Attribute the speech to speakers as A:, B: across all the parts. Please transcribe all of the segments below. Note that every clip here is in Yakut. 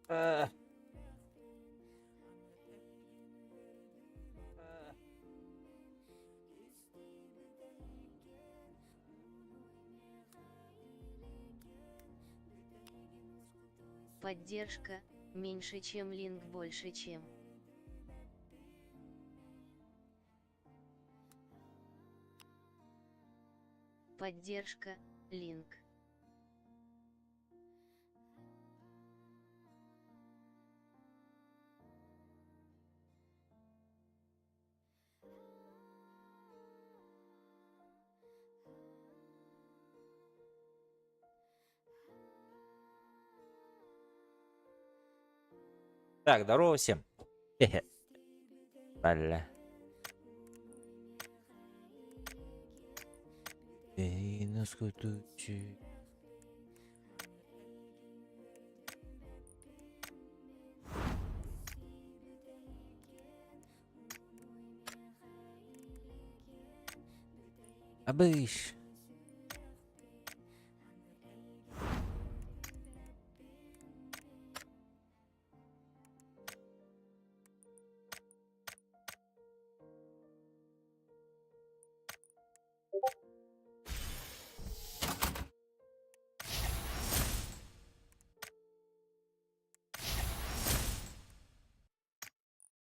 A: А.
B: Поддержка, меньше чем линк больше чем. Поддержка, линк.
A: Так, здорово всем. Хе-хе. Бля. Эй, Абыш.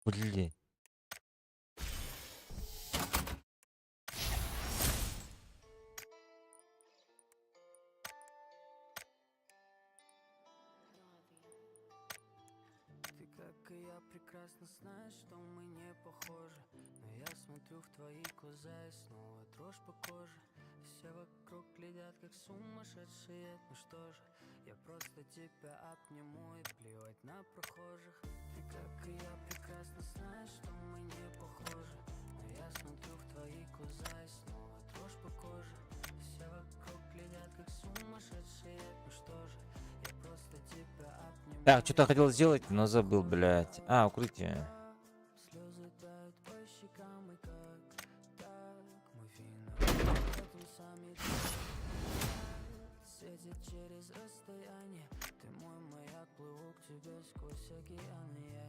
A: Блин.
C: Ты, как и я, прекрасно знаешь, что мы не похожи. Но я смотрю в твои глаза и снова дрожь по коже. Все вокруг глядят, как сумасшедшие. Ну что же, я просто тебя обниму и плевать на прохожих. Ты, как и я, прекрасно знаешь, что мы не похожи. Но я смотрю в твои глаза и снова дрожь по коже. Все вокруг глядят, как сумасшедшие. Ну что же, я просто тебя обниму.
A: Так, что-то хотел сделать, но забыл, блядь. А, укрытие.
C: Слезы тают по щекам, и как так мы виноваты в этом сами. Светит через расстояние. Ты мой маяк, плыву к тебе сквозь океаны. Я.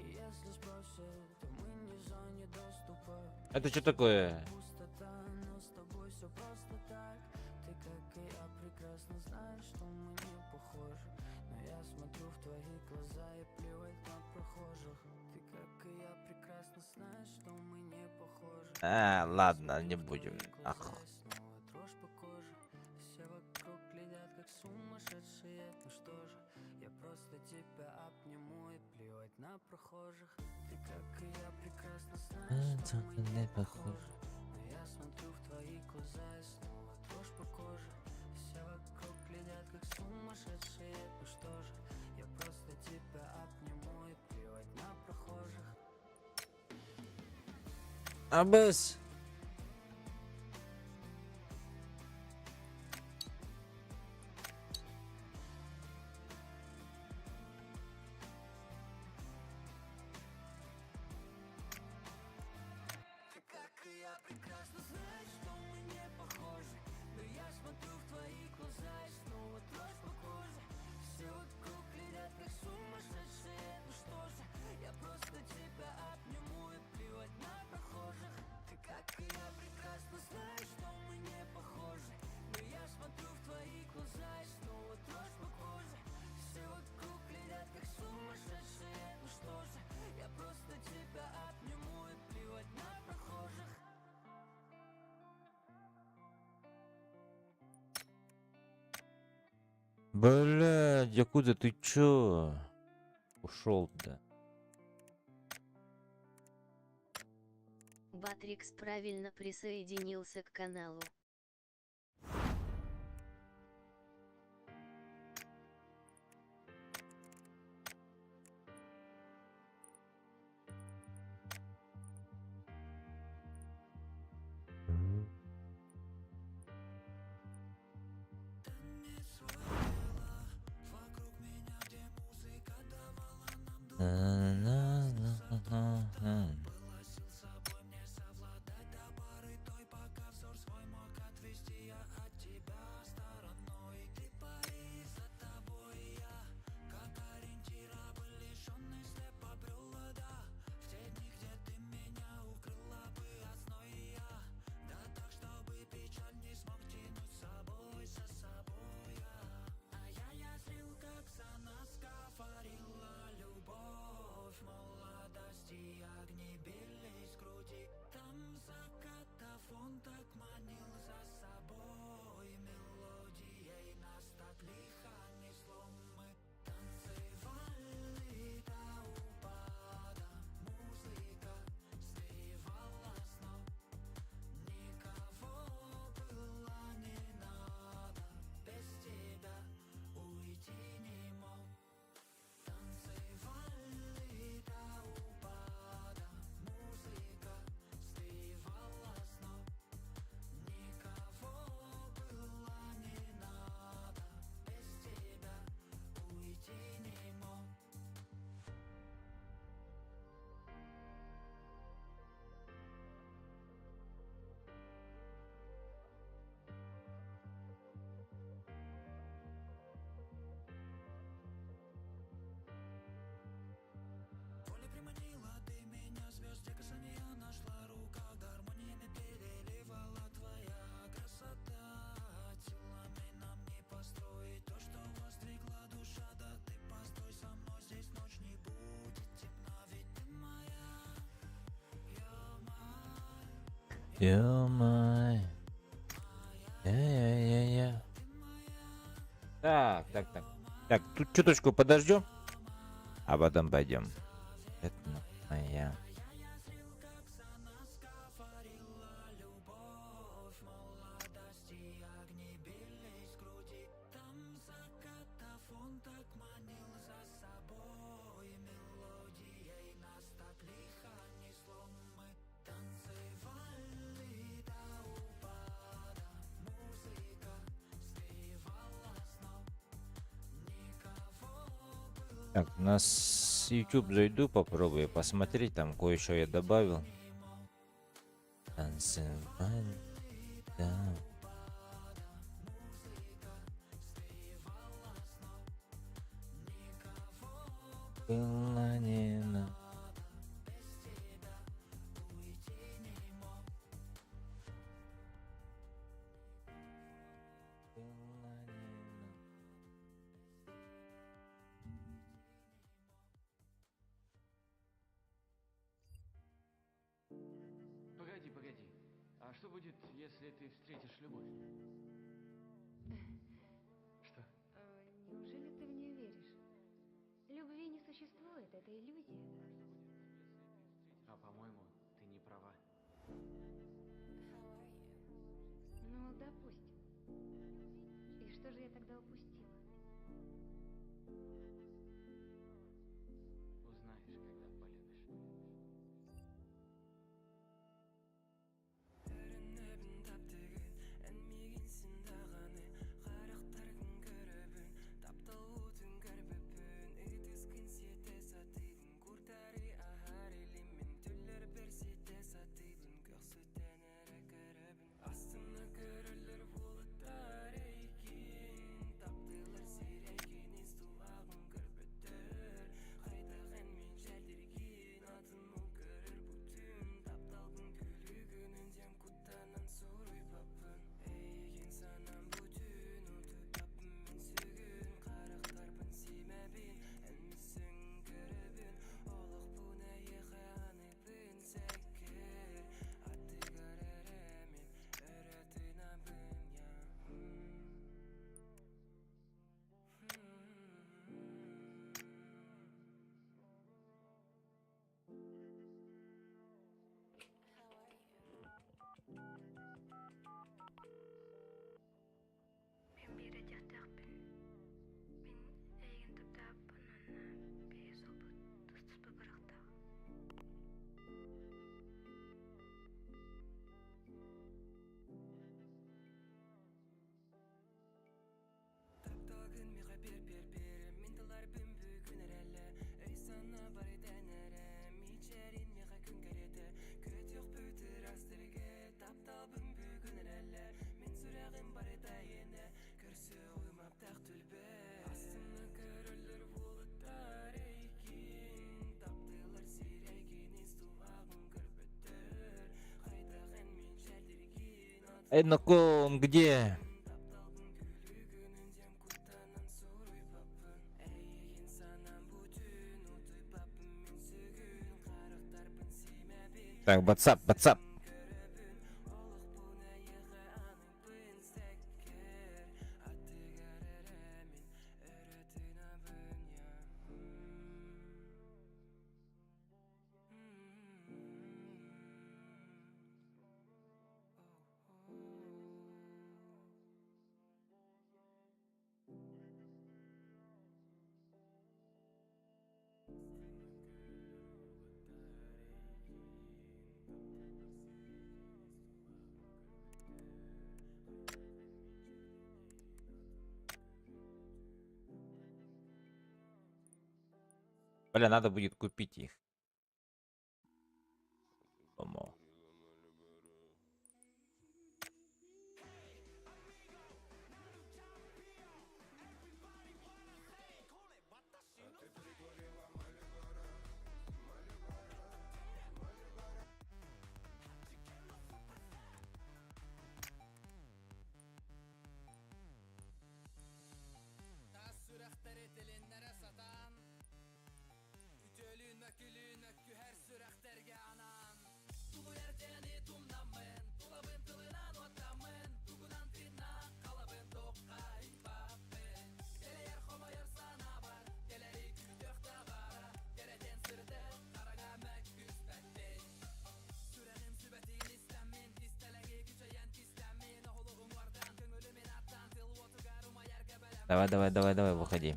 C: И если спросят, то мы не в зоне доступа.
A: Это что такое?
C: Пустота, но с тобой все просто так. Ты, как и я, прекрасно знаешь, что мы не похожи. Но я смотрю в твои глаза и плевать на прохожих. Ты, как и я, прекрасно знаешь, что мы не похожи.
A: А, ладно, не будем. Ах.
C: Снова дрожь по коже. Все вокруг глядят, как сумасшедшие. Ну что же, я просто тебя обниму и плевать на прохожих. Ты, как и я, прекрасно знаешь, что мы не похожи. Но я смотрю в твои глаза и снова дрожь по коже. Все вокруг глядят, как сумасшедшие. Ну что же, я просто тебя обниму и плевать на прохожих.
A: Абыс.
C: Ты, как и я, прекрасно знаешь, что мы не похожи. Но я смотрю в твои глаза и снова дрожь по коже. Все вокруг глядят, как сумасшедшие. Ну что же, я просто тебя обниму и плевать на прохожих. Ты, как и я, прекрасно знаешь, что мы не похожи. Но я смотрю в твои глаза и снова дрожь по коже. Все вокруг глядят, как сумасшедшие. Ну что же, я просто тебя обниму и плевать на прохожих.
A: Блядь, Якудза, ты чё? Ушел-то.
B: Батрикс правильно присоединился к каналу.
A: На-на-на-на-на. Ё-май. Я-я-я-я. Так, так, так. Так, тут чуточку подождем, а потом пойдем. Это моя. Так, на YouTube зайду, попробую посмотреть, там кое-что я добавил. Танцевать, да. Было не на. Было не на.
D: Погоди, погоди. А что будет, если ты встретишь любовь? Что?
E: Неужели ты в нее веришь? Любви не существует, это иллюзия.
D: А по-моему, ты не права.
E: Ну, допустим. И что же я тогда упустила?
D: Узнаешь, когда полюбишь.
C: Эн миигин син даҕаны Харахтаргын көрөбүн Таптал уутун көрбөппүн Ытыскын сиэтэ сатыыбын Курдары аһар илиммин Түүллэрбэр ситэ сатыыбын Көхсүттэн эрэ көрөбүн Астына көрөллөр уолаттар эйигин Таптыыллар сирэйгин Ис дууһаҕын көрбөттөр Хайдах эн мичээрдииргин Атын уол көрөр бүтүн Тапталгын күлүгүнэн диэн куттанан суруйбаппын Эйигин санаан бүтүн Утуйбаппын мин сүгүн Харахтарбын симэбин Эн миссиҥ көрөбүн Олохпун эйиэхэ аныыбын Сэкэр Аттыгар эрэ мин өрө тыынабын я.
E: Мин биири этиэхтээхпин. Мин эйигин таптаабыппын уонна биһиги суолбут тус-туспа барыахтаах.
C: Тапталгын миэхэ биэр биэр биэр Мин таларбын бүгүн эрэлэ Өй-санаа барытын эрэ Мичээрин миэхэ күн кэриэтэ Көтүөхпүт ыраас сиргэ Тапталбын бүгүн эрэлэ Мин сүрэҕим барыта эйиэнэ Көрсүөҕүм аптаах түөлбэ Астына көрөллөр уолаттар эйигин Таптыыллар сирэйгин Ис дууһаҕын көрбөттөр Хайдах эн мичээрдииргин
A: Эй, он где?
C: Тапталгын күлүгүнэн диэн куттанан суруйбаппын Эйигин санаан бүтүн Утуйбаппын мин сүгүн Харахтарбын симэбин
A: Так, WhatsApp, WhatsApp.
C: Көрөбүн Олохпун эйиэхэ аныыбын Сэкэр Аттыгар эрэ мин өрө тыынабын я.
A: Бля, надо будет купить их. По-моему.
C: Таас сүрэхтэр этилиннэрэ сатаан Үтүөлүүн мөкүлүүн
A: Давай, давай, давай, давай, выходи.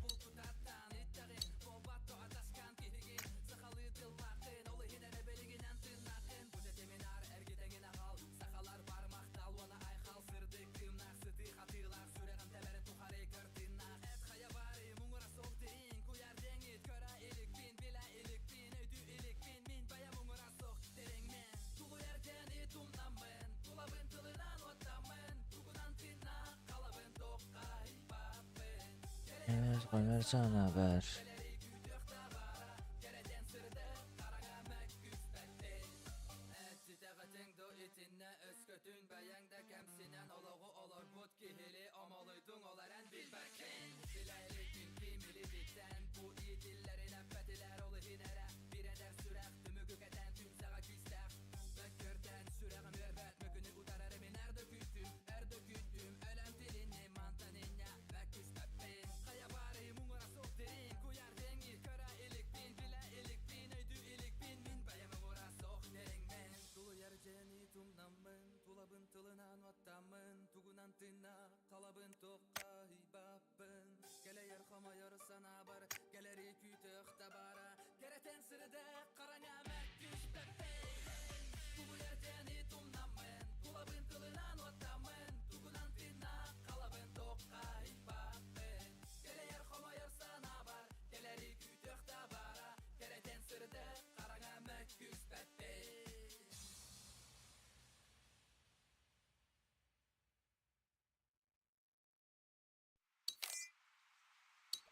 A: Haber.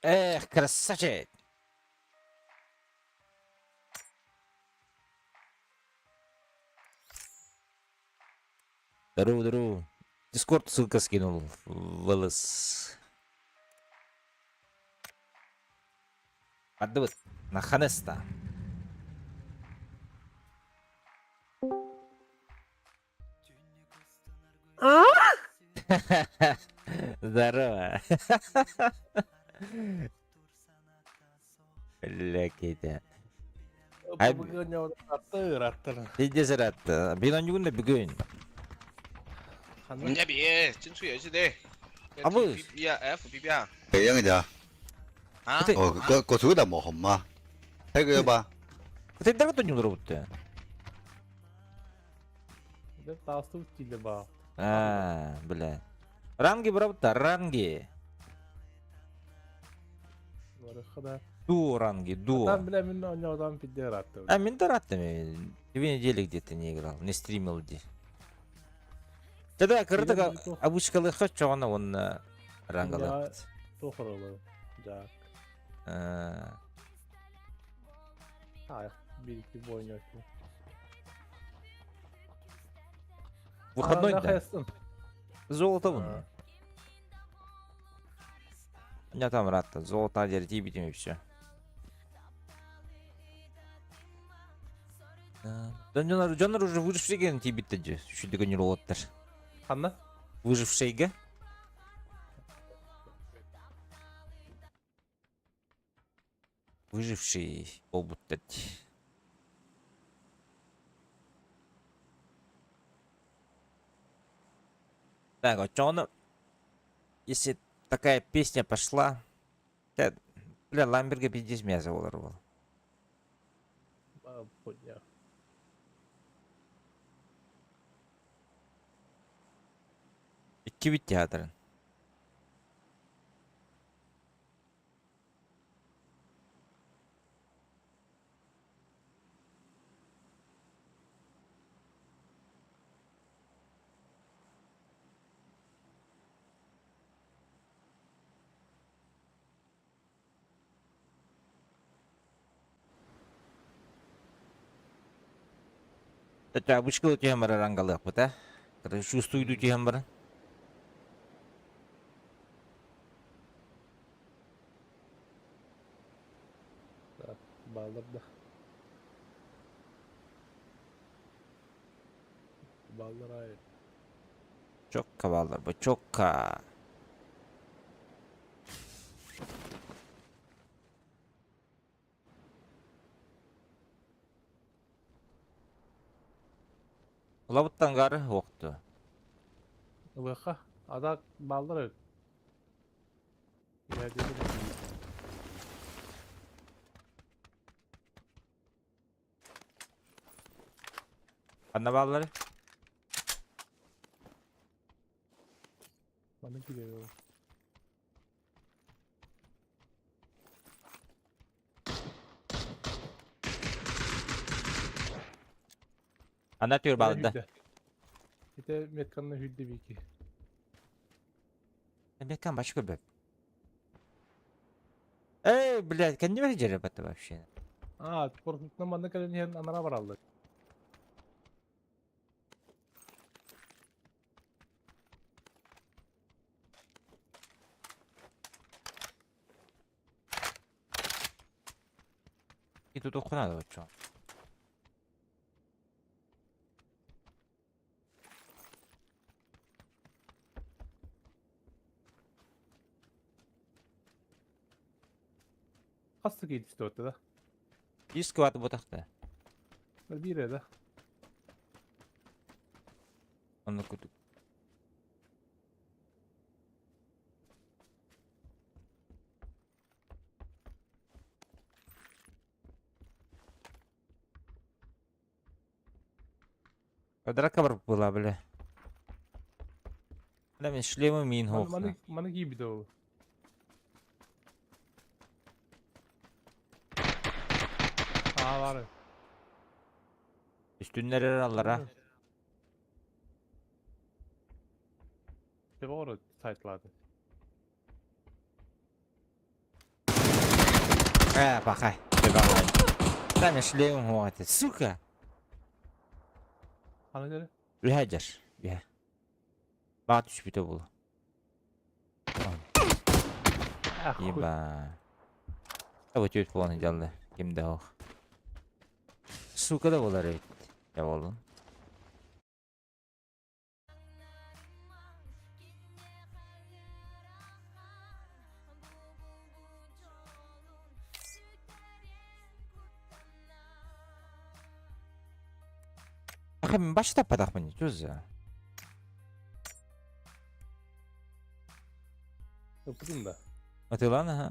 A: Эх, красавчик! Здорово, здорово. Дискорд ссылка скинул в ЛС. Ардыбыт. Наханеста. Здорово. Бля, Кетя. Пиздец рад. Бин да бүгүн.
F: 人家别进出游戏的。
A: 啊不
F: B B 啊 F B B 啊。
G: 几样咋？
F: 啊？
G: 哦，个个手都冇红吗？睇佢吧。
A: Ты то не урут. А, бля. Ранги, брат, ранги. Дуо ранги, дуо.
H: Там, бля, мен одан пидератты.
A: А, мен Две недели где-то не играл, не стримил где. Тогда кырдык обучкалы хочу, он он рангалап.
H: Тохоролы. Жак. А, бирики бойнёк.
A: Выходной да. Золото вон. У меня там рад, золото дерти и все. Дьоннор дьоннор уже выжившийге тиийбиттэр дии, үчүгэй ньуруоттар.
H: Ханна?
A: Выжившийге. Выживший буолбуттар дии. Так, оччоҕуна если такая песня пошла, бля, Ламберга пиздец мясо буолар буол.
H: Подня.
A: Иккибит театрын. Это обычкалы түһэн барар рангалыахпыт ээ. Чувствую түһэн баран.
H: Баалар да. Баалар ай.
A: Чокка баалар бу, чокка. Улабыттан гары оқту.
H: Ылыха. Ада баалар. İleride de
A: Ханна бааллары?
H: Bana giriyor.
A: Ханна түөр баалда.
H: Bir de Metkan'la hüdde bir iki.
A: Меккан бачка бэп. Эй, блядь, кэнни бэр это вообще.
H: Aa, korkutma bana kalen yerin anara var aldı.
A: И тут охуна да чё.
H: Hasta giydi ortada.
A: Диск ват бутахта.
H: Bir yere de.
A: Онно кутук. Драка бар была, бля. Да, мен шлемы мин
H: Bana,
A: хохна.
H: bana, bana gibi de o. Aa var.
A: Үстүннер аллара.
H: Det var det title'ladı.
A: Э, пахай. Да, мен шлемым хохата. Сука.
H: Hani dedi?
A: Үһәжер. Үһә. Баа түспүтэ бул.
H: Ah,
A: Еба. А вот өт болан жалды. Кимде ох. Сука да болар эбит. Я болдум. Аха мен баш таппадахмын чуза.
H: Öpüdüm da.
A: Атылан аха.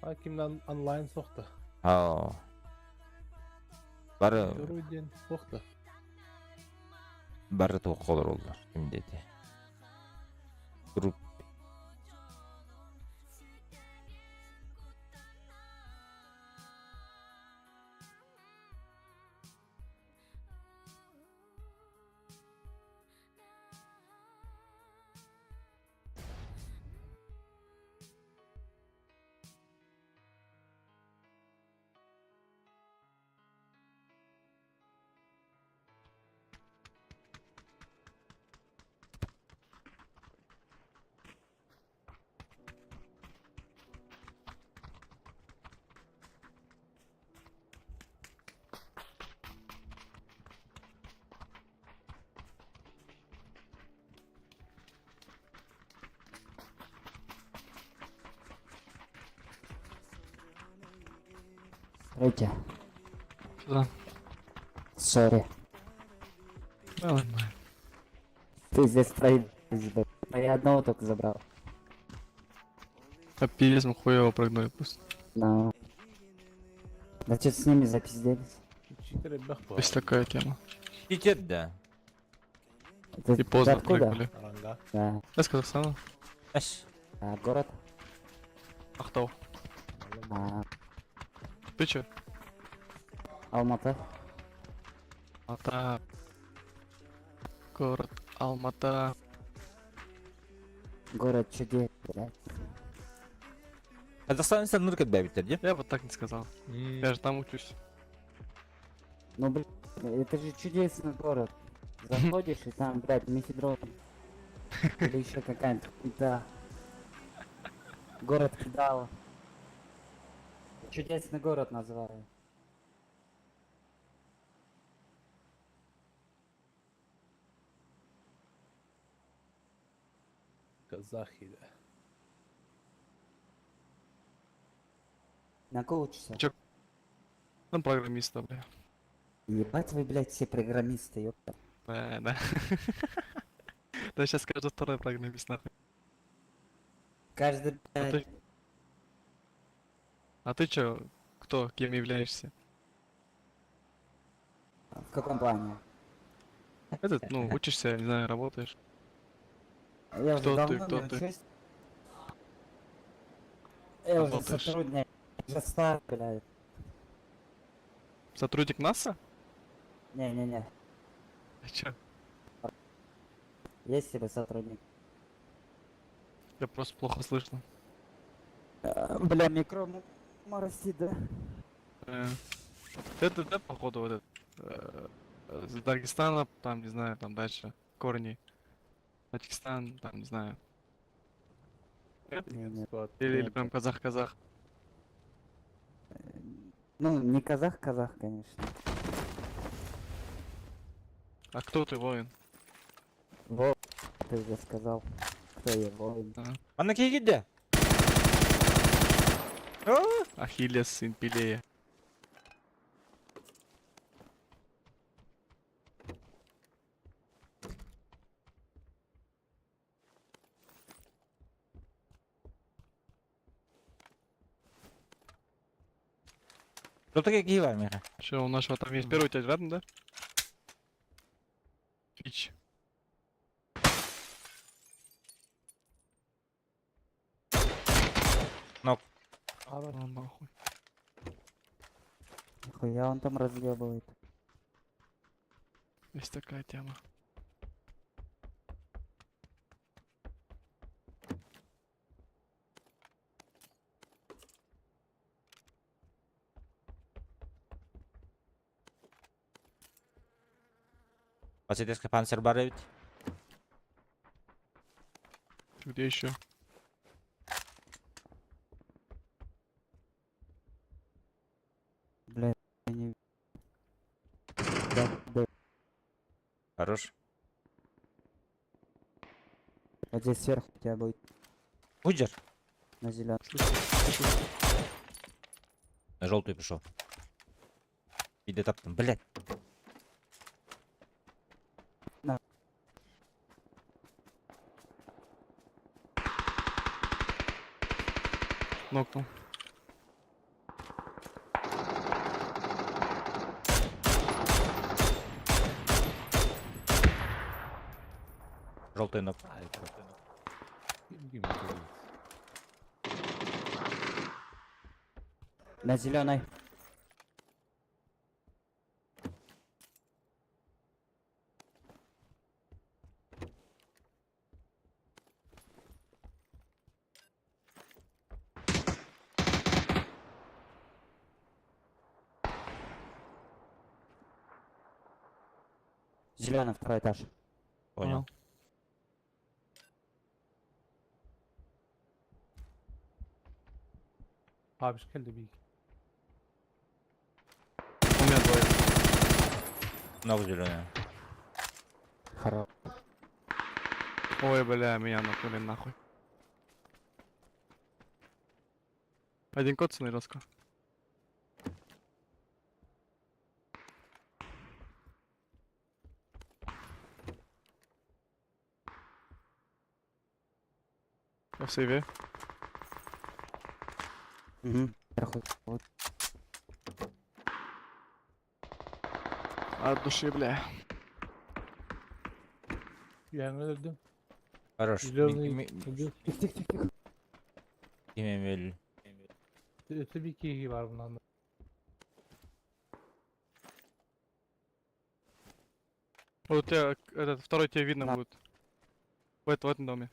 H: Ha kimden online soktu.
A: Аа. Бары
H: Doğru soktu.
A: бары туох олороллор ким дети. Групп.
I: Третья.
D: Что?
I: Сори.
D: Нормально.
I: Пиздец, троих забрал. А я одного только забрал.
D: А пиздец, мы хуево прыгнули просто.
I: Но... Да что с ними запизделись?
H: Чиtere bak bu.
D: Есть такая тема.
A: Читер да.
I: Ты,
D: И
I: ты
D: поздно
I: откуда?
D: прыгнули.
H: Aranga.
I: Да.
D: Я с Казахстана.
A: Аш.
I: А, город?
D: Ахтау.
I: А,
D: Ты чё?
I: Алматы.
D: Алмата. Город Алмата.
I: Город чудес, блядь.
A: Казахстан ныркат бэбиттер дии.
D: Я бы так не сказал. Я же там учусь.
I: Ну, блядь, это же чудесный город. Заходишь и там, блядь, мефедрон. Или еще какая-нибудь хуйта. Город кидала. Чудесный город называю.
H: Казахи, да.
I: На кого учишься?
J: Чё? Ну, программиста, бля.
I: Ебать вы, блядь, все программисты, ёпта.
J: Да, да. Да сейчас скажу второй программист, нахуй.
I: Каждый,
J: А
I: блядь,
J: ты... А ты чё? Кто? Кем являешься?
I: в каком плане?
J: Этот, ну, учишься, не знаю, работаешь.
I: Я уже
J: Кто ты,
I: давно
J: кто
I: не
J: ты?
I: учусь. Я уже
J: Работаешь.
I: сотрудник, уже стар, блядь.
J: Сотрудник НАСА?
I: Не-не-не,
J: А чё?
I: есть себе сотрудник.
J: Я просто плохо слышно.
I: Бля, микро моросит, да?
J: Это, да, походу, вот этот. С Дагестана, там, не знаю, там дальше. Корни. Таджикистан, там, не знаю.
I: Не-не.
H: Склад.
J: Или
I: Нет.
J: прям казах-казах.
I: Ну, не казах-казах, конечно.
J: А кто ты, воин?
I: Во, ты уже сказал, кто я воин.
A: Анна киһи
J: Ахиллес, сын Пелея.
A: Кто такие киһи бар миха?
J: Че, у нашего там есть первый у тебя рядом, да? Фич.
A: Нок.
H: Ара.
J: О, нахуй.
I: Нихуя он там разъебывает.
J: Есть такая тема.
A: Василевский панцир бар эбит.
J: Где еще?
I: Бля, я не... Да, да.
A: Хорош.
I: Вот здесь сверху у тебя будет
A: Гуджер.
I: на зеленом.
J: Слышу, слышу.
A: На желтую пришел. Иди таптым, блядь.
I: На.
J: Нокнул.
A: Желтый нок.
H: Ким ким это?
I: На зеленой. Зеленый второй этаж.
A: Понял.
H: Abi geldi bir.
J: У меня двое.
A: Нок зеленая.
I: Хорош.
J: Ой, бля, меня нокнули нахуй. Один коцанный резко. Я в сейве.
I: Угу. Сверху. Вот.
J: От души, бля.
H: Yani öldüm.
A: Хорош.
H: Зеленый.
A: Ми-
H: Öldü.
I: Тихо, тихо, тихо, тихо.
A: Кимем өллү.
H: Öte bir iki var bundan da.
J: Вот у тебя этот второй тебе видно
I: Да.
J: будет. В этом доме.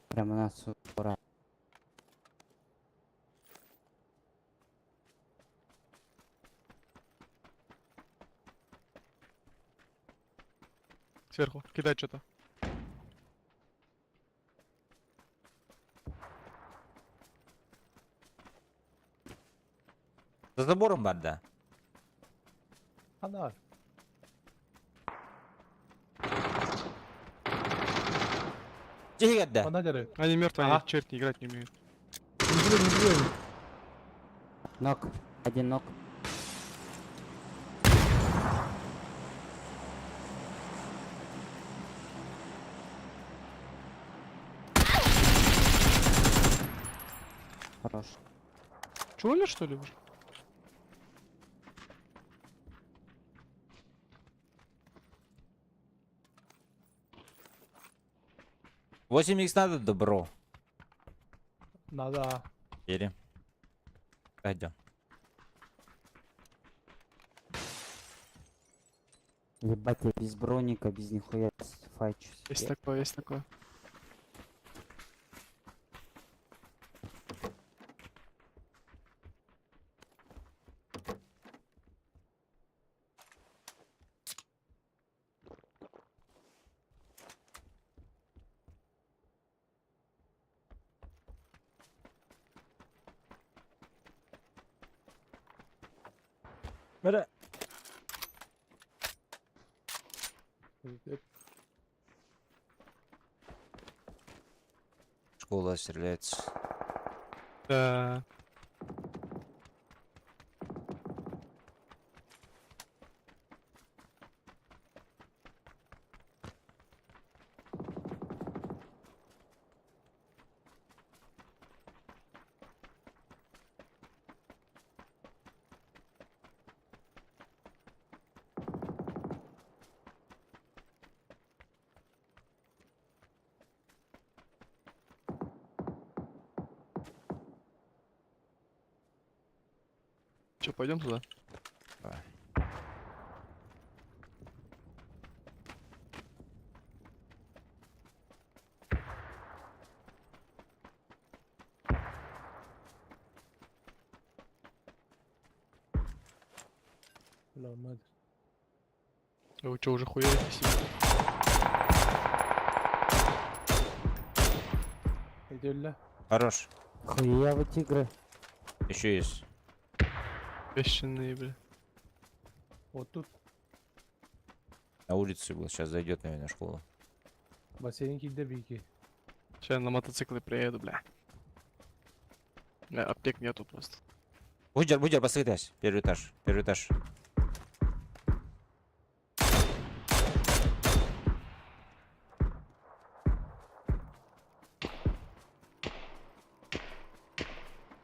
I: Прямо у нас ура.
J: Сверху. Кидай что-то.
A: За забором бар да.
H: Ana var.
A: Тихо,
H: Она дерет.
J: Они мертвые, они
H: Ага.
J: черти играть не умеют.
I: Нок. Один нок. Хорош.
J: Че, умер, что ли, уже?
A: 8 х надо, добро.
H: Надо.
A: Или. Пойдем.
I: Ебать, я без броника, без нихуя файчусь.
J: Есть такое, есть такое.
A: Бля. Школа стреляется.
J: Да. Че, пойдем туда?
A: Давай.
H: Бля, мать.
J: Вы что, уже хуярите себе?
H: Иди,
A: Хорош.
I: Хуя вы тигры.
A: Еще есть.
J: Бешеные, бля.
H: Вот тут
A: На улице был. Сейчас зайдет, наверное, в школу.
H: бассейн килде бики.
J: Сейчас я на мотоцикле приеду, бля. Бля, аптек нету просто.
A: Будер, будер, посмотри, Первый этаж. Первый этаж.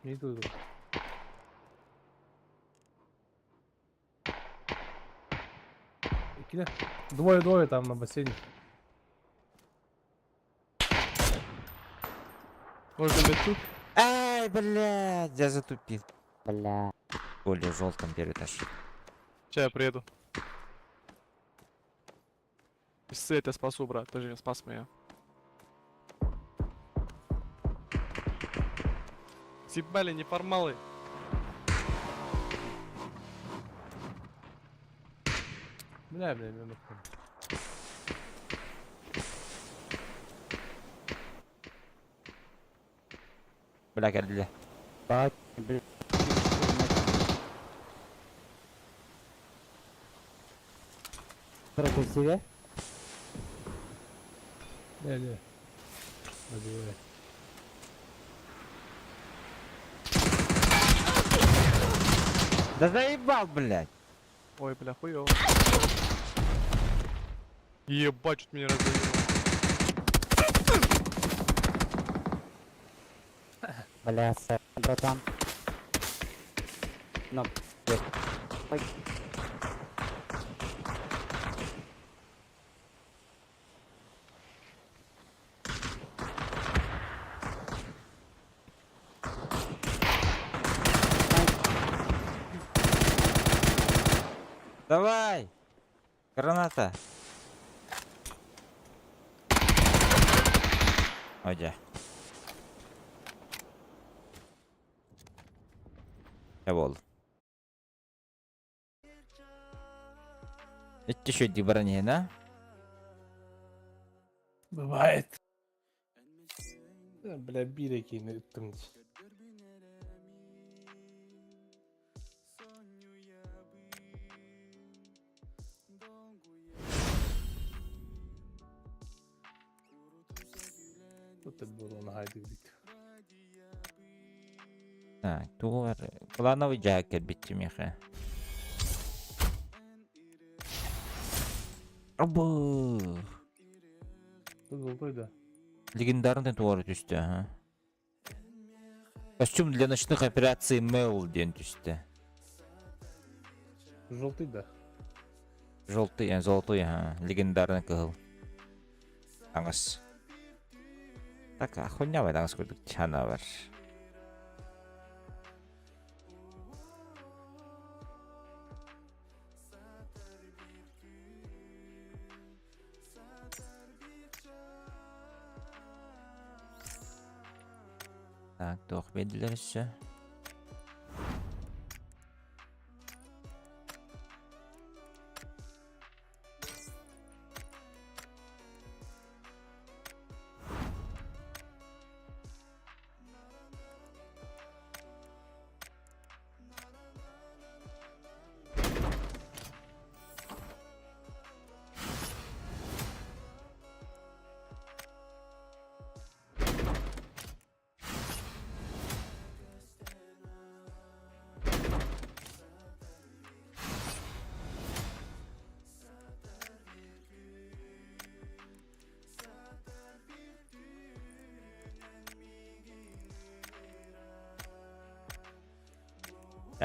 H: Не тут. Икиле. Двое-двое там на бассейне.
J: Можно быть тут?
A: Ай, блядь, я затупил.
I: Бля.
A: Более желтом первый этаж.
J: Сейчас я приеду. Писцы, я тебя спасу, брат. Ты же не спас меня. Съебали, неформалы.
H: Бля, бля, бля, бля.
A: Бля, бля.
I: Бать, бля. Против себя?
H: Не, не. Добивай.
A: Да заебал, блядь.
J: Ой, бля, хуёво. Ебать, что меня раздавило.
I: Бля, сэр, братан. Но, блядь. Ой.
A: Давай. Граната. Ойде. Я бол. Это еще дибране, да?
H: Бывает. Бля, биреки не ыттым. Ылбыттар буолуон аһайдыгыт.
A: Так, тугу бар? Плановый дьаһак кэлбит миэхэ. Абы!
H: Золотой да.
A: Легендарный туора түстэ, ага. Костюм для ночных операций Мэл диэн түстэ.
H: Желтый да.
A: Желтый, золотой, ага. Легендарный кыһыл. Таҥас. Так, хуйня таҥас курдук чана бар. Так, туох биэрдилэр өссө?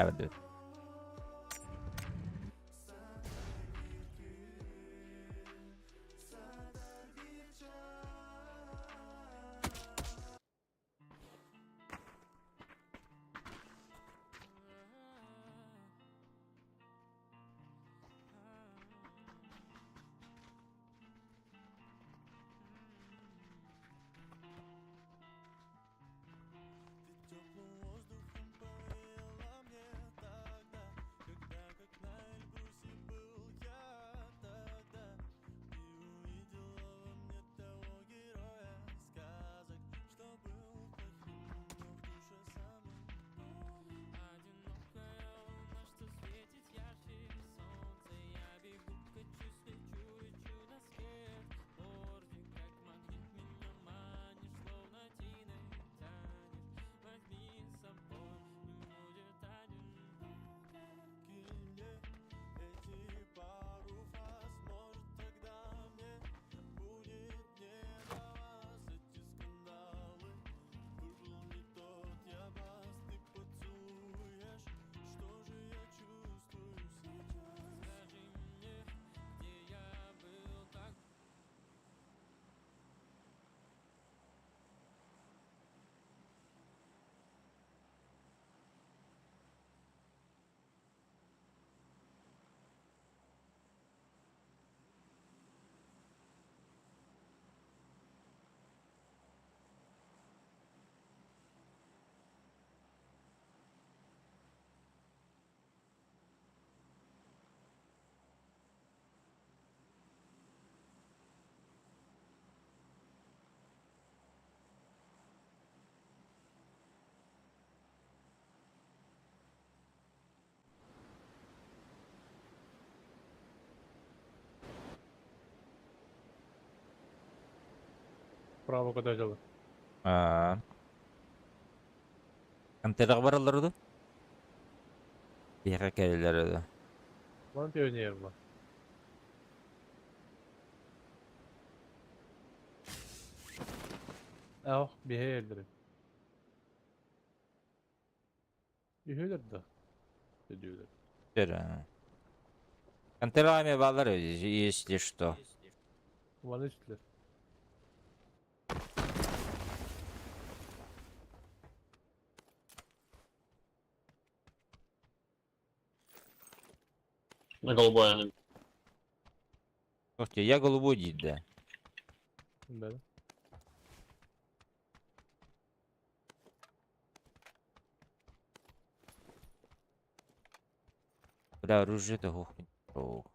A: Давай.
H: Право куда дело?
A: Аа. Антеллар бараллар ду? Биһиэхэ кэлэллэр ду?
H: Вон пионер был. Ах, биһиэллэр. Үһүлэр да. Өдүүлэр.
A: Тэр. Антеллар эми баалар если что.
H: Вон үстүлэр.
K: На голубой.
A: Слушайте, я голубой дид, да.
H: Да.
A: Бля, оружие-то ох. Ох.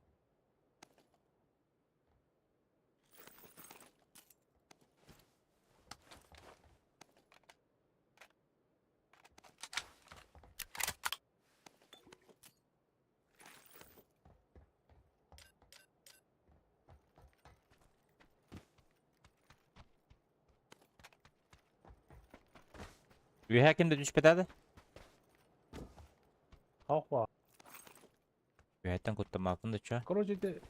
A: Үөһэ ким да түспэтэ да?
H: Хахва.
A: Үөһэттэн куттаммаппын да чё.
H: Короче, это...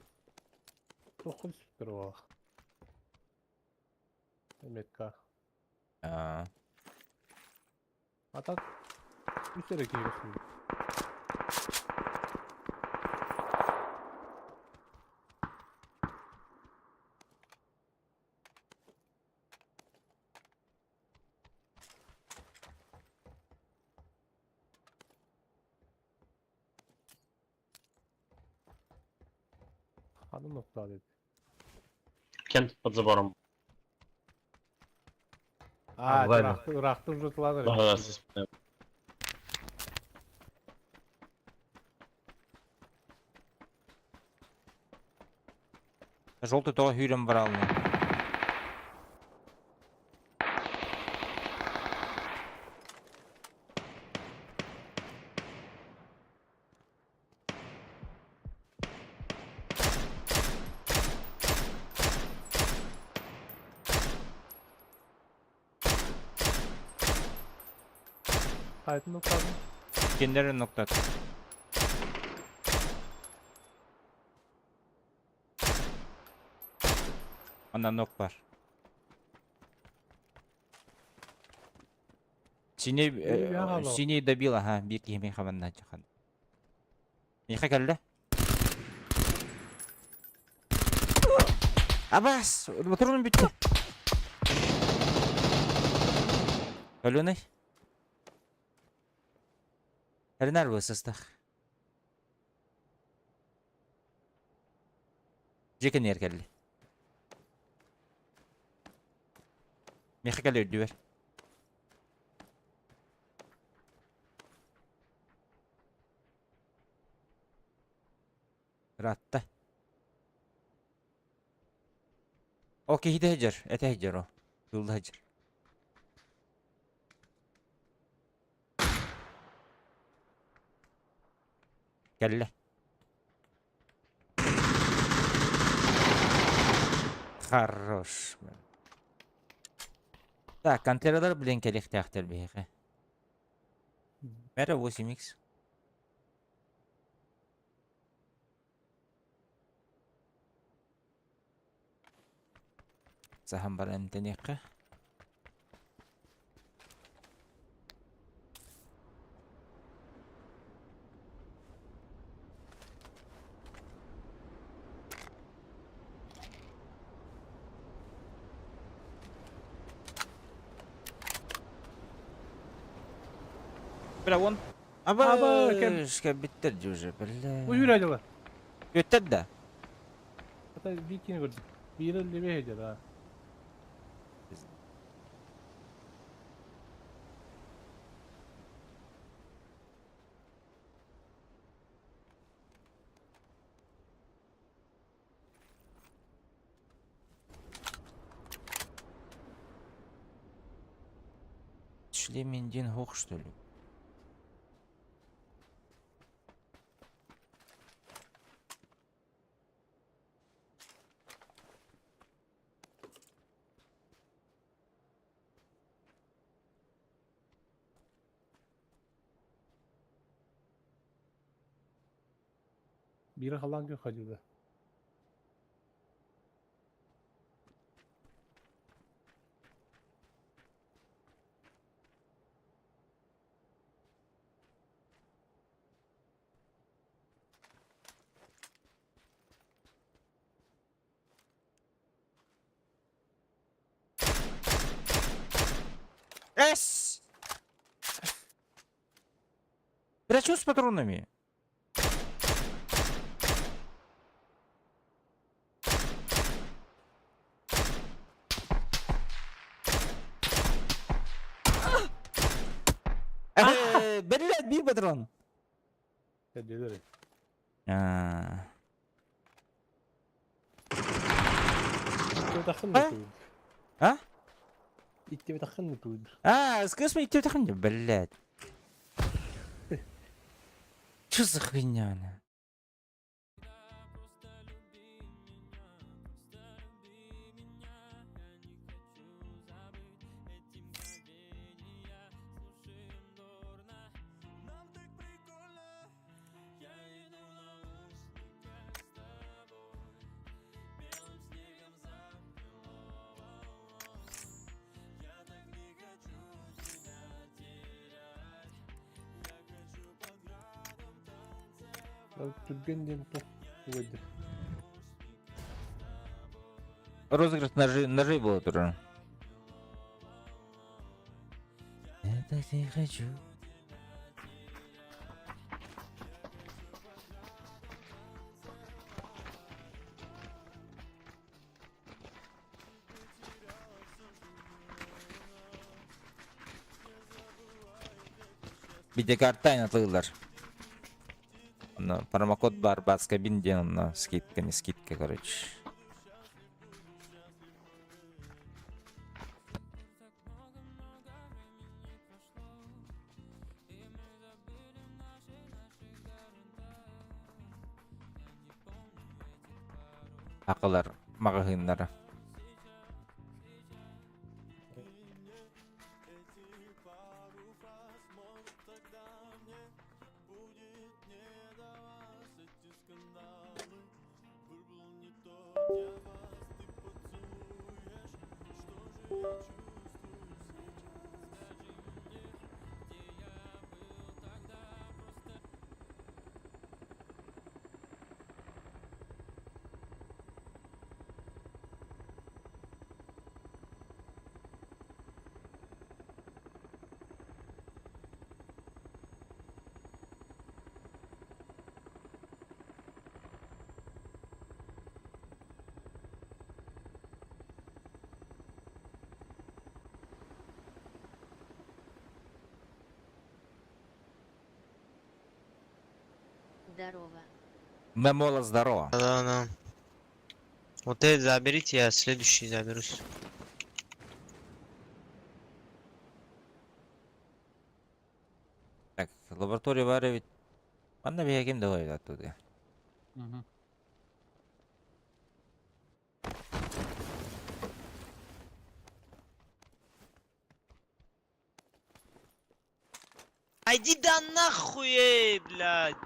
H: Тоххун сүттэр Метка.
A: Аа.
H: А так... Үс эрэ киһи көстүбүт. Ханан нокта dedi.
K: Кент под забором.
H: А,
K: Ладно.
H: ыраахты ужатыланар.
K: Да, со спины.
A: Желтый тоҕо сүүрэн баралны.
H: Хайтын ноктадын.
A: Кинилэр ноктат. Онно нок бар. Синий, синий добил, ага, биир киһи мин хабанна чахан. Миха кэллэ. Абас, моторун бүттэ. Өлүнэй. Эринэр бысыстах. Дьиэ кэлли. Миха кэллэ үрдүбэр. Ыраатта. О киһитэ сылдьар, этэ сылдьар о. Кыылла сылдьар. Кэллэ. Хорош. Так, контералар блин кэлиэхтээхтэр биһиэхэ. Мэрэ 8x. Саһан баран эмтэниэххэ. Бля, он...
H: Аба,
A: Абы, кэбиттэр дии уже, бля.
H: Уйура дьыла.
A: Өттөр да.
H: Ата бикини көрдүк. Биир лебе хедер а.
A: Шлемендин хох, что ли?
H: Биир халаан күн хадьыда.
A: Эс! Бля, что с патронами? Блядь, бир патрон.
H: Хедер.
A: А.
H: Итте
A: А? А?
H: Итте тахын туд.
A: А, скажи мне, ты блядь. Чё за хуйня, она?
H: Түргэн диэн туох тугайды?
A: Розыгрыш ножи, ножей было тоже. Я так не хочу. Видеокарта атылылар. Онно промокод бар Баскабин диэн онно скидка, не скидка, короче. Акылар маҕаһыыннара.
B: Здорово.
A: Мемола здорово.
L: Да, да. Вот этот заберите, я следующий заберусь.
A: Так, лаборатория баар эбит. Манна биһиги да оттуда.
H: Угу.
L: А иди да нахуй, эй, блядь!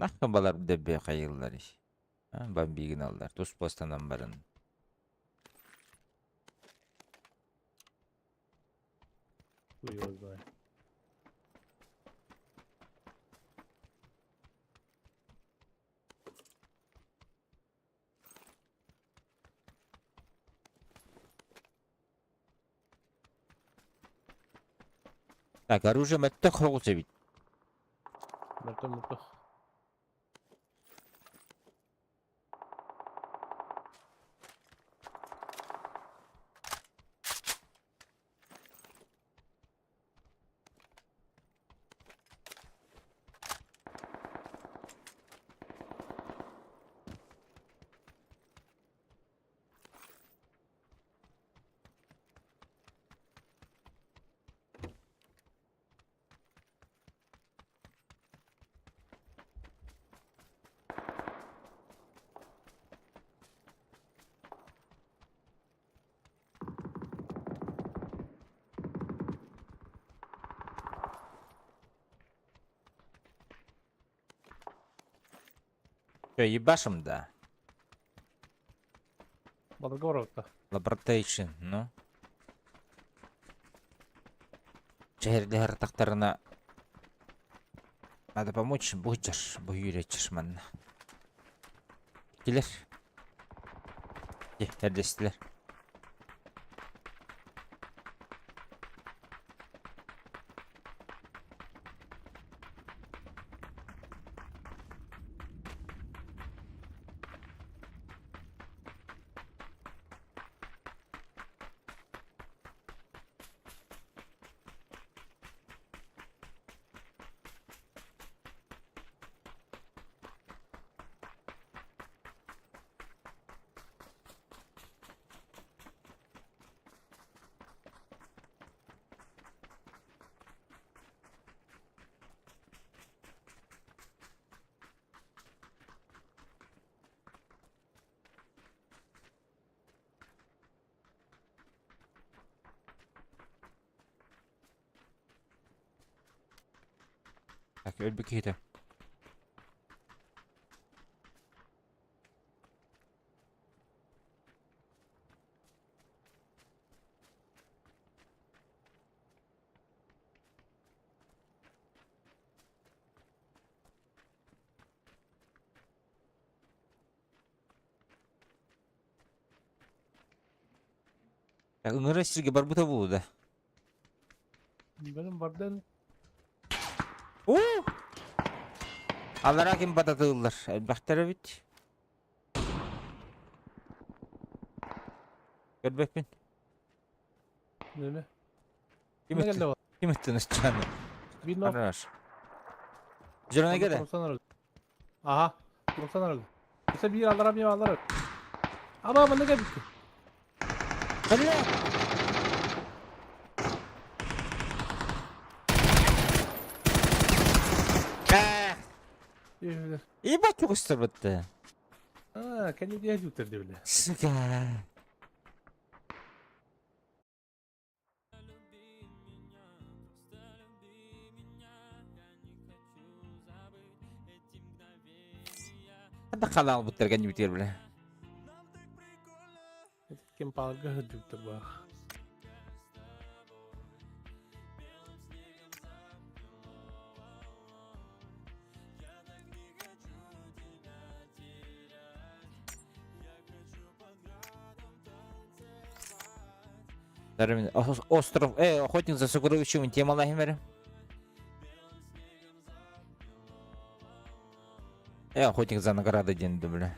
A: Нахын балар дэббе хайыллар иш. Бамбигин аллар. Тус постанан барын.
H: Хуй его знает.
A: Так, оружие мөттөх хоҕус эбит.
H: Мөлтөх мөлтөх.
A: Че, ебашим, да?
H: Балгород-то.
A: Лабортейшн, ну. Чэһэрдэһэр тахтарына надо помочь будешь, буюречиш манна. Килер. Эрдэстилэр. Так, өлбүт киһитэ. Ыҥыра сиргэ барбыта буолуо да.
H: Бэлэм бардан.
A: Уу! Аллараа ким бататыыллар? Элбэхтэр эбит. Көрбөппүн.
H: Неме?
A: Ким
H: Ким
A: Ким ыттын ыччааны?
H: Биир нох.
A: Хорош. Зеленый да?
H: Аха. 90 арылы. Өссө биир аллара биир аллара. Аба манна кэлбит.
A: Бля! Ебать тугустарбытты.
H: А, кэнни диэ жүктер дебиле.
A: Сука. Да халал буттарга ньүтер биле.
H: Ким палга жүктер бар.
A: Остров, охотник за сокровищами тема лахимер. Охотник за наградой день, бля.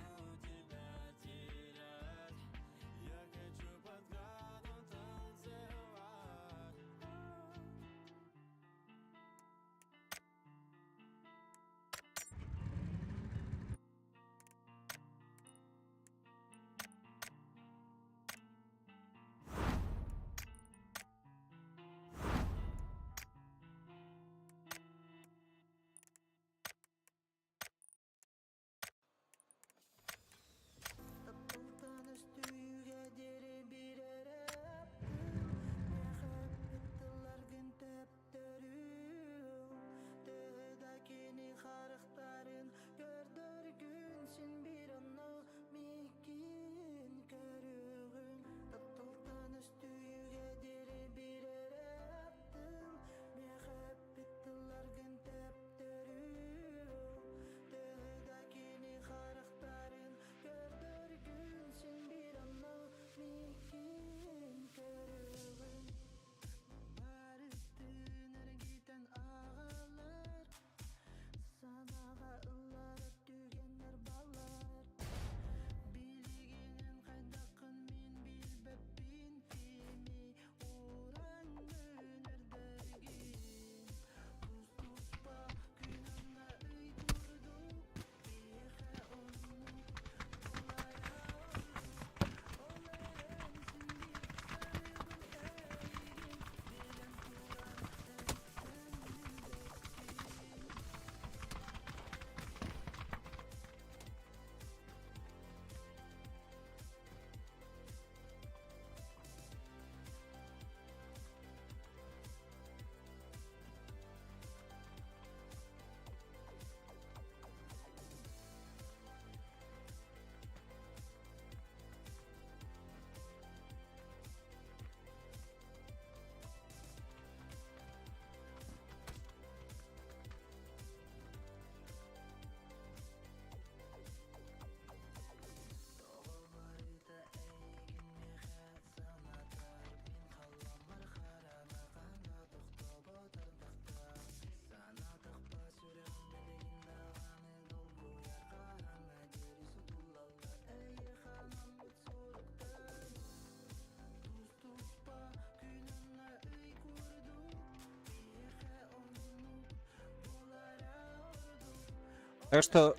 A: Так что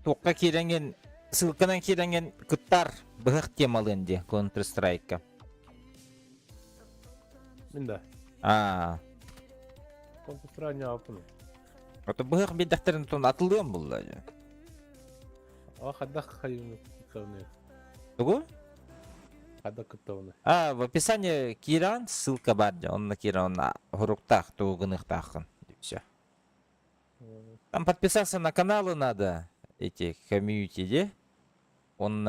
A: туохха киирэҥҥин ссылканан киирэҥҥин кыттар быһах темалыын дии Counter Strike-ка.
H: Мин да.
A: Аа.
H: Counter Strike ньааппын.
A: Ото быһах биэрдэхтэрин тон атылыам булла.
H: А хайдах хайыны кыттабыны?
A: Тугу?
H: Хайдах кыттабыны?
A: А, в описании киирэн ссылка бар дии. Онно киирэн онно хоруктаах тугу гыныахтааххын. Все. Там подписаться на каналы надо, эти комьюнити, де? Он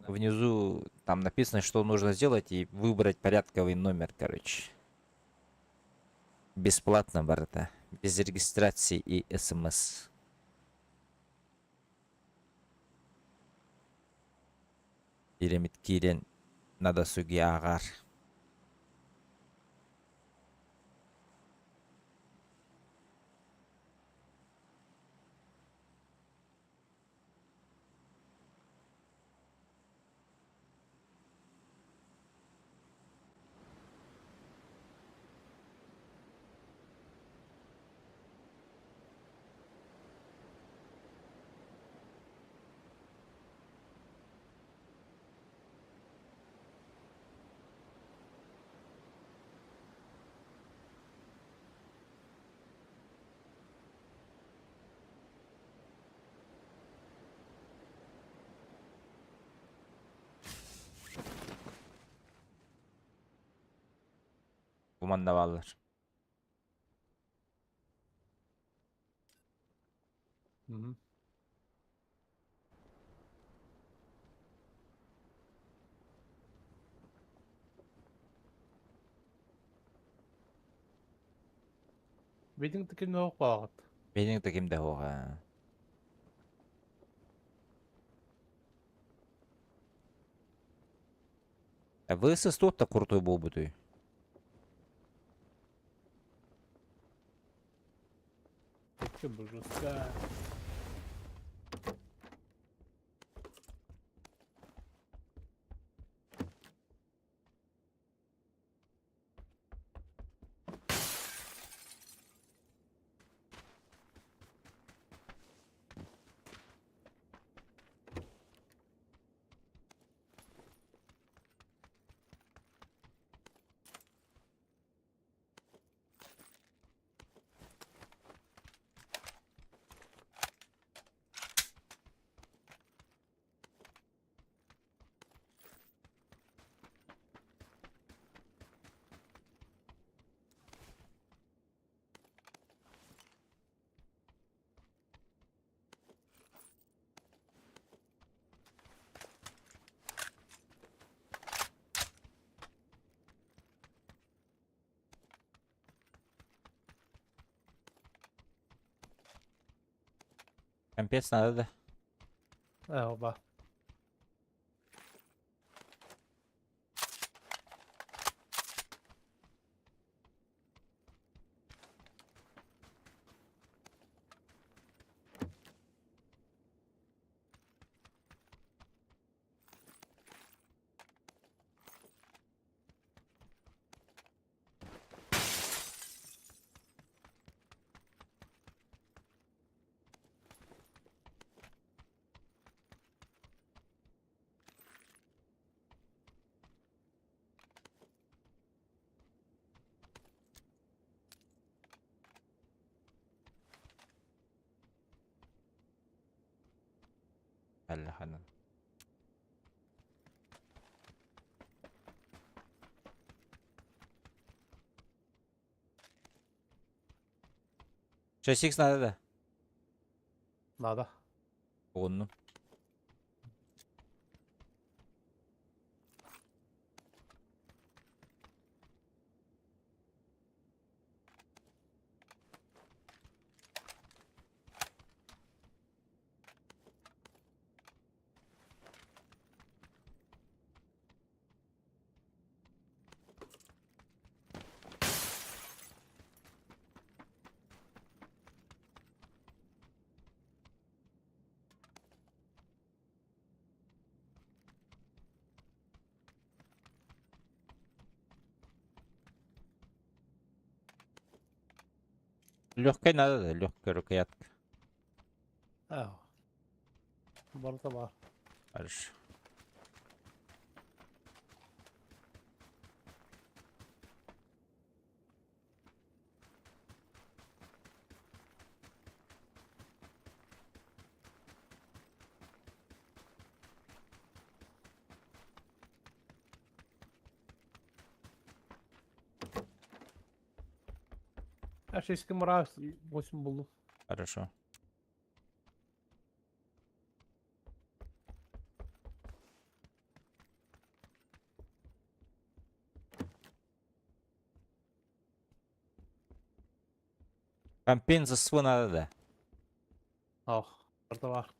A: внизу там написано, что нужно сделать и выбрать порядковый номер, короче. Бесплатно, барыта. Без регистрации и смс. Иремит киирэн. На досуге ааҕаар. Бу манна бааллар.
H: Мгм. Бэйдиҥ да кимнэ суох буолаҕыт.
A: Бэйдиҥ да ким да суох ээ. ВСС туох да крутой буолбутуй?
H: Чё бы жестко.
A: Компец надо да?
H: Ээ, оба.
A: Аллаханан. 6х надо да?
H: Надо.
A: Угуннум. Легкая надо да, легкая рукоятка.
H: Ээ. Барыта баар.
A: Хорошо.
H: Я 6 мра 8 буллум.
A: Хорошо. Компенсация надо да?
H: Ох, барыта баар.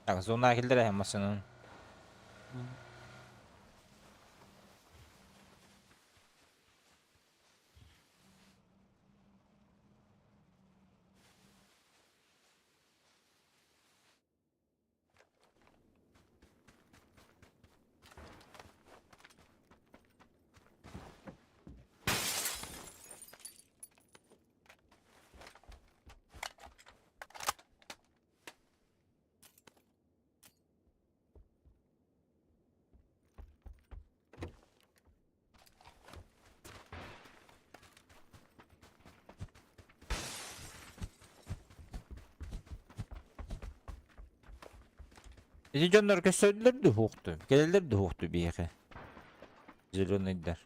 A: Так, зона киллэрэ массыынан. Ити дьоннор көстөллөр да уһуохту, кэлэллэр да уһуохту биһиэхэ. Зеленыйдар.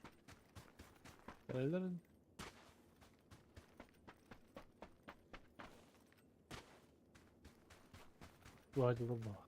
H: Кэлэллэр. Туһаайдылар баҕа.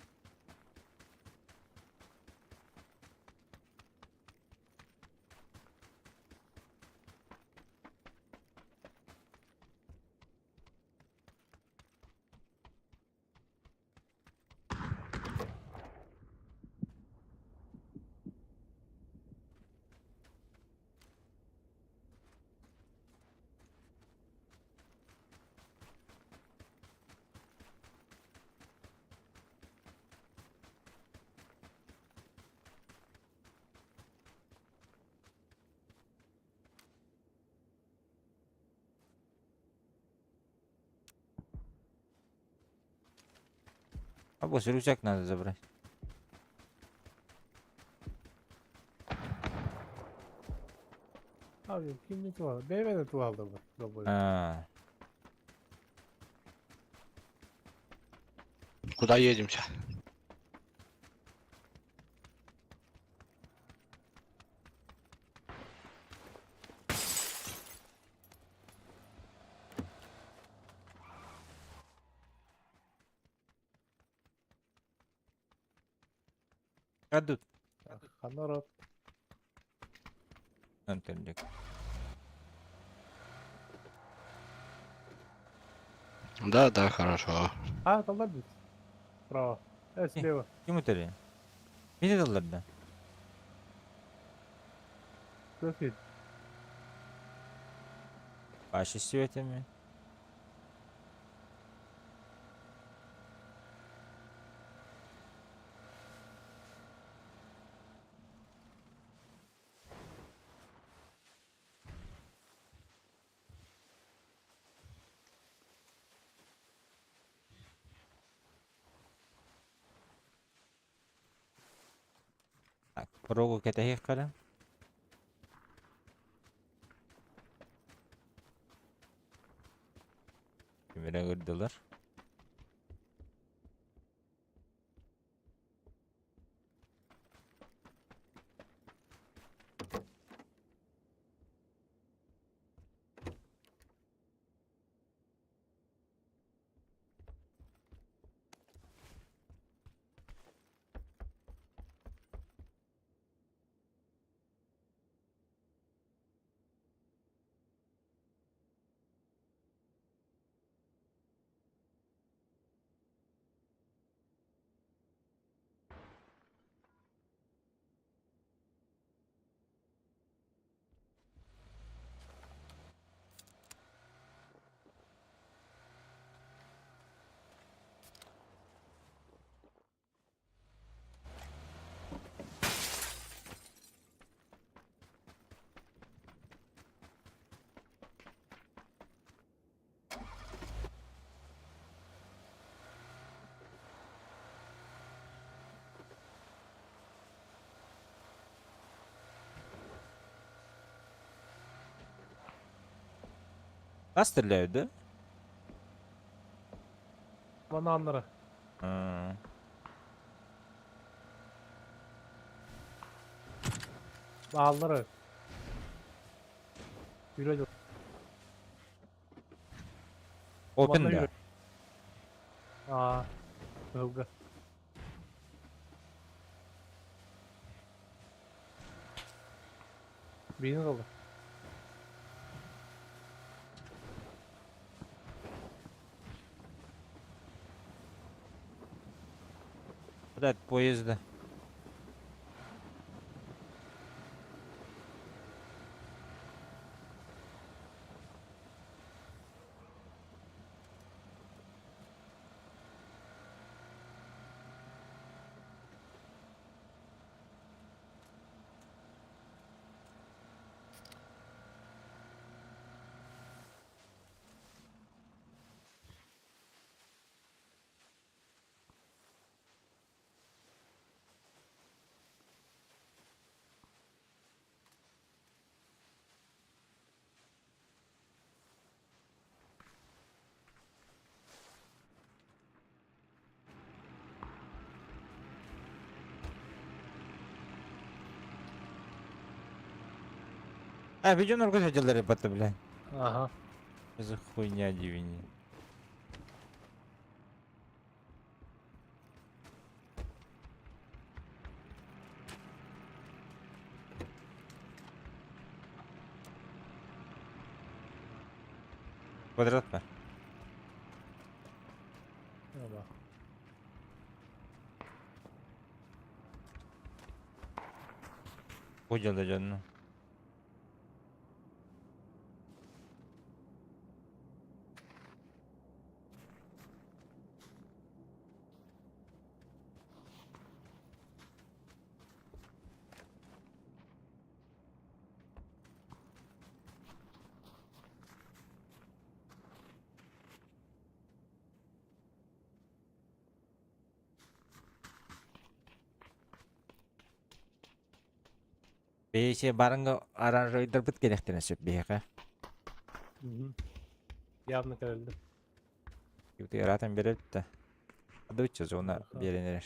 A: А босс, рюкзак надо забрать.
H: Abi kim ne tuvalı? Beyefendi tuvaldı bu. Добой.
A: А,
F: Куда едемся?
A: Кадут.
H: Ханарат.
A: Антонник.
F: Да, да, хорошо.
H: А, там бит. Справа. Слева.
A: Ким өтөрү? Биир долларда.
H: Көфет.
A: Ваши светами. Так, прогу кэтэһиэх кара. Кимире ырдылар. А стреляют, да?
H: Бананнары.
A: А,
H: Bağları. Yürü.
A: Open да.
H: А, долго. Бейін қалды.
A: Блядь, поезда. А, видео наркоз хотел ребята, бля.
H: Ага.
A: Что за хуйня, дивини. Квадрат па.
H: Оба.
A: Понял, да, ну. Бейсе барыңга оранжевыйдарбыт керехтен сөп биһиэхэ.
H: Явно кэллэ.
A: Кибити ыраатан берет да. Адыбычча зона биэренерер.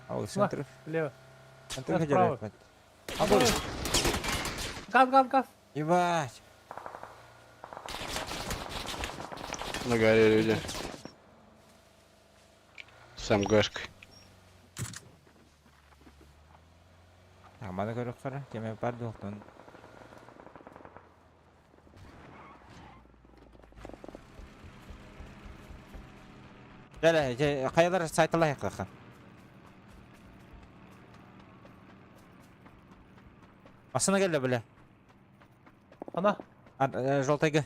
A: Ал центр.
H: Лево.
A: Центр
H: Справа. Газ, газ, газ.
A: Ебать.
F: На горе люди. С МГшкой.
A: Аманы көрөх қара, кеме бар доқтан. Дәлі, қаялар сайталай қақа. Асына келді біле.
H: Ана.
A: Жолтайгы.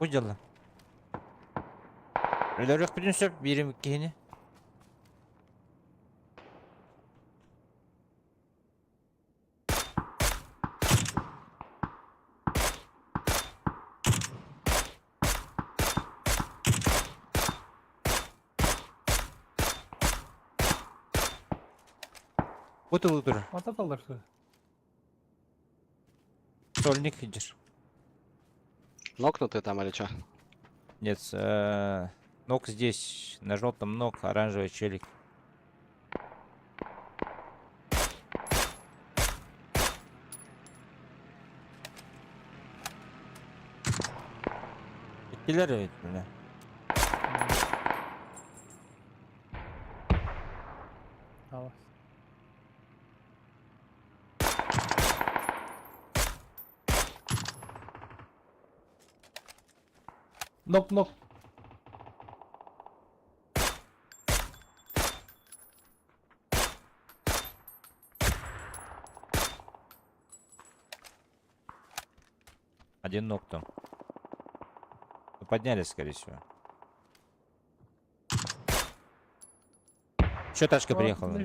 A: Уйдалла. Өлөрөх бүтүн сөп бирим кихини. Бутыл тур.
H: Ататалар.
A: Сольник идешь.
F: Нокнутый там или чё?
A: Нет, ног здесь, на желтом ног, оранжевый челик. Киллер ведь, бля.
H: Давай. Нок, нок.
A: Один ног там. Ну, подняли, скорее всего. Че тачка приехала?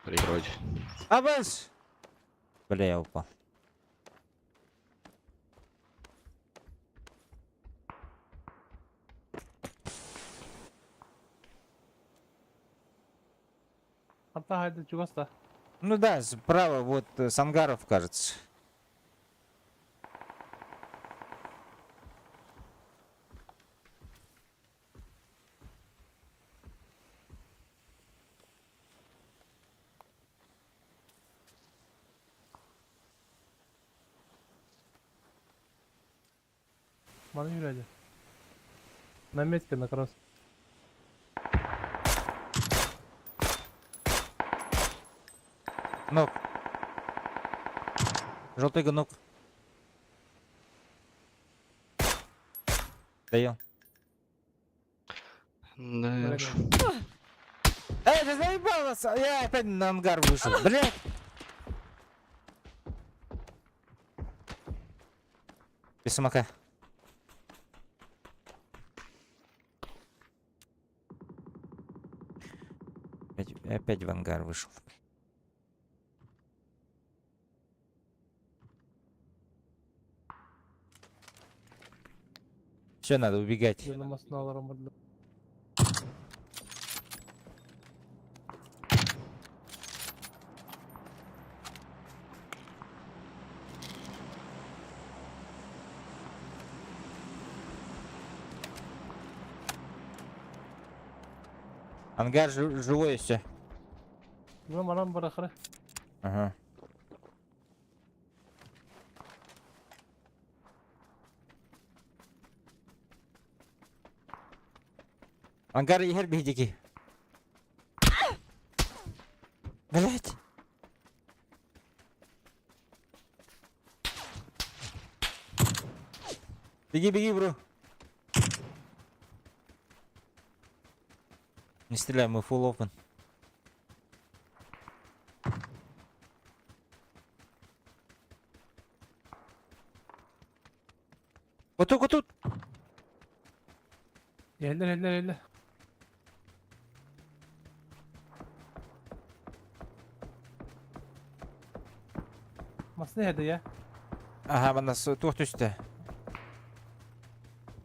F: Природе.
A: Абас! Бля, я упал.
H: Ханта хайды чугас да.
A: Ну да, справа вот с ангаров, кажется.
H: Маны yürüyeceğim. На метке на кросс.
A: Нок. Желтый гнок. Доел.
F: Да уж.
A: Эй, ты заебал нас! Я опять на ангар вышел. Блять! Без самока. Опять, опять в ангар вышел. Все, надо убегать. Ангар живой все. Ага. Ангар ехер бейдики. Блять. Беги, беги, бро. Не стреляй, мы full open. Вот тут, вот тут.
H: Yerler yerler yerler. Mas ne ya?
A: Ага, мана тух түсті.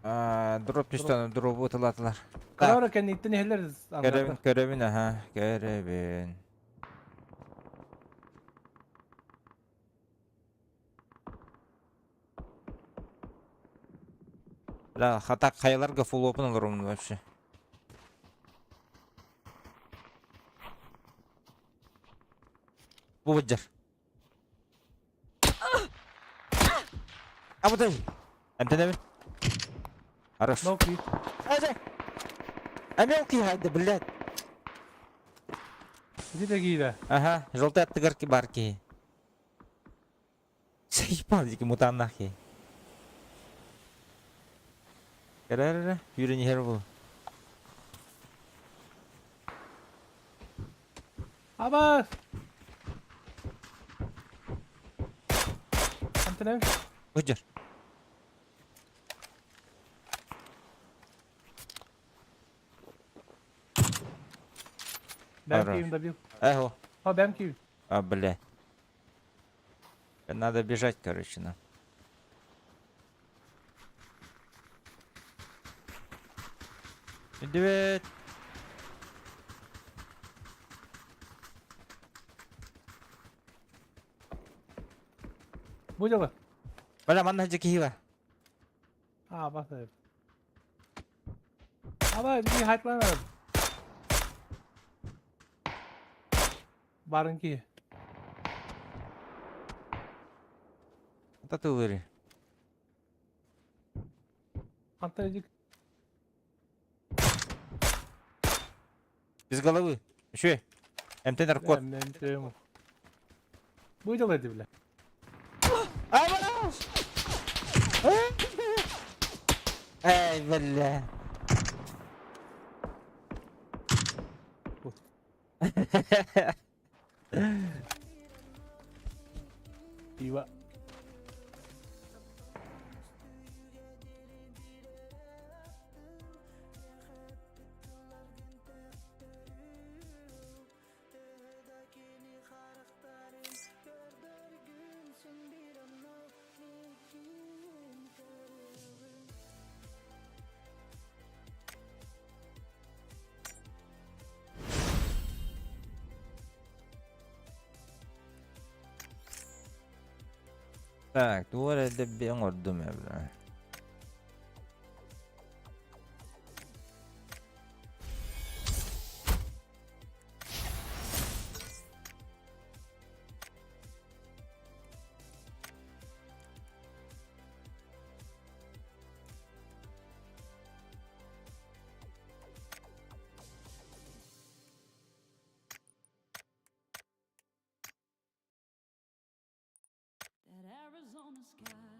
A: Дроп түсті, дроп ұтылатылар.
H: Kara kendi itten yerler.
A: Көрөбүн, көрөбүн, аха, көрөбүн. Бля, хата хаяларга full open олорум вообще. Бу быджар. А вот Эмтенебин. Хорош.
H: Мелкий.
A: А мелкий хайда, блядь.
H: Иди такие
A: Ага, желтый аттыгар барки. Заебал дики мутан нахи. Кэрэ, юрин хер бу.
H: Абас! Антенебин.
A: Быджар.
H: Бэмкием добил.
A: Эхо.
H: О, Бэмкием.
A: А, бля. Надо бежать, короче, нам. Медведь.
H: Будела?
A: Бля, манна кихила.
H: А, басып. Аба, бизге хайтланар. Барынки.
A: Это ты уверен.
H: Антон
A: Без головы. Еще. МТ наркот.
H: Будела эти, бля.
A: Эй, бля.
H: Ива.
A: Так, тугу эрэ дэбби оҥордум ээ, бля.
C: That Arizona sky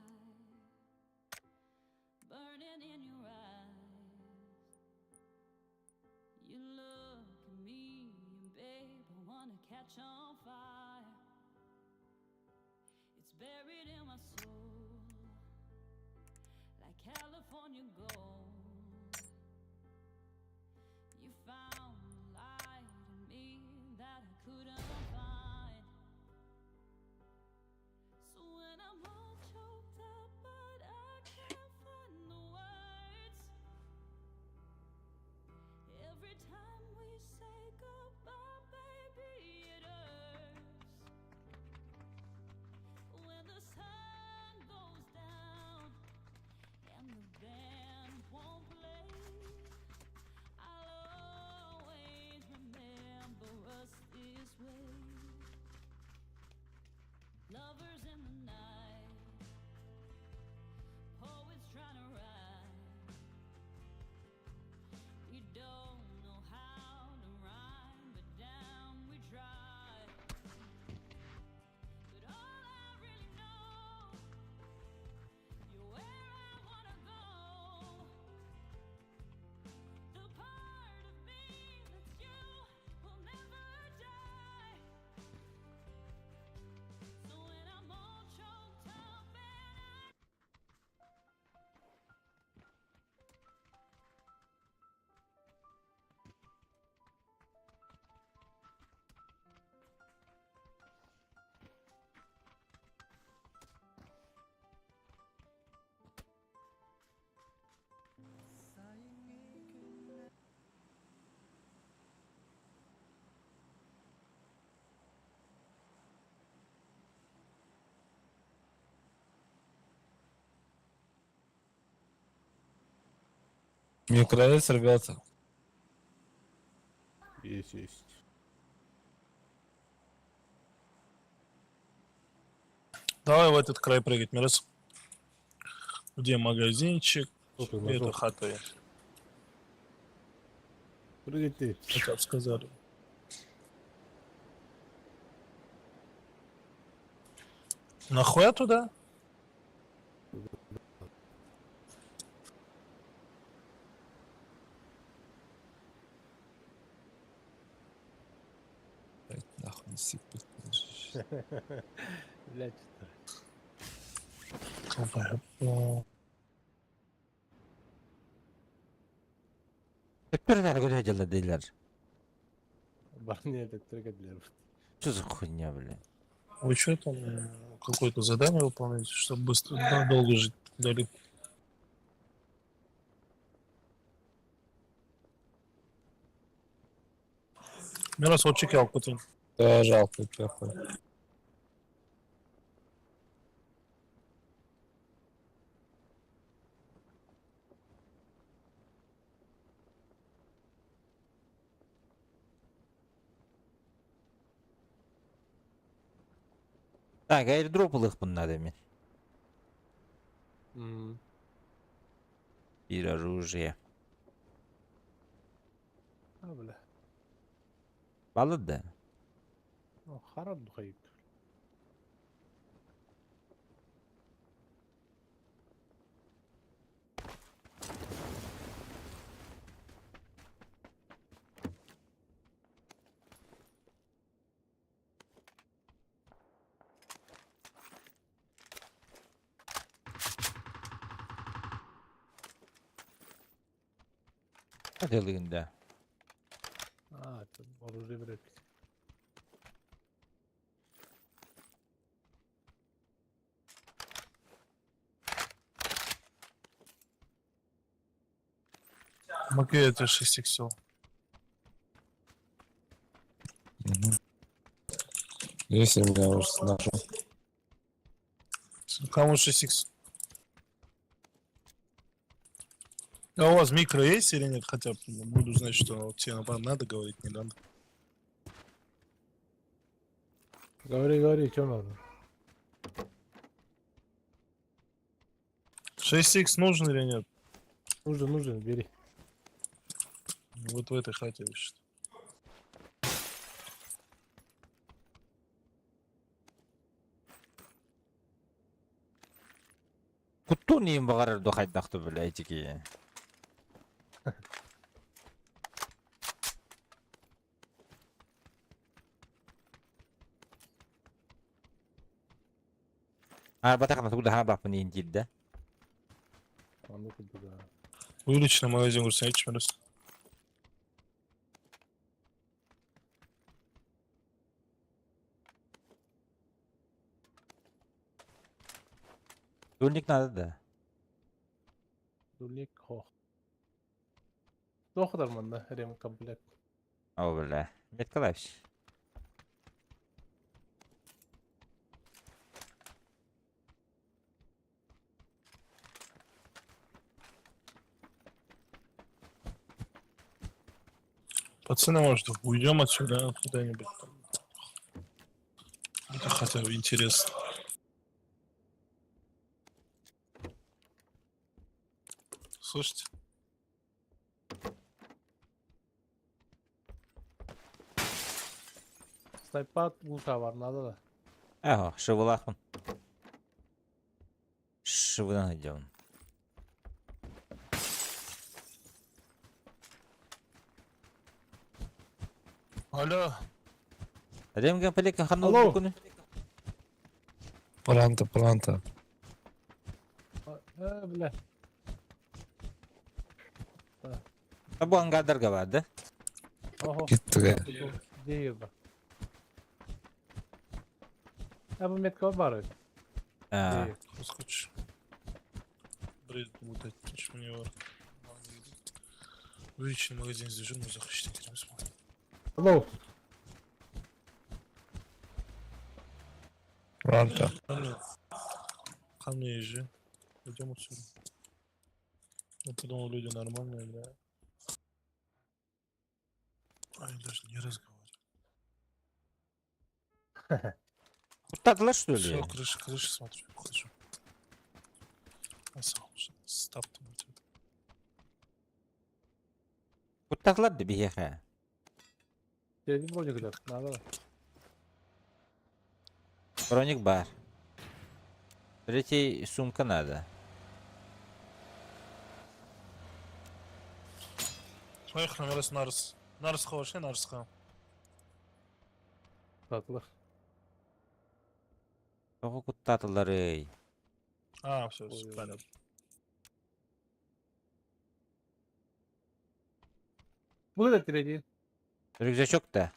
C: burning in your eyes. You look at me and babe, I wanna catch on fire. It's buried in my soul like California gold. You found the light in me that I couldn't find. So when I'm all choked up, but I can't find the words. Every time we say goodbye, baby, it hurts. When the sun goes down and the band won't play, I'll always remember us this way. Lovers in the night, poets trying to write. We don't know how to rhyme, but down we try. But all I really know, you're where I wanna go. The part of me that's you will never die. So when I'm all choked up and I
M: Мне нравится, ребята.
H: Есть, есть.
M: Давай в этот край прыгать, Мирас. Где магазинчик?
H: Что ты
M: Где эта
H: нашел?
M: хата?
H: Прыгай ты.
M: Как сказали. Нахуя туда? Блядь, Нахуй не сыпать.
H: Блядь, что
A: Теперь дела дилер.
H: Барни это трогатель.
A: Что за хуйня, бля?
M: Вы что там, какое-то задание выполняете, чтобы быстро, да, долго жить дали? Мирас, вот чекал потом. Да, жалко, плохой.
A: Так, airdrop ылыхпын надо мне. И оружие.
H: А, бля.
A: Балыт да?
H: Ну, харап духайып.
A: Делыгында.
H: А, это оружие блядь.
M: Окей, это 6 иксел.
N: Если меня уже нашел.
M: Кому 6х? А у вас микро есть или нет? Хотя бы буду знать, что тебе надо говорить, не надо.
H: Говори, говори, что надо?
M: 6х нужен или нет?
H: Нужен, нужен, бери.
M: Вот в этой хате лежит.
A: Куттуун иин баҕарар ду хайдахту бля итики. Аарбатахына тугу да хаабаппын иин диир да.
H: Аны курдук.
M: Увеличенный магазин көрсөң раз.
A: Дульник надо да.
H: Дульник хох. Тоқыдар манна ремкомплект.
A: О, бля. Меткалаевич.
M: Пацаны, может, уйдем отсюда куда-нибудь. Это хотя бы интересно. Слушайте.
H: Снайпат лута бар, надо да.
A: Ага, шывылахпын. Шывынан идем.
M: Алло.
A: Ремкомплект ханул
H: Алло.
A: букуну.
M: Пранта, пранта.
H: Бля.
A: Бу ангардарга бар да?
H: Охо.
M: Кеттік.
H: Дейір А бу метка бар.
A: А,
M: Хочешь. Бред лутать, мне бар. Увеличенный магазин здесь же, захочет
H: Алло.
M: Пранта. Ко мне езжи. Пойдем отсюда. Я подумал, люди нормальные, да. Они даже не разговаривают.
A: Куттадылар что ли?
M: Все, крыша, крыша, смотрю, ухожу. А сам стаптым будет.
A: Куттадылар да биһиэхэ.
H: Дедим броник да. Надо да.
A: Броник бар. Третий сумка надо.
M: Поехали, Нарыс, Нарыс. Нарысқа вообще, Нарысқа.
H: Сатылар.
A: Тоҕо куттаатылар эй.
M: А, все,
H: Ой, ой.
M: понятно.
H: Бу да третий.
A: Рюкзачок да.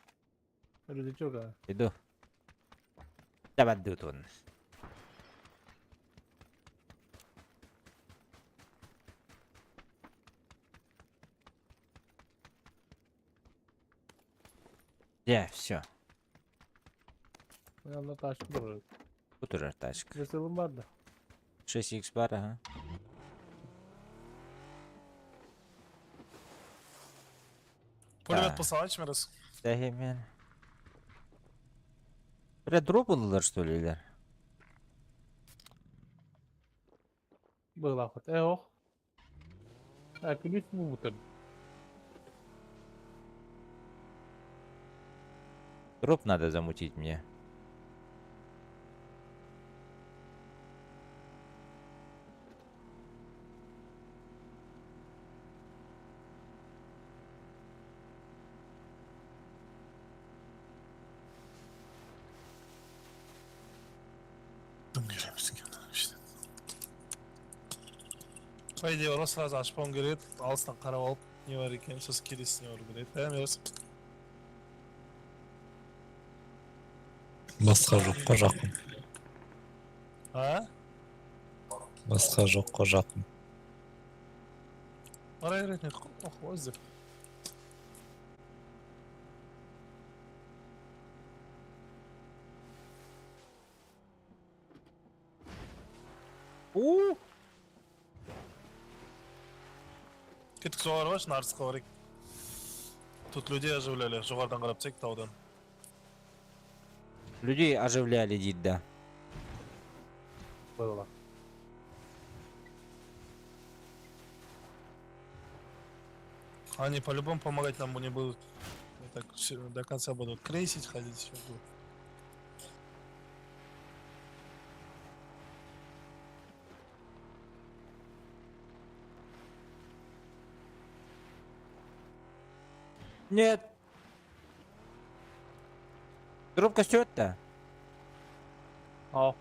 H: Рюкзачок, а.
A: Иду. Давай он. Я, все.
H: Yanında тачка durur.
A: Бу турар тачка.
H: Веселым бар да.
A: 6х бар, ага.
M: Пулемет
A: Да.
M: посылать, Мирас?
A: Да, мен. Бля, дроп ыллылар, что ли, или?
H: Была хоть. Ох. А, ключ бу бутыр.
A: Дроп надо замутить мне.
M: По идее, ол сразу ашпауың керек еді алыстан қарап алып не бар екенін сосын келесіне бару керек еді ә Мирас?
N: Басқа жоққа жақын.
M: А?
N: Басқа жоққа жақын.
M: Бара беретін едік қой оқып іздеп.
A: У!
M: Кеттік жоғары баршы, Нарысқа барайық. Тут людей оживляли, жоғарыдан қарап тек таудан.
A: Людей оживляли, дит, да.
H: Было.
M: Они по-любому помогать нам не будут. Они так до конца будут крысить, ходить, всё будет.
A: Нет. Трубка стоит-то?
H: А.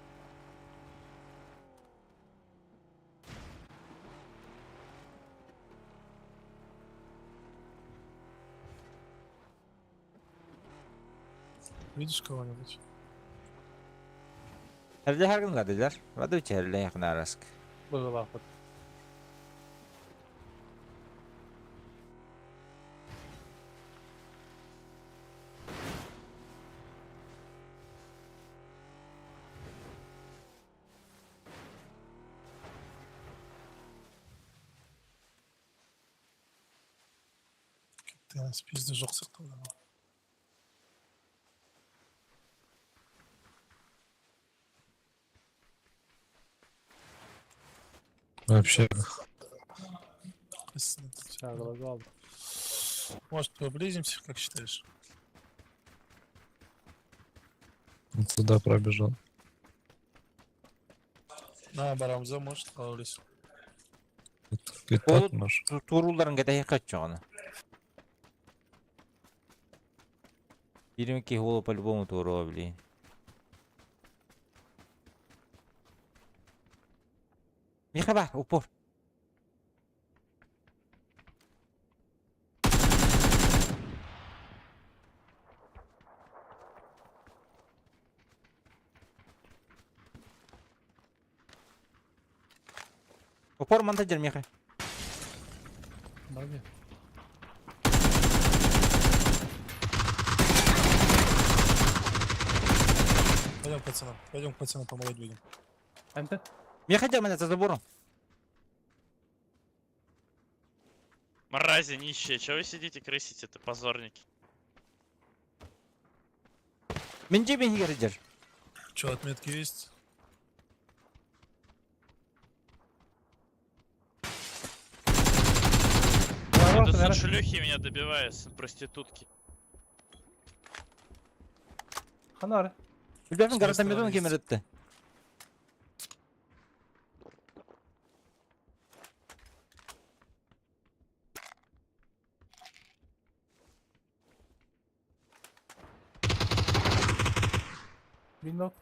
M: Видишь кого-нибудь?
A: Herle her gün dediler. Vada içerle yakın arask.
H: Было.
M: Ты нас пизды жоқ сияқты ғой.
N: Вообще.
M: Қайсысына?
H: Шагала алды.
M: Может, приблизимся, как считаешь?
N: Он сюда пробежал.
M: На, барамза, может, қалай
N: Летать может.
A: Туруларын кете каччоғына. 22 голо по-любому туру, блин. Миха бар, упор. Упор монтажер, Миха.
H: Бар
M: Пойдем к пацанам, пойдем к пацанам помогать будем.
H: МТ?
A: Миха, меня за забором.
K: Мрази нищие, чего вы сидите крысите-то, позорники?
A: Мен жебен хигер.
M: Че, отметки есть?
K: Это сын шлюхи меня добивает, сын проститутки.
H: Ханар.
A: Билбеппин
M: С
A: гарантан
M: той
A: бердим
M: стороны
A: кемер өтті.
H: Вино.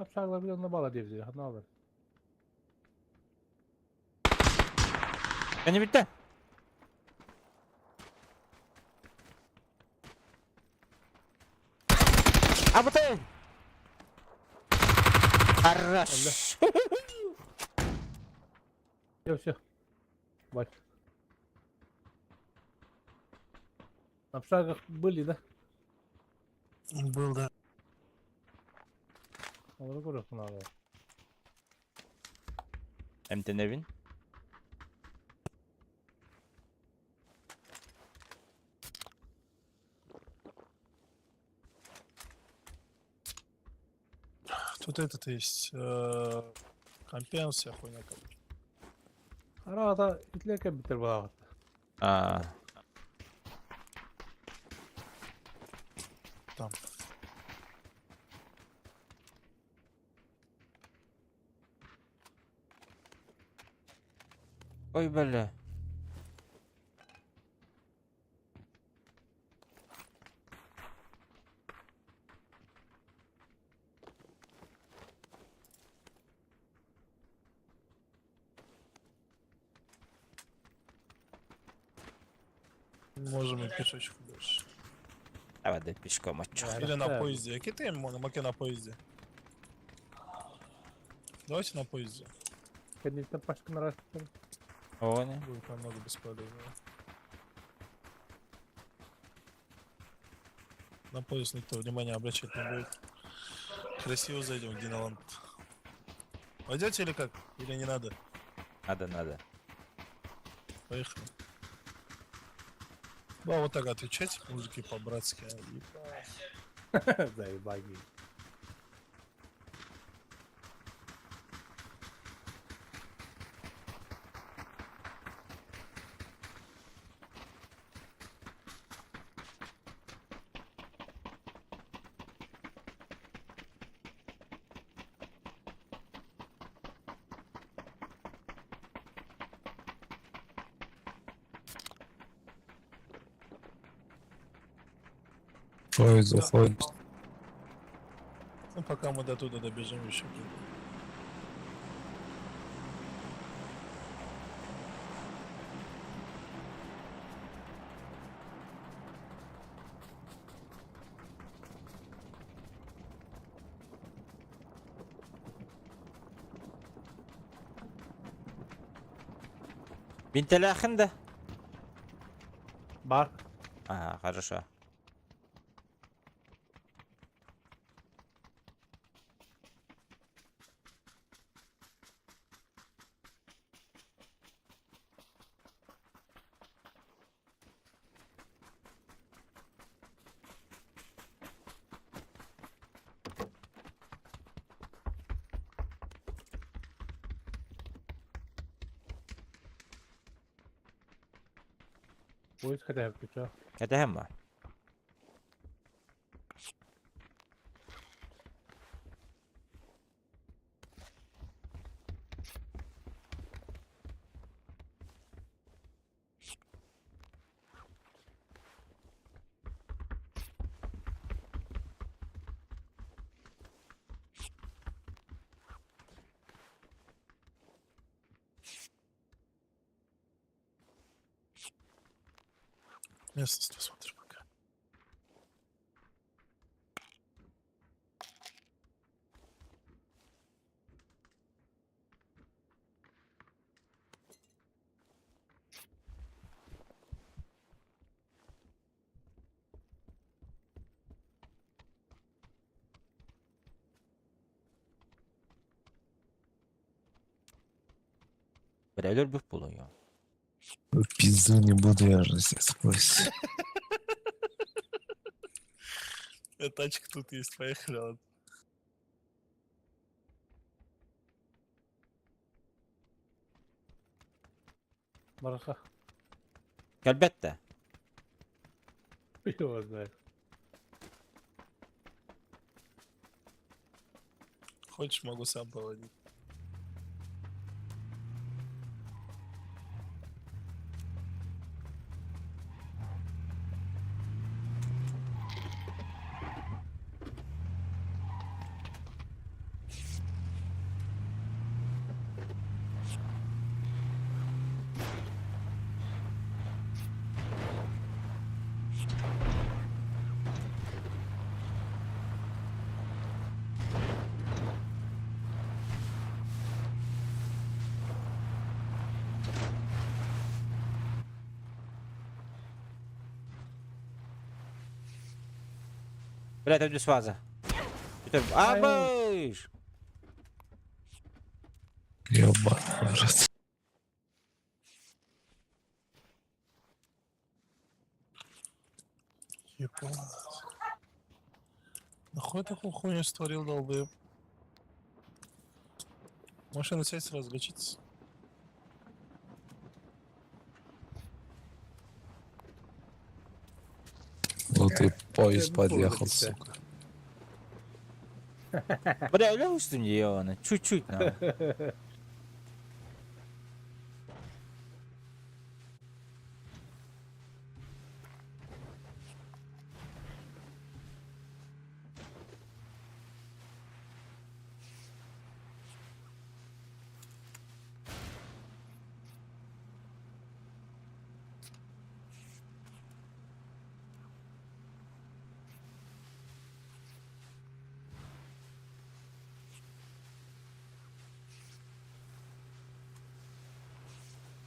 H: Апшагла bir onunla bala diye Ne haber?
A: Beni bitti. Абытай! Хорош!
H: Все, все. Бать. На пшагах были, да?
M: Был, да.
H: Onu görüyorsun abi.
A: МТ-невин.
M: Тут этот есть. Компен, вся хуйня, короче.
H: Arada itlerken bitir bu ağı.
A: А,
M: Там.
A: Ой, бля.
M: Можем и пешочком дальше.
A: Давай, да, пешком, а чё?
M: Или на поезде. Какие ты маке на поезде? Давайте на поезде.
H: Kendisi başkın araştırın.
A: О, не.
M: Будет намного бесполезнее. На поезд никто внимания обращать не будет. Красиво зайдем в Диналанд. Пойдете или как? Или не надо?
A: Надо, надо.
M: Поехали. Да, вот так отвечать мужики по-братски. а, ебать.
H: Заебаги.
N: Поезд уходит.
M: Ну, пока мы до туда добежим еще.
A: Бинтеляхин да?
H: Бар.
A: Ага, хорошо.
H: Поезд хотя бы, чё?
A: Это хемма.
M: Местность посмотрим пока.
A: Бля, өлбүт буолуо.
N: В пизду не буду я же здесь сквозь.
M: Тачка тут есть, поехали. ладно.
H: Бараха.
A: Кэлбэт.
H: Хуй его знает.
M: Хочешь, могу сам поводить.
A: Бля, это сваза. Это... Абыш!
N: Ёбаный в рот.
M: Ебать. Нахуй такую хуйню створил, долбоеб? Машина сядь сразу лечиться.
N: Вот и поезд
H: ну,
N: подъехал,
H: тоже
N: сука.
A: Бля, бля, устун ебаный. Чуть-чуть, на.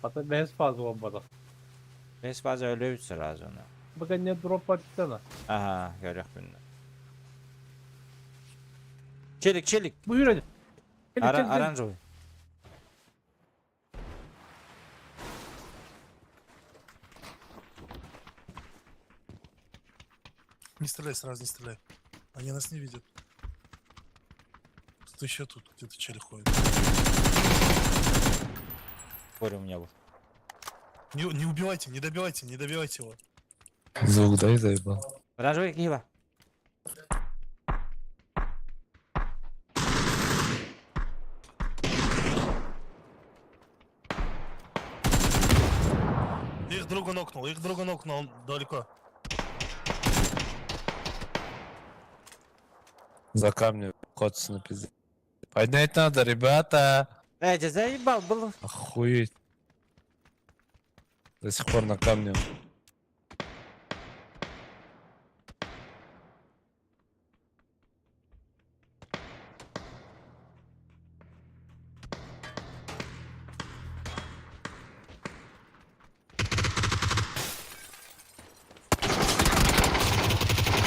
H: Хата бэһис фаза буолбатах.
A: Бэһис фаза өлөбүт сразу. На.
H: Бу кэннэ дроп партизана.
A: Ага, көрүөхпүн. Челик, челик.
H: Бу yürü.
A: Ара оранжевый.
M: Не стреляй сразу, не стреляй. Они нас не видят. Тут еще тут где-то челик ходит.
A: Горе у меня был.
M: Не, не убивайте, не добивайте, не добивайте его.
N: Звук дай, заебал.
A: Оранжевый кила.
M: Их друга нокнул, их друга нокнул, он далеко.
N: За камнем коц на пизде. Поднять надо, ребята.
A: Эй, ты заебал был.
N: Охуеть. До сих пор на камне.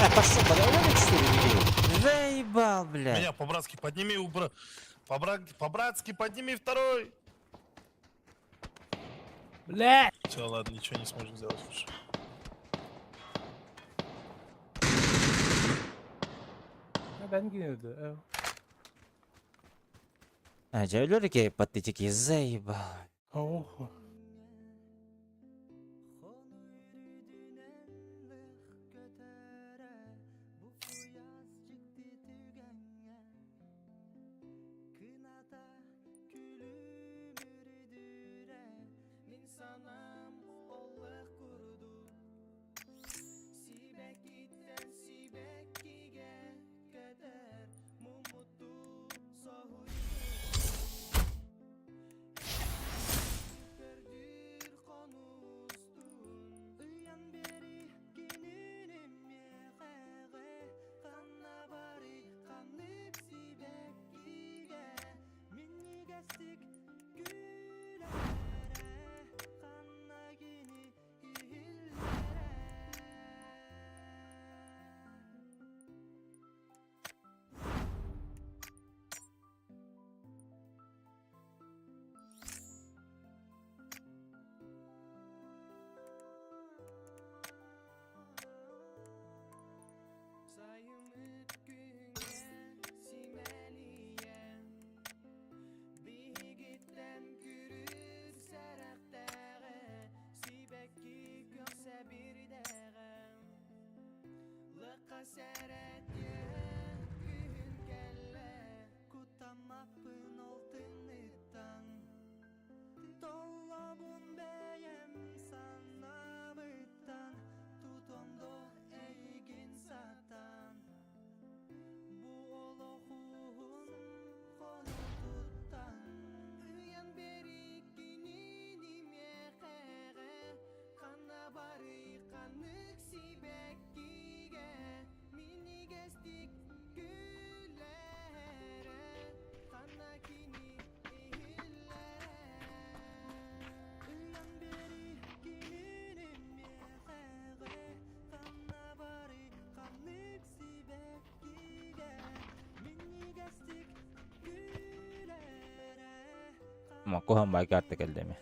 A: А, пошел, бля, что ли, Заебал, бля.
M: Меня по-братски подними, убра... По-братски подними второй.
H: Бля!
M: Все, ладно, ничего не сможем сделать уже.
H: Ben girdi.
A: А, дьэ, патетики, заебал.
H: Oh.
A: Куһан байкарта кэлдеми.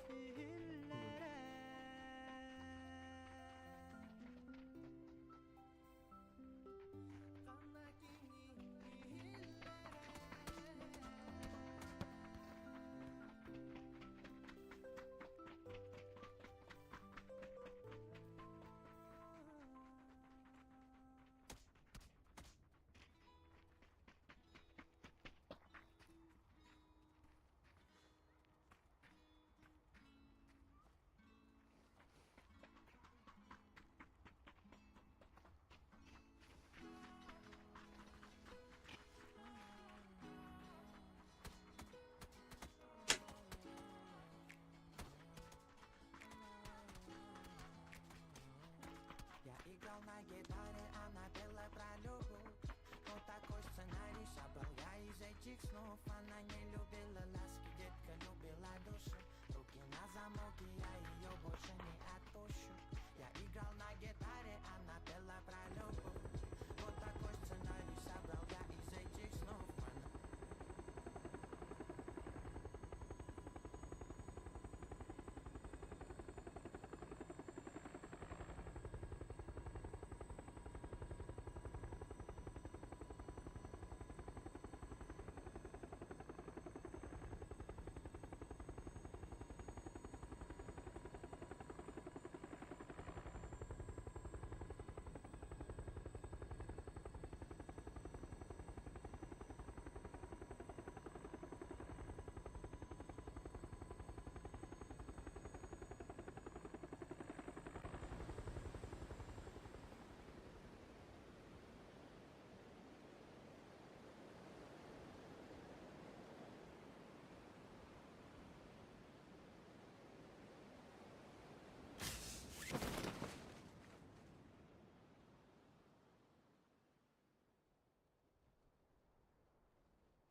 C: Она не любила ласки, детка любила души. Руки на замок.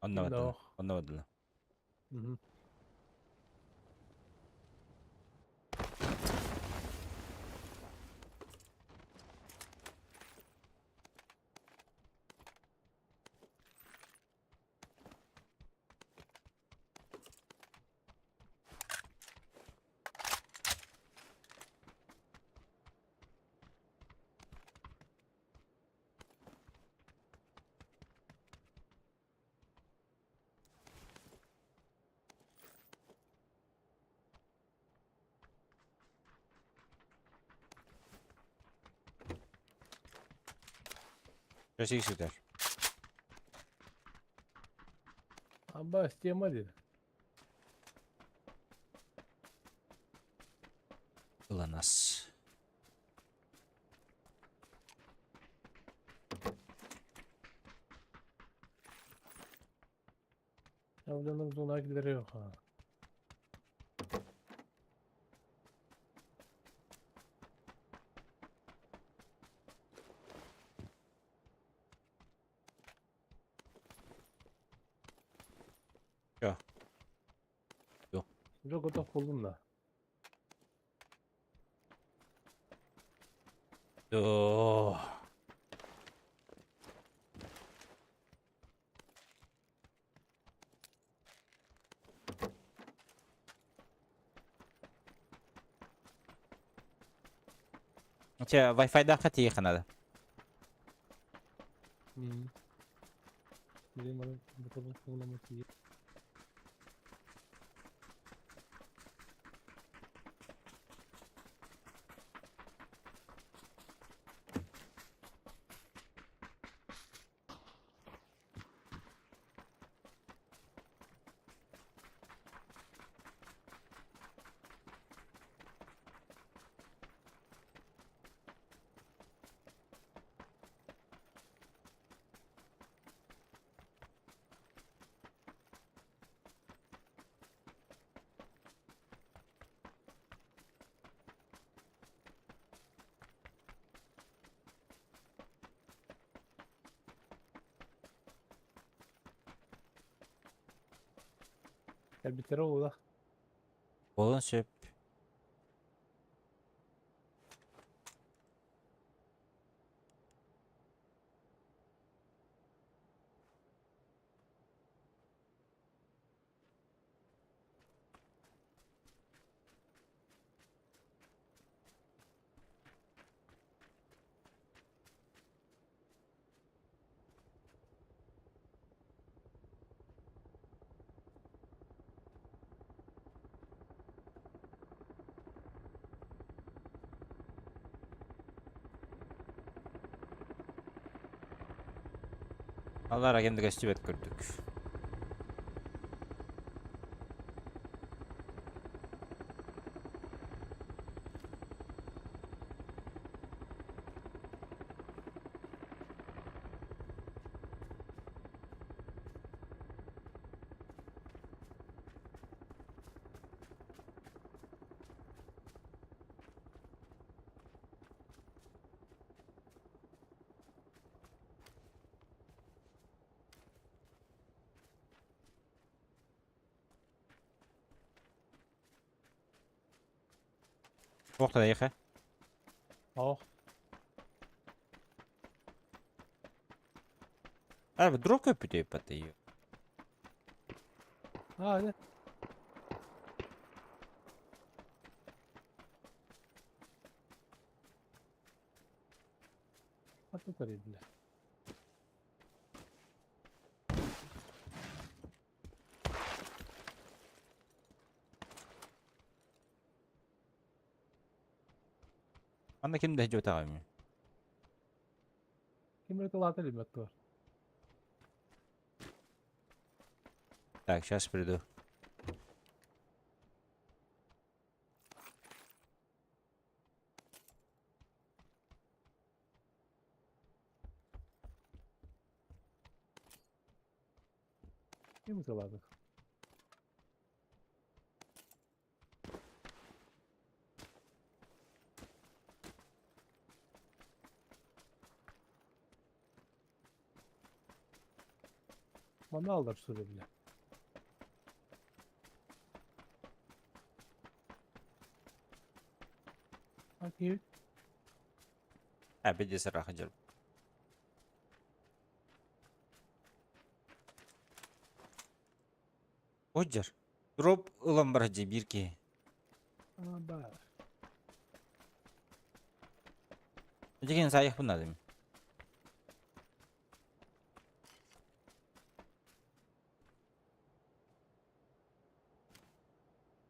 A: Онно
H: Ким да
A: бардылар.
H: ох.
A: Онно бардылар.
H: Мгм.
A: Россия сытар.
H: Аба тема диир.
A: Ыланас.
H: Ya bu zona gideri yok ha.
A: Yok. Yok.
H: Çok otak buldum da.
A: Oh. Чэ, Wi-Fi да хати надо.
H: Hı. Benim bana bu kadar uygulaması iyi. Ya bir kere oldu.
A: Болон сөп. Алар агенді көстүбөт көрдүк. Туохта да
H: Oh.
A: А, вдруг көпүтөй паты.
H: Ha hadi. Atı bile.
A: Анда ким да жотагам.
H: Kim öyle latı var.
A: Так, сейчас приду.
H: Kim öyle? Манна аллар что ли, бля? Окей.
A: Опять сарахадер. Оджер. Дроп ылан бар бирки.
H: А, бар.
A: Деген саяқ бұнадым.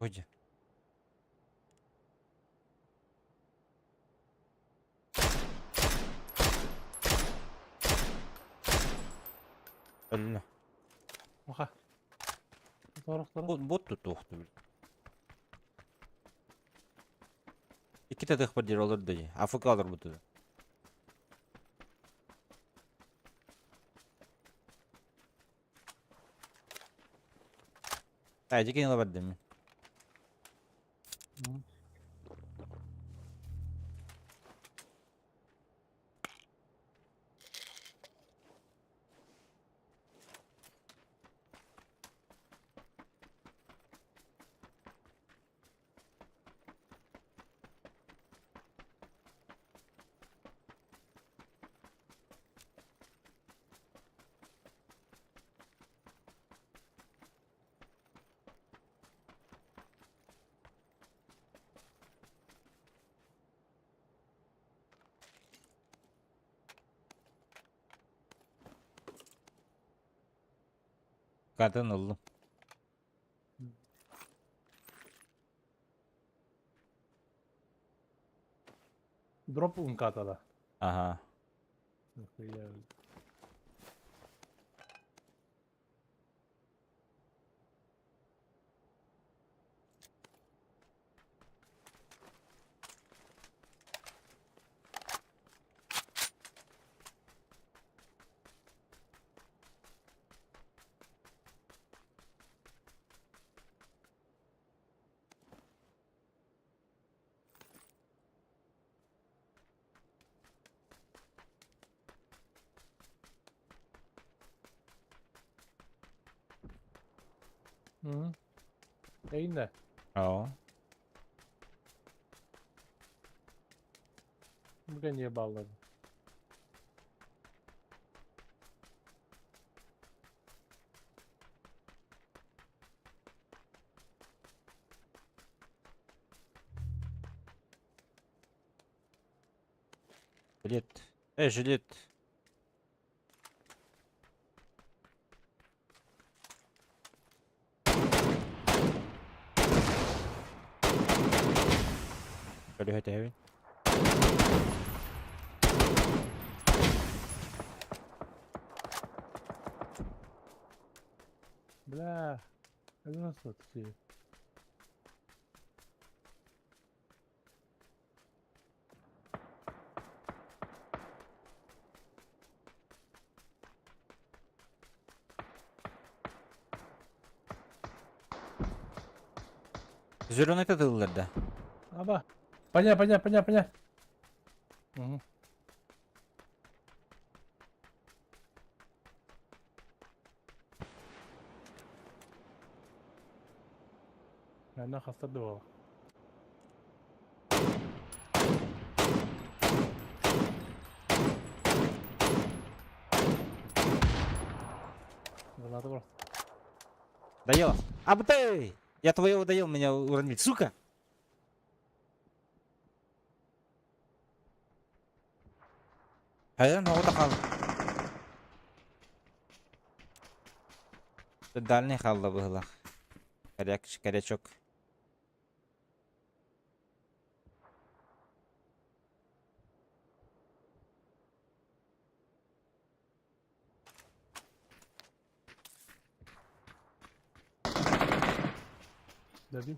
A: Оджер. Өлүнө.
H: Оха. Торохторо.
A: Бот бот тут ухту. Икки тых бар дер олар дии. АФК алар буту. Ай, дикин бар деми. Катын oldu.
H: Дроп унката да.
A: Ага.
H: Нахуя. Угу. Эйнде.
A: О.
H: Бүгін не баллады.
A: Жилет. Жилет. Көрүһэ
H: Бля. Это нас тут.
A: Зеленый тыллар да.
H: Аба. Поня, поня, поня, поня. Угу. Она хастадывала. Граната просто.
A: Доела. Абтай! Я твоего доел, меня уронили. Сука! Хайдан оҕото хал. Дальний халла быһылах. Коряк, корячок.
H: Добил.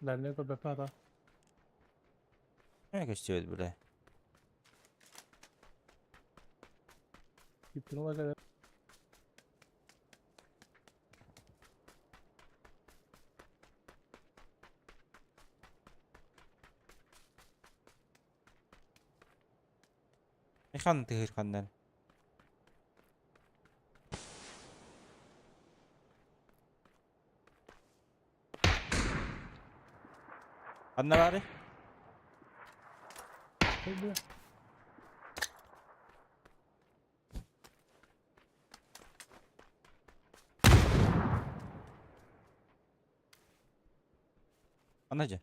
H: Дальний ПП, да.
A: Не көстүбүт бля.
H: Киптин.
A: Михан тыһыр ханнар. Ханна бары? Ханна же?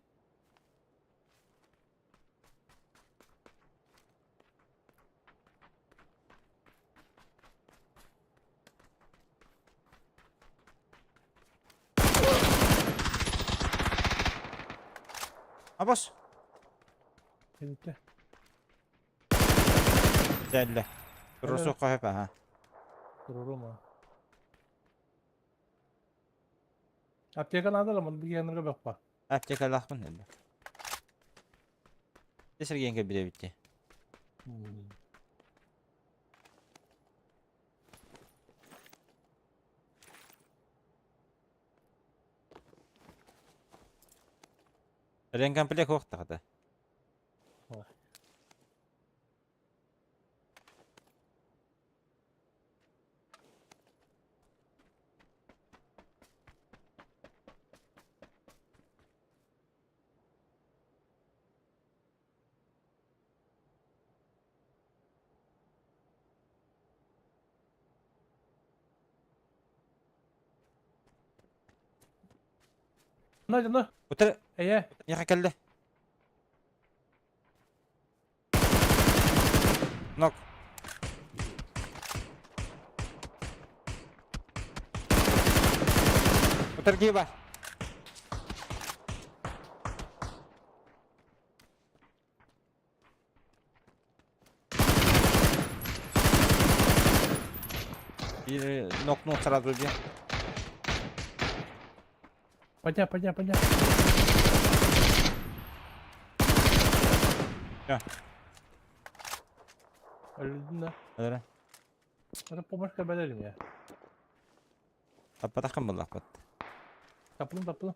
A: Абас.
H: Кэлбитэ.
A: Дәлле. Русу қойып, аха.
H: Турурум а. Аптека надо ла, мын бигенерге бөкпа.
A: Аптекалаахпын элбэ. Сергеенке билебитти. Ренкомплект хуохтахата.
H: На, на.
A: Утар.
H: Эйе.
A: Яха кэллэ. Нок. Утар киба. Bir нокнул сразу убил.
H: Подня, подня, подня.
A: Всё.
H: Өлдүн
A: Да.
H: Это помощь кабелер мне.
A: Таппатахым буллахпыт.
H: Таплым, таплым.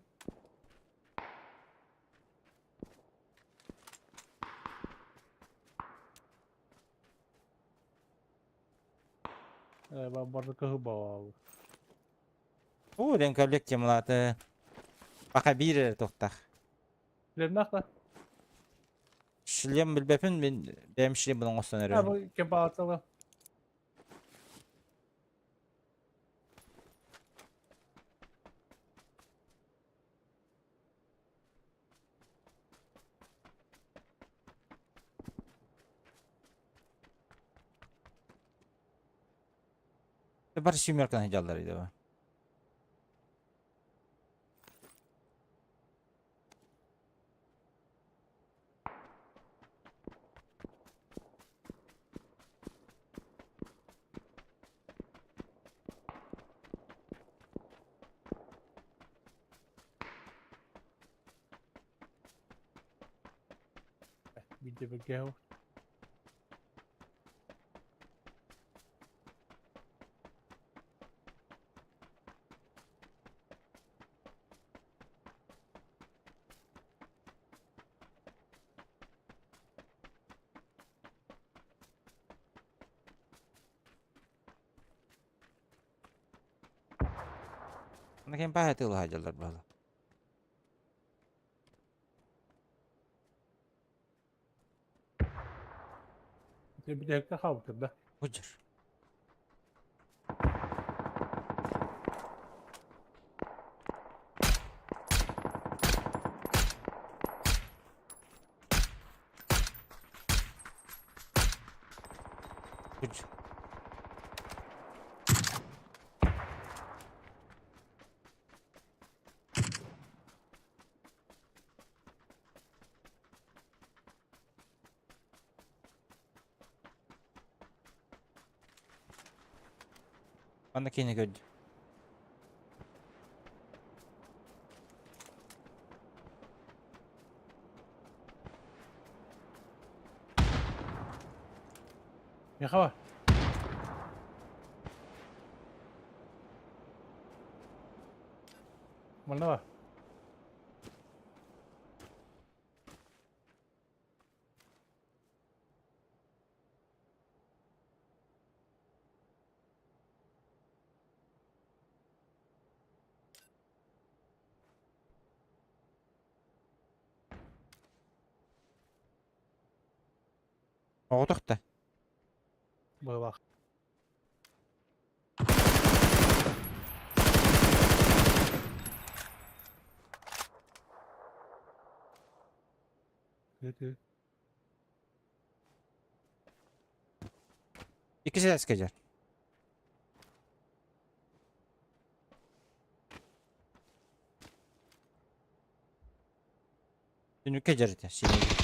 H: Барды кыһы баал.
A: О, ренкомплект темлаты. Пока бир тоқтақ.
H: Лемнах
A: Шлем билбепин мен бэм шлем бұның остан
H: А,
A: өрөм.
H: бу кем бааталы.
A: Бар семерканы жалдар иде ба.
H: Видео бегеу.
A: Оны кем баа тылы жалдар бала.
H: Битекте хабытыр да.
A: Хужыр. Хужыр. Аны кені көрді.
H: Мехава. Манна
A: Оҕотох да.
H: Быһылаах. Ити.
A: Икки сээскэ дьэр. Түнүккэ дьэритэ синиги.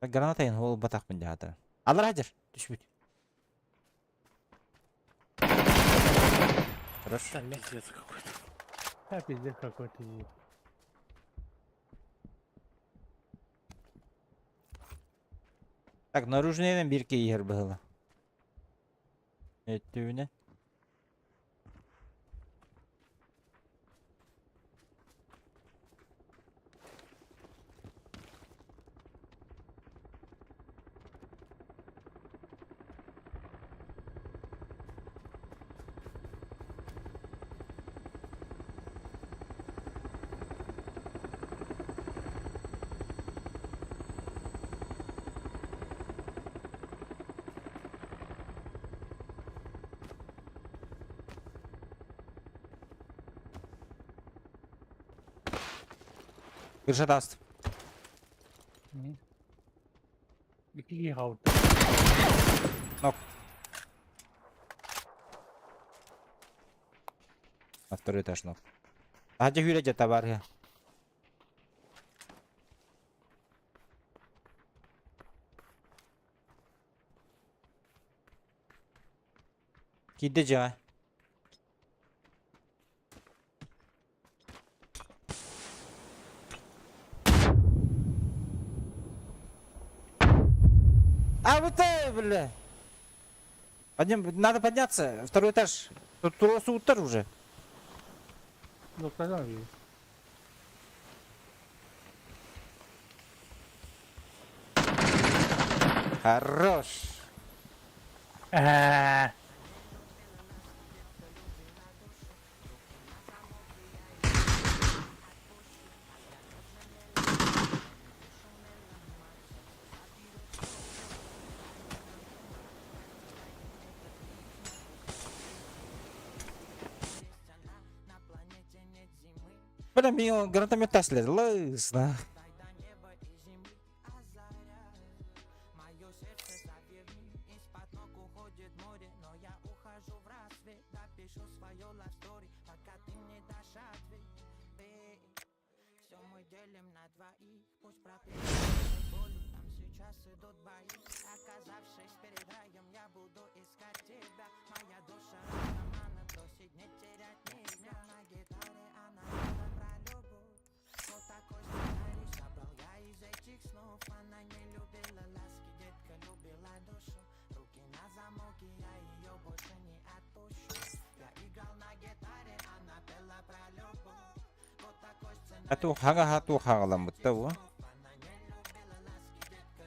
A: Граната ин буолбатахпын дьаһатара. Аллара дьэр түспүт. Хорошо.
M: Пиздец какой-то.
H: Да, пиздец какой-то.
A: Так, наружныйдан бир киһи быһыла. Өттүбүнэ. Крыша даст.
H: Икки киһи хаалбыт.
A: Нок. На второй этаж нок. А где Юля где товар? Киирдэ дьиэҕэ. А вот бля! Подним, надо подняться. Второй этаж. Тут тур уже.
H: Ну, сказал же.
A: Хорош.
H: Э.
A: Бля, мин гранатомет таслер. Лысна. А то хага хату хагаламмытта бу.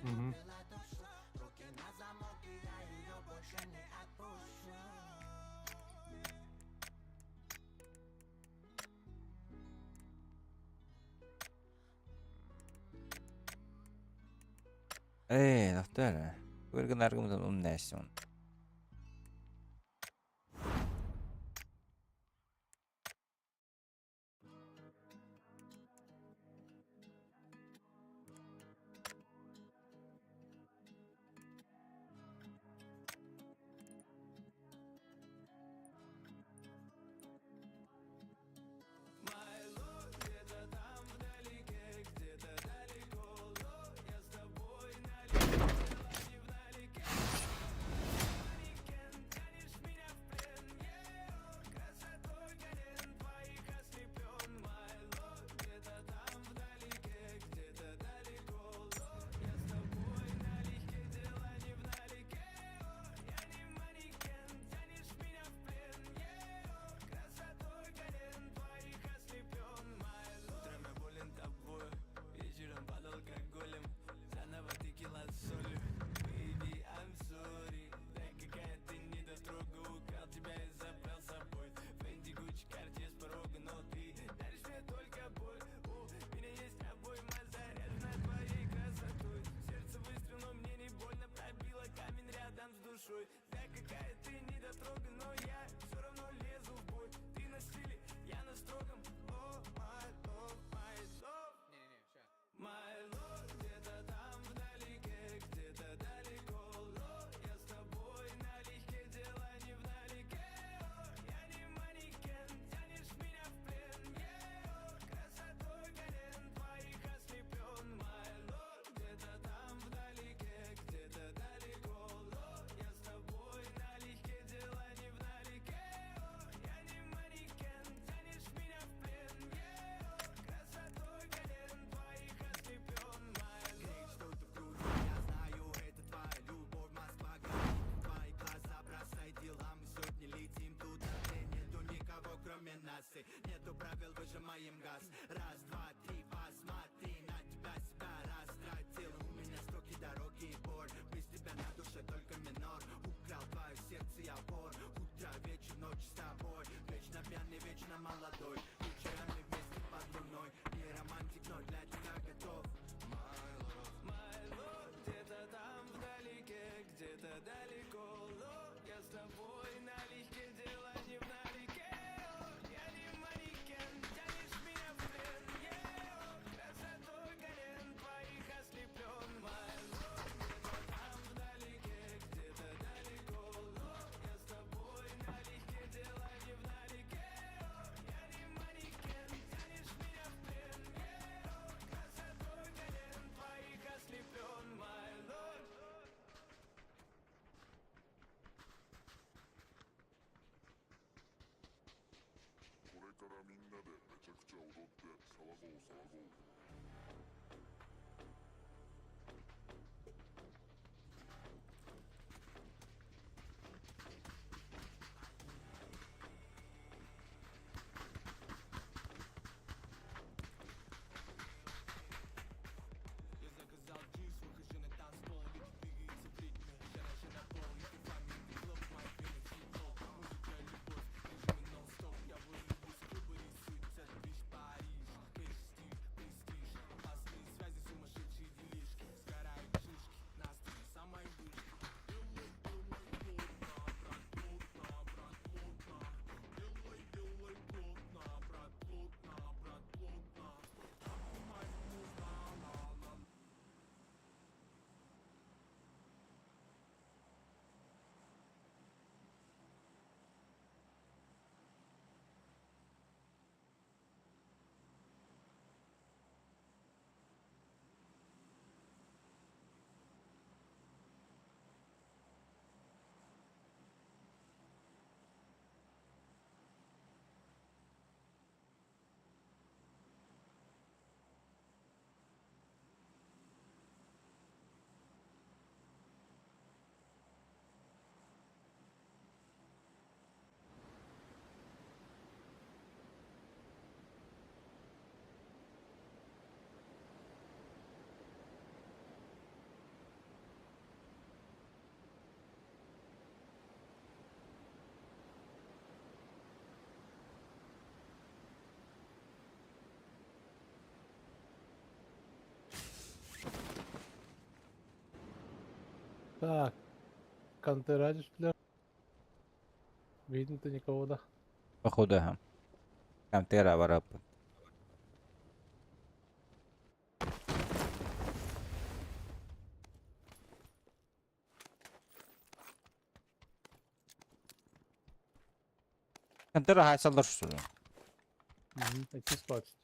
H: Мгм.
A: Ээ, доктор. Көргөн аргымдан умнайсың.
C: Нету правил, выжимаем газ. Раз, два, три, посмотри на тебя, себя растратил. У меня строки, дороги и боль. Без тебя на душе только минор. Украл твое сердце, я вор. Утро, вечер, ночь с тобой. Вечно пьяный, вечно молодой. Вечерами вместе под луной. Не романтик, но для тебя готов. My love, где-то там вдалеке, где-то далеко, но я с тобой налегке, дело не в налике. Я не манекен, тянешь меня в плен, yeah. Красотой колен твоих ослеплен, my love, где-то там вдалеке, где-то далеко, но я с тобой налегке, дело не в налике. Я не манекен, тянешь меня в плен, yeah. Красотой колен твоих ослеплен, my lord. Я заказал джинс, выхожу на танцпол. Люди двигаются в ритме, жара на пол. Фламинго клуб, мой хип-хоп. Музыка, любовь, режиме нон-стоп. Я вырву из клуба, рисуется движ Париж. Кэш, стиль, престиж. Опасные связи, сумасшедшие делишки. Сгорают шишки, настрой на самой вышке. Делай, делай плотно, брат, плотно, брат, плотно. Делай, делай плотно, брат, плотно, брат, плотно. Обнимать нужно, ла-ла.
H: Так. Контера түстүлэр. Видно-то никого да.
A: Походу, ага. Контера барап. Контера хайсалдар что ли?
H: Угу. Идти спать.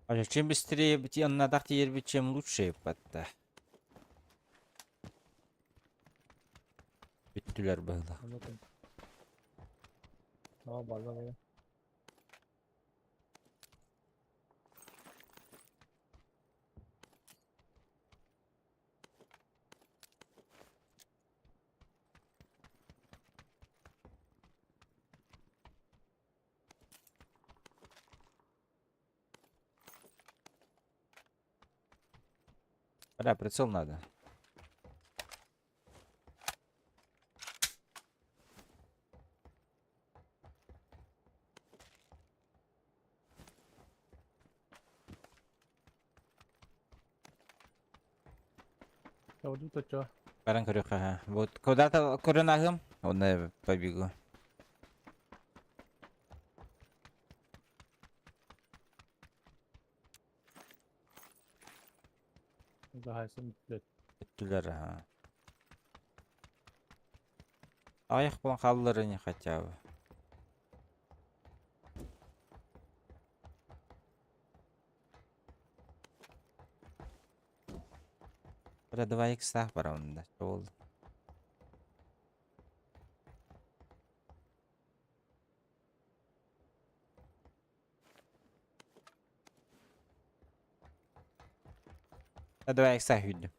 A: А чем быстрее надо чем лучше подта. Бүттүлэр было.
H: Anladım. Tamam barda.
A: Бля, прицел надо.
H: Я вот тут что?
A: Баран ага. Вот куда-то көрүнагым, он побегу.
H: Захайсын блядь.
A: Бүттүлэр, ага. Аяқ болан қалдыры не хотя бы. Бля, 2 икс бар онда. Ол. Давай икса сүүрдүм.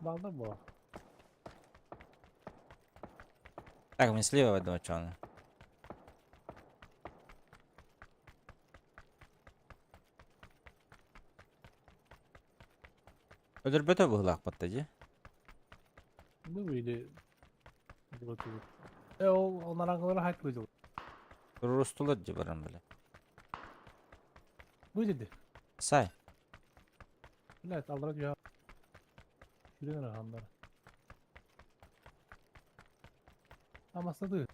H: Балда була.
A: Так, мы слева одного чона. Өлөрбөтө быһылаахпатта дии.
H: Ну или Э ол онараңгылары хайт выдал.
A: Рустулар дии баран бile.
H: Выйди.
A: Сай.
H: Блять, аллара я. Күрен рахандар. Амасады.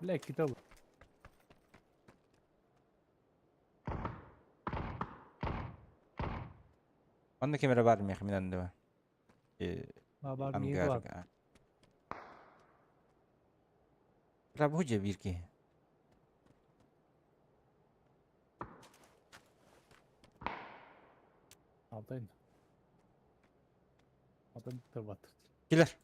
H: Бля, кидал.
A: Онно ким эрэ баар миэхэ мин анныба.
H: Баар миэ бар.
A: Бля, бу дьэ биир киһи.
H: Алтайын. Атын тырбат.
A: Килер.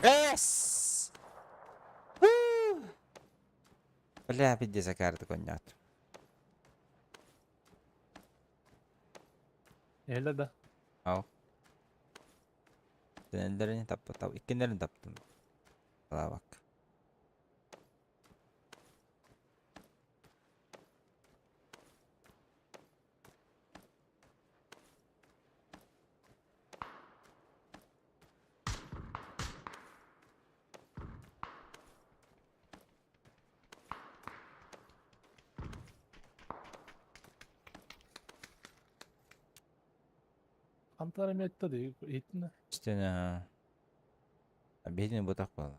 A: Эс! Бля, пиздец, карты конят.
H: Эле да.
A: Ау. Сенелерин тапты, тап, иккиннерин таптым. Бак.
H: Антара метта да итин.
A: Истина. Обеденный бутах был.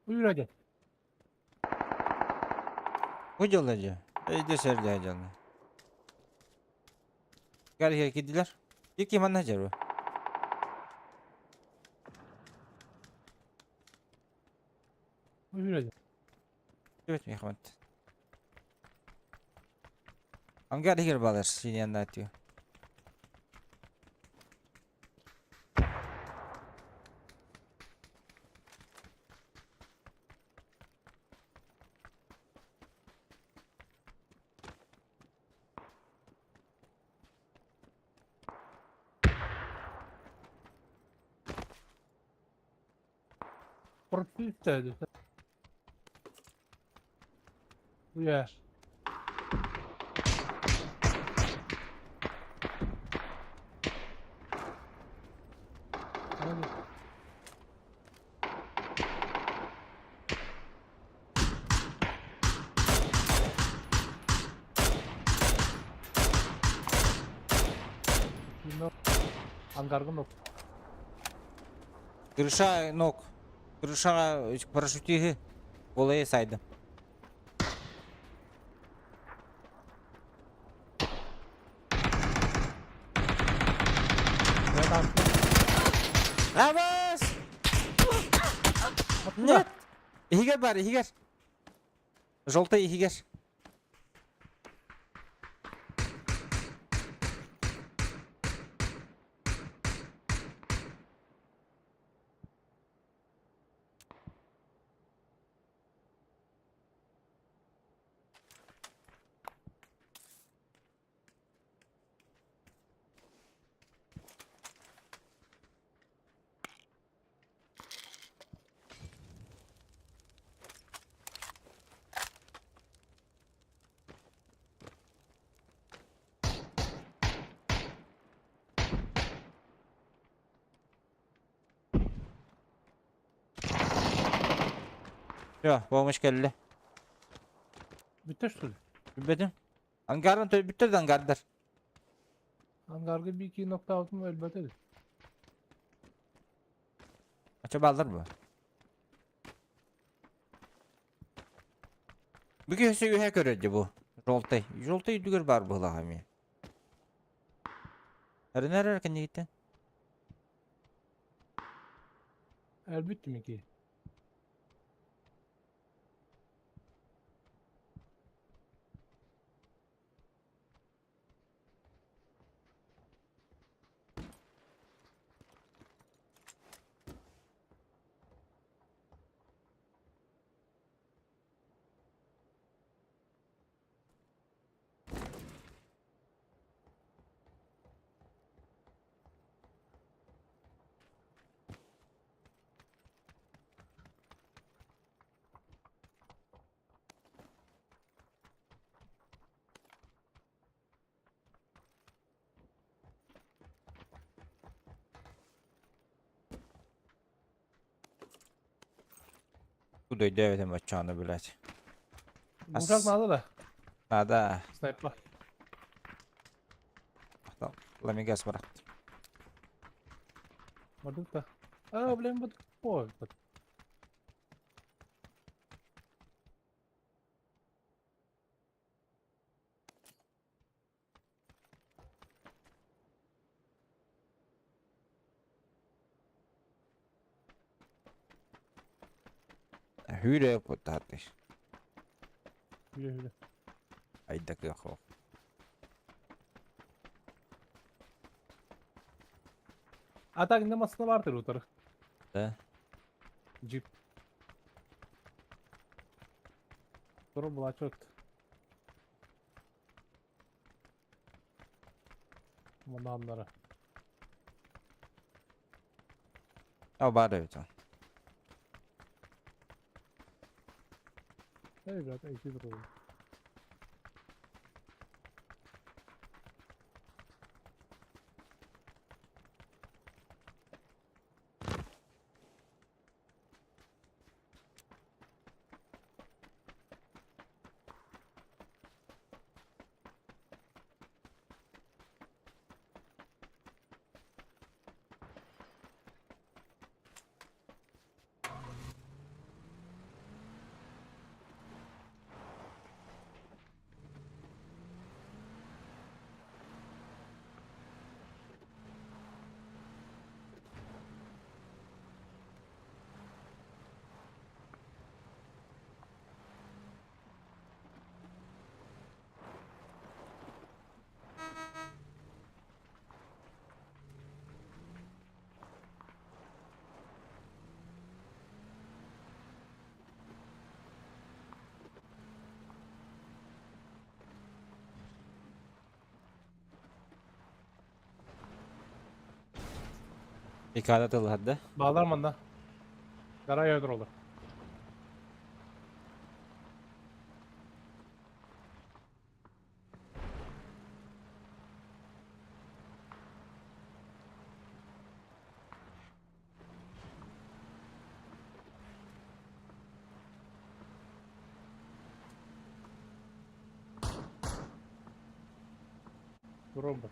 H: Buyur hadi.
A: Выделали. Иди сюда, дьон. Гар кидилер. Ики манна жару.
H: Buyur hadi.
A: Привет, Михмат. Ангар хер балар синен натю.
H: Пропустили. Yeah. Ангаргын yok.
A: Крыша ног. Крыша парашютиги. Олай сайды.
H: Ben
A: Авас! Нет! Иһигэр бар, иһигэр. Желтый иһигэр. Все, помощь кэллэ.
H: Бүттэ что ли?
A: Билбэтим. Ангарын бүттэр да ангардар.
H: Ангарга bir iki nokta altın өлбөтө.
A: Ача балдар бу. Бүгүн өссө үһэ көрөдү бу. Желтый. Желтый үрдүгэр баар быһылаах эмиэ. Эрэнэр эрэ кэннигиттэн.
H: Өлбүттүм ики.
A: Бу өйдөөбөтүм оччону, блядь.
H: Бушак надо да.
A: Надо.
H: Снайпа.
A: Ламигас барат.
H: Бардык да. А, блин, вот ой, вот.
A: Hűrő kutatni.
H: Hűrő, hűrő.
A: Айдакы хо.
H: А так на vardır утары.
A: Да.
H: Джип. Тура была чёт. Мананнара.
A: А бар это.
H: Эй, брат, эй, ты другой.
A: Икада тылларды.
H: Bağlar manda. Kara yerdir olur. Робот.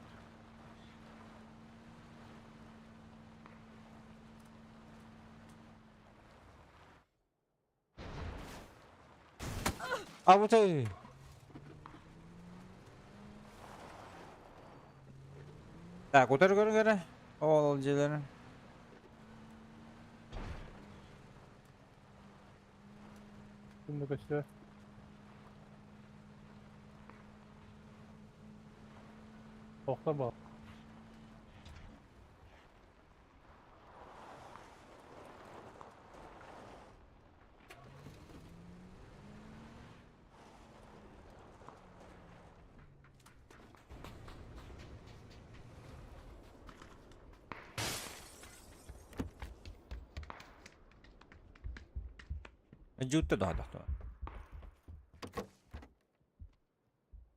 A: А вот и. Так, утар көрө көрө. Ол дьиэлэрин.
H: Ким да көстүбэт. Охтор баар.
A: Дьуутта да.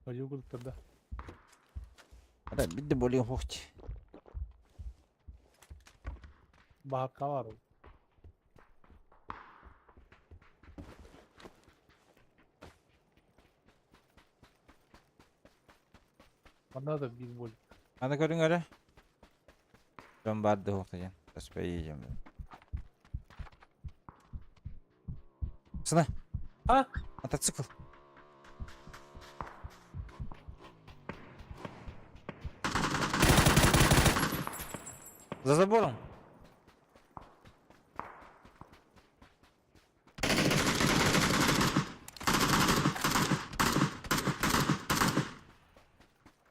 H: Ойуу кулуттарда.
A: Ара бидде более хохти.
H: Баһакка бар ол. Манна да биир болик.
A: Аны көрүҥ эрэ. Дьон баар да суох диэн. Сейчас поедем. Сына.
H: А?
A: Мотоцикл. За забором.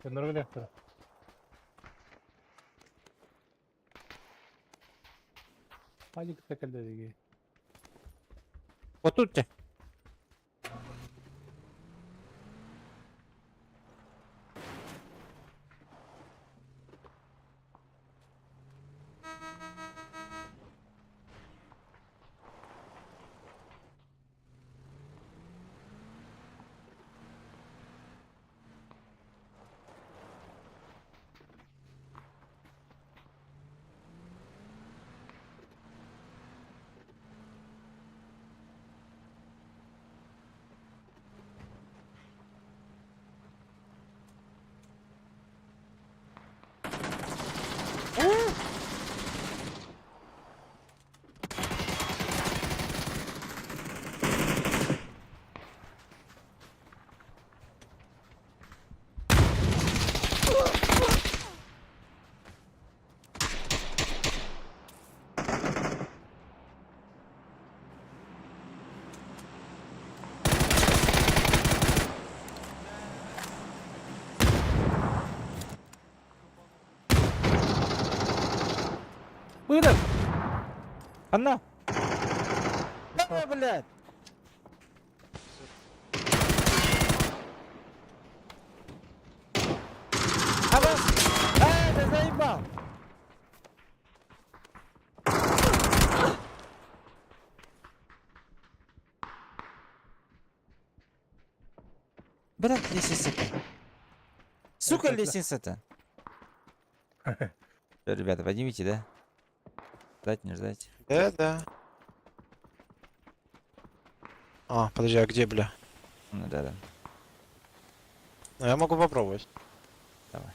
H: Көннөргө лехтер. Паник текелдеги.
A: Вот тут те.
H: Быйрак!
A: Анна. Давай, блядь. А вас... А, да заебал! Блядь, лестница-то. Сука, лестница-то. Всё, ребята, поднимите, да? Ждать, не ждать.
L: Да, да. А, подожди, а где, бля?
A: Ну да.
L: Ну, я могу попробовать.
A: Давай.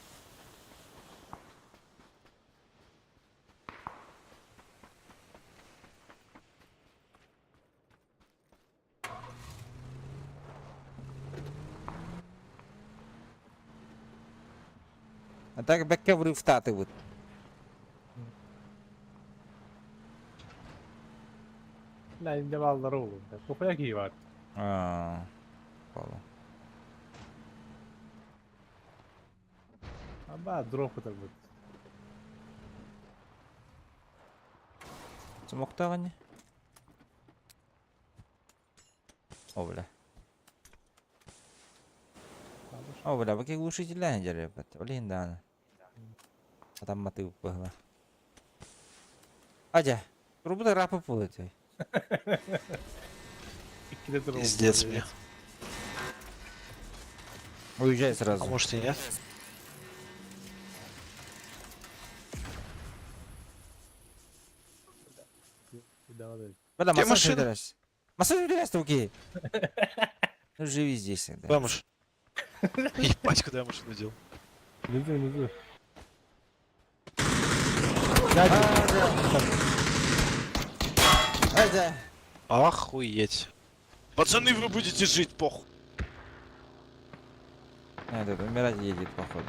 A: А так бэкке врыв вот.
H: Ләйінде балдары олу. Кухня кии бар.
A: А, понял.
H: Аба дроп это будет.
A: Смоктағаны? О, бля. О, бля, баки глушителя ребят. Блин, да. А там маты было. Адя, трубы рапы полетей.
L: Пиздец мне.
A: Уезжай сразу.
L: А может и нет?
A: Бля,
L: Где
A: массаж
L: машина?
A: выбирайся. Массаж выбирайся, руки. Ну, живи здесь тогда.
L: Куда машина? Ебать, куда я машину дел?
H: Внизу, внизу.
A: Адя.
L: Охуеть. Пацаны, вы будете жить, похуй.
A: Этот умирать едет, походу.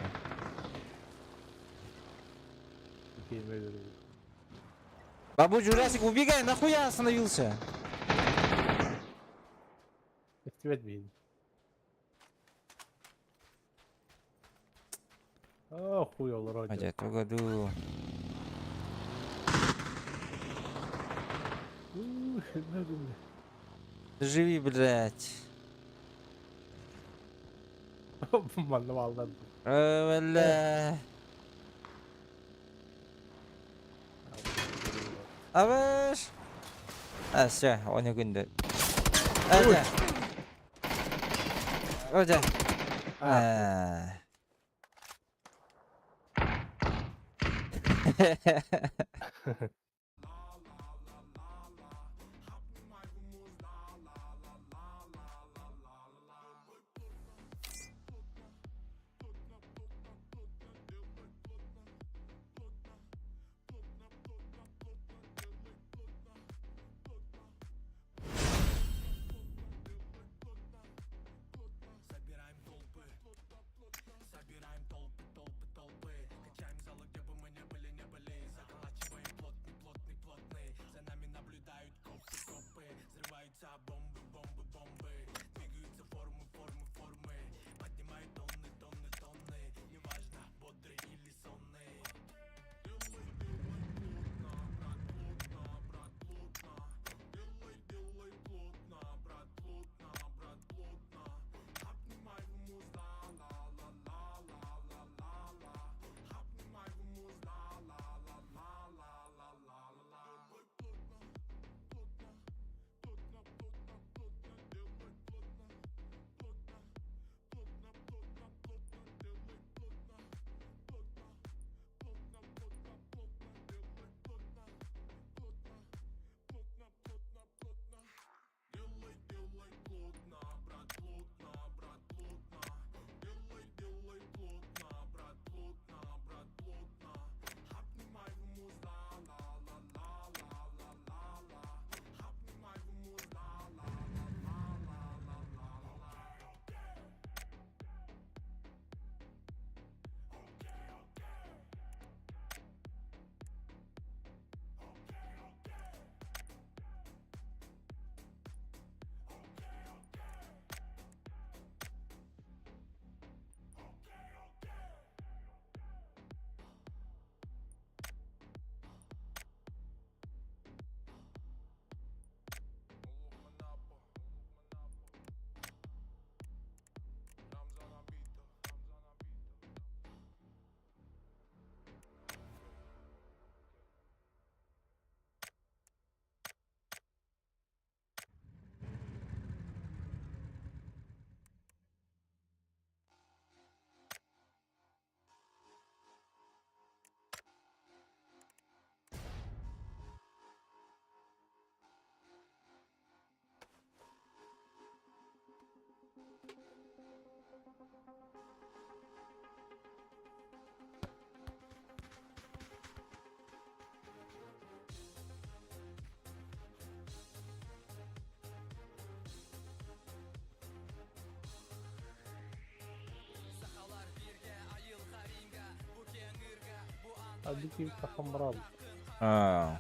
A: Бабу Джурасик, убегай, нахуя остановился?
H: Истибэт биһин. О, хуй олорор.
A: Адя тугаду. Живи, блядь.
H: Манна бааллар.
A: Бля. Абыш. А, все, он күндө. Адя. Адя. А.
H: Halbuki kafam bravo.
A: А.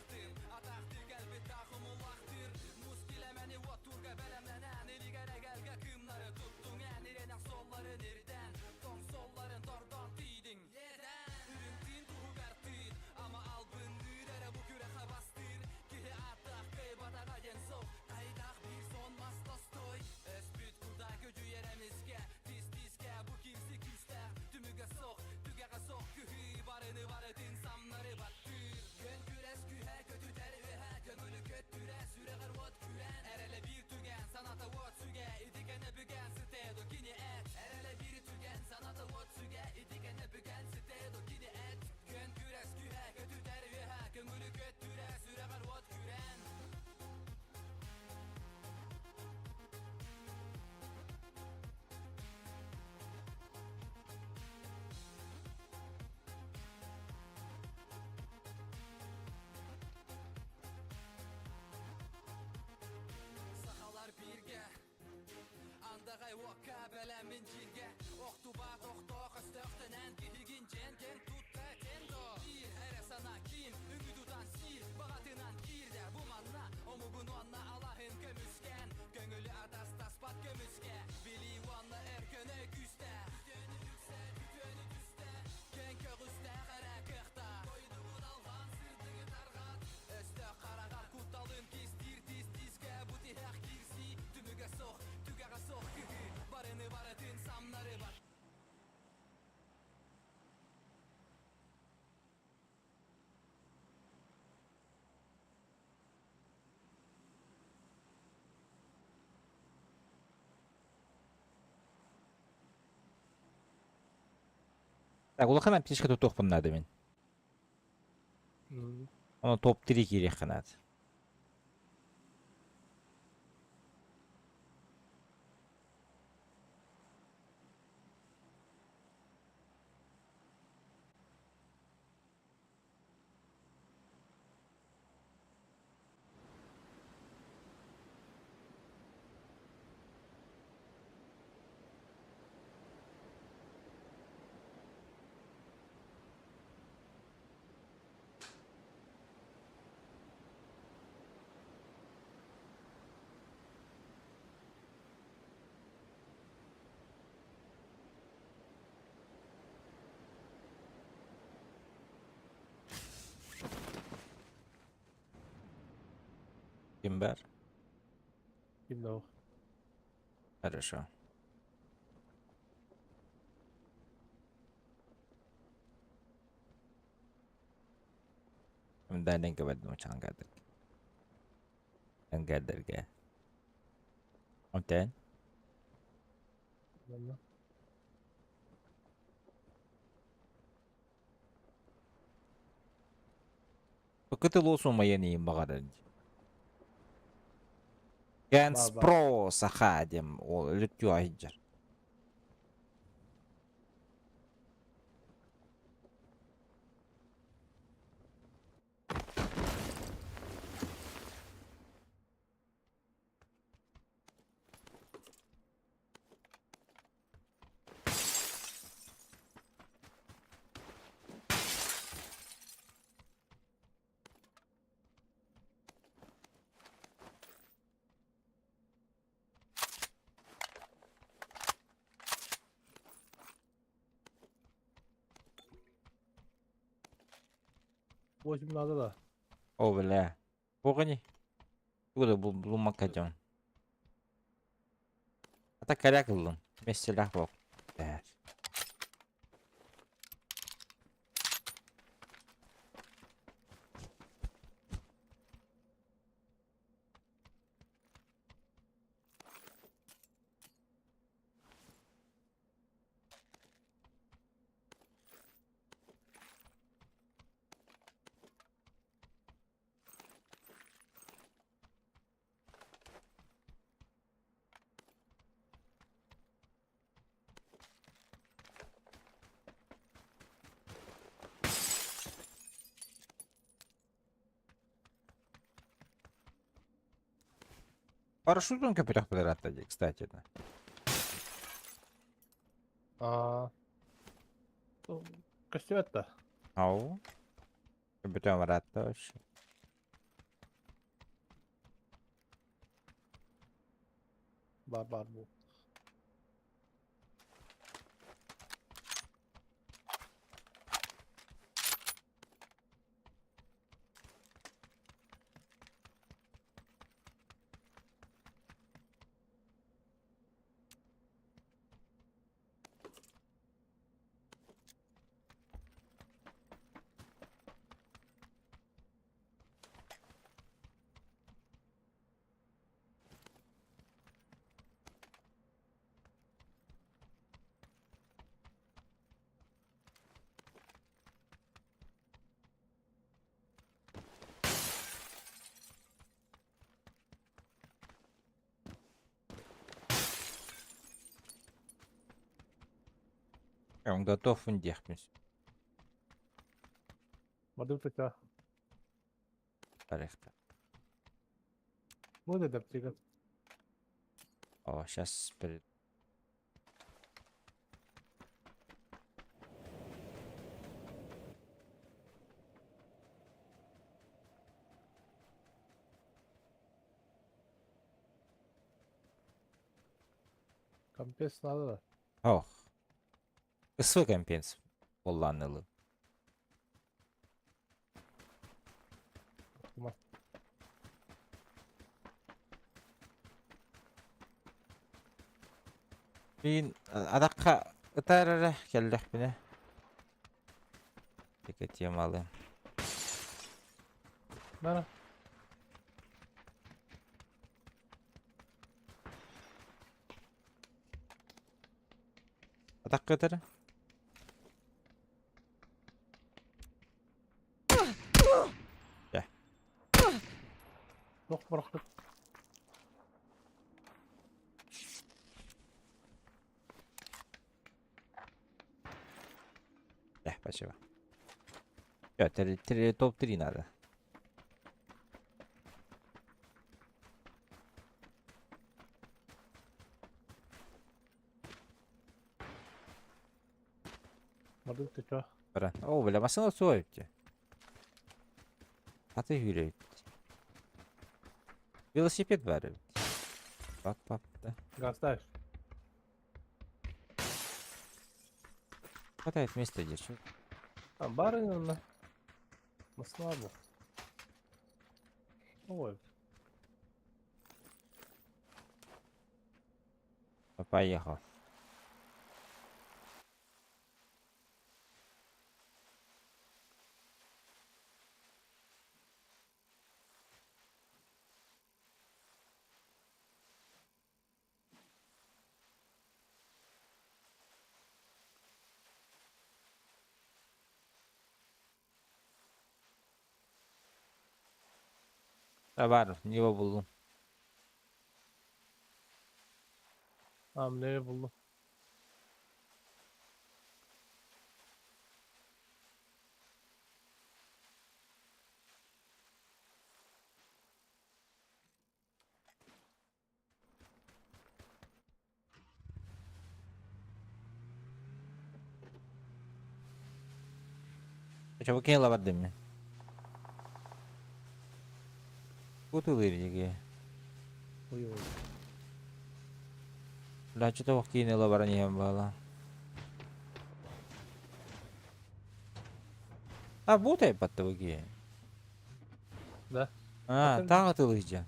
A: Так, улахан аптечка тутуохпун наада мин. Ону топ-3 киириэххэ наада. Ким баар?
H: Ким да
A: Хорошо. Далее говорим, чангадыр. Ангадырга. Онтон?
H: Манна.
A: Кытыл усумайын иин баҕарар. Gans Pro саха диэн ол өлүктүү айдьар.
H: Восемь надо да.
A: О, бля. Погони. Куда булмакка дьон. Ата коряк ыллым. Месселях бок. Парашютом көпүрэх билэр кстати. Да.
H: А. Көстүбэт да.
A: Ау. Көпүтэн баратта вообще.
H: Бар бар бу.
A: Он готов индехпин.
H: Бардым тута.
A: Тарихта.
H: Будет аптека.
A: О, сейчас перед...
H: Компенс надо да.
A: Ох. СВ компенс. Улланылы. Мин адакка ытарара келлехпине. Теке темалы.
H: Бара.
A: Адакка ытара?
H: Туох бырахпыт?
A: Да, спасибо. Всё, топ-3 надо.
H: Мардык ты чё?
A: Бара. О, бля, машина сует. А ты юрий. Велосипед бар. Пап, пап, да.
H: Газ ставишь?
A: Хватает места здесь. Чё?
H: А, барынна. На слабо. Ой,
A: Поехал. Бар, не булдум.
H: А, мне булду.
A: Чё, выкинула воды мне? Кутулырдики.
H: Ой, ой.
A: Бля, что-то выкинула бараньем было. А, бутай подтвоги.
H: Да.
A: А,
H: Потом-
A: тағы тылыжа.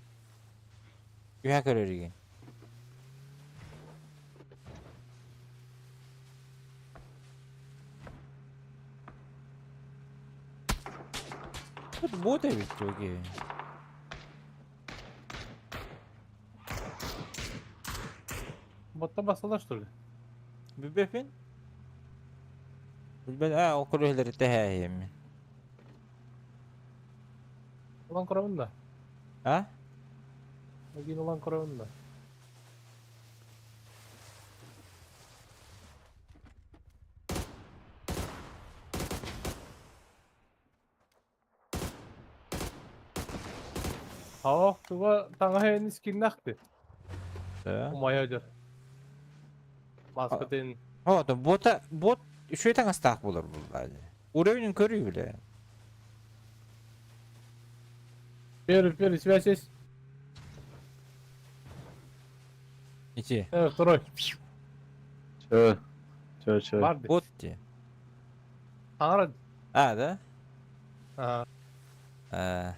A: Үйә көрерге. Тут боты ведь окей.
H: Ботта басылар, что ли?
A: Бүбәпин? Бүлбән, а, ол көрөлері тәһәйем.
H: Улан корамын да.
A: А?
H: Агин улан корамын да. Ах, туга таңа хәйін скиннахты.
A: Да.
H: Умая жар. Маска тен.
A: О, да бота, бот, еще это астақ болар бұл. Уровень көрүй біле.
H: Первый, первый, связь есть.
A: Ити,
H: Второй.
F: Чё? Чё, чё?
H: Барды.
A: бот те.
H: Аңара.
A: А, да?
H: А,
A: А.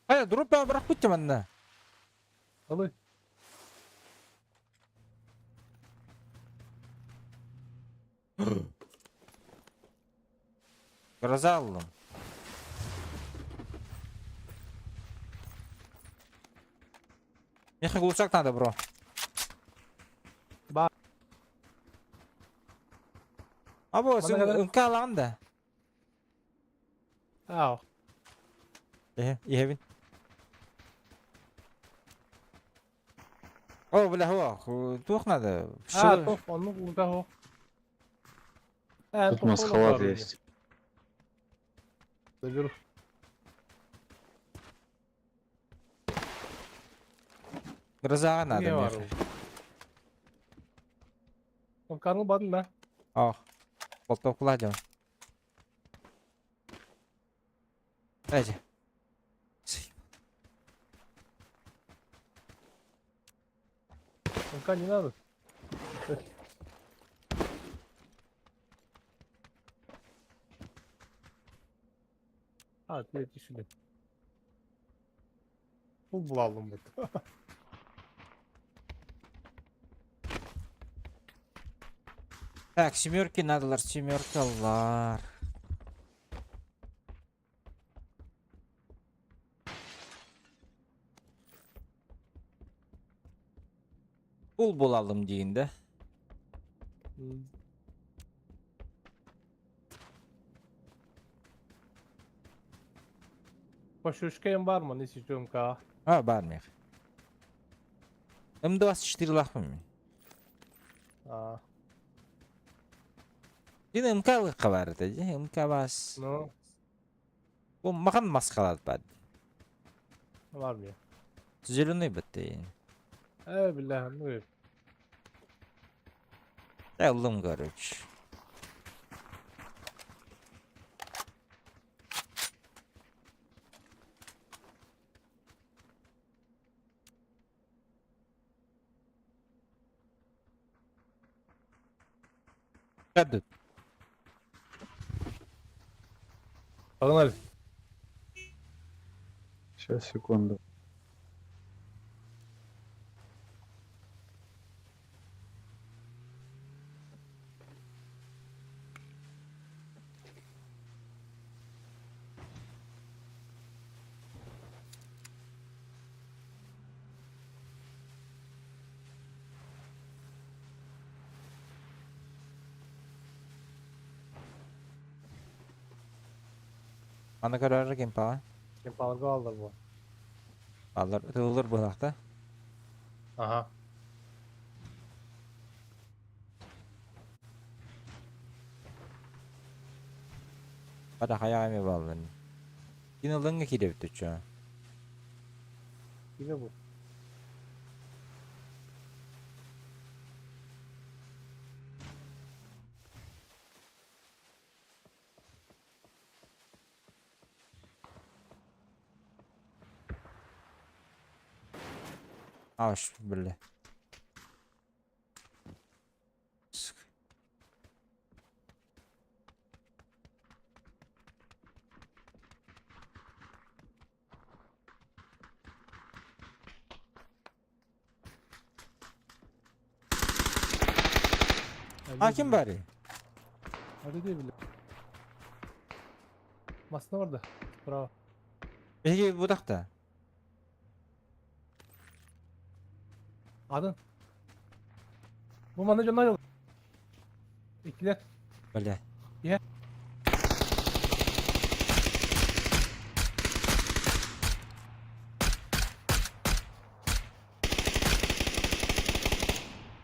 A: Хайа, дроп бырақ бүттім анна.
H: Алы.
A: Гроза алдым. Меха глушак надо, бро.
H: Ба.
A: Або, сен
H: Мана
A: ыңка алаған да.
H: Ау.
A: Эхе, ехебин. О, бля, хо, тух надо.
H: А, топ, он ну хо.
F: Тут у нас халат есть.
H: Заберу.
A: Гроза надо,
H: Не
A: меха.
H: бар. Он Карл бадын да.
A: Ох, болтов кладем. Эдь.
H: МК не надо. А, ты тишины. Булалым бут.
A: Так, семерки надолар, семеркалар. Bul bulalım deyin de.
H: Пашушкаем бар ма, не сижу МК.
A: А, бар мех. М24 лахпын мен.
H: А,
A: Дин МК лыққа бар еді, МК бас.
H: ну,
A: Бұл маған масқалады бад.
H: бар ме.
A: Зеленый бітті.
H: Бля, ну и
A: Аллым, короче. Hadi.
H: Погнали.
F: Сейчас, секунду.
A: Аны көрөр кем пала.
H: Кем палга алдар бу.
A: Алар тылыр булакта.
H: Ага.
A: Бара хаяга баллын. Кинылыңы киреп түчө.
H: Киме бу?
A: Аш, бля. А ким бары?
H: Hadi değil bile. Masna orada. Bravo.
A: Беги будакта.
H: Adın. Bu mana canlar yol. İkiler.
A: Бля.
H: Ye.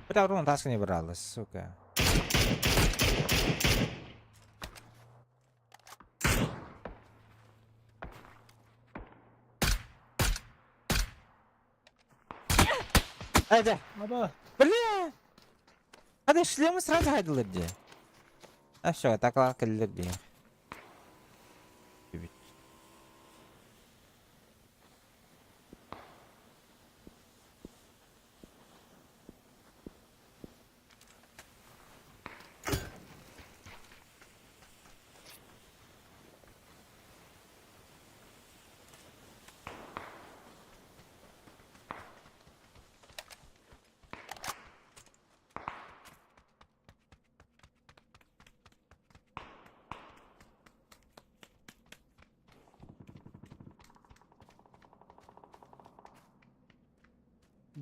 A: Бля, урон таска не брала, сука. Hadi.
H: Baba.
A: Бля! Hadi шлемы сразу хайдылыр ди. А все, так кэллер ди.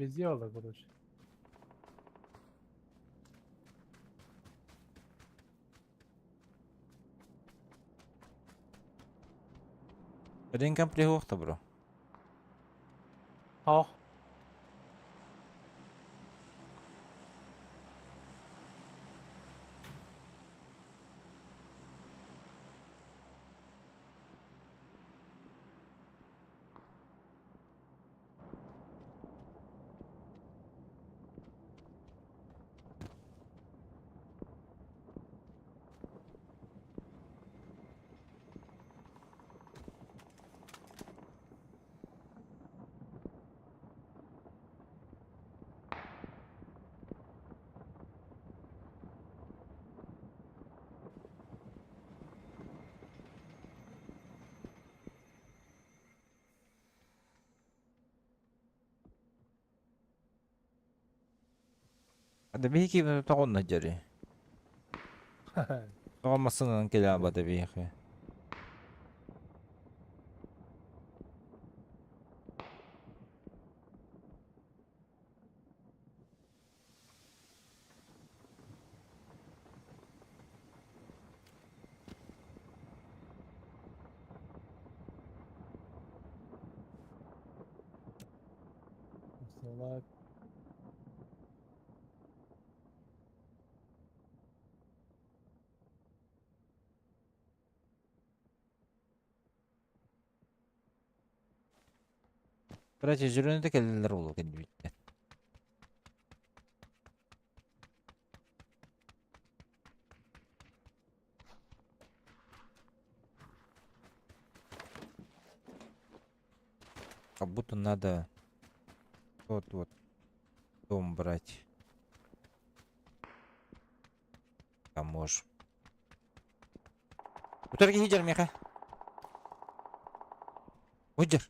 H: Везде alır короче.
A: Один комплект бро.
H: Ал.
A: Да биһиги тоҕонно дьэри. Тоҕо массыынанан кэлээбата биһиэхэ.
H: Салат.
A: Короче, жүрөнүтэ кэллилэр ол кэннибиттэн. Как будто надо вот вот дом брать. Там можешь. Утарги хиджер меха. Уджер.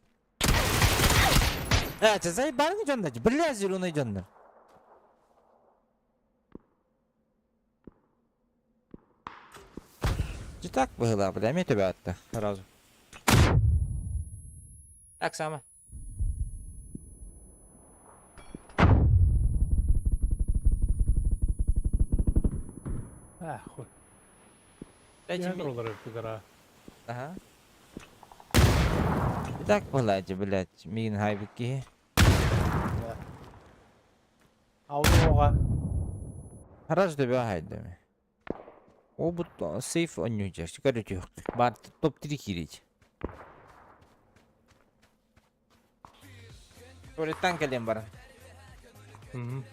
A: А, ты заебал дьоннор? Бля, зеленый дьоннор. Ты так была, бля, мне тебя атта сразу. Так само.
H: Ah, хуй.
A: Дайте
H: Я
A: мне-
H: роллеры пидора.
A: Ага. И так была, блядь, мин хайбики.
H: Ауга.
A: Хараж да хайдами. Обут сейф онньуу Короче, бар топ-3 кирить. Туалеттан кэлэн баран.
H: Мгм.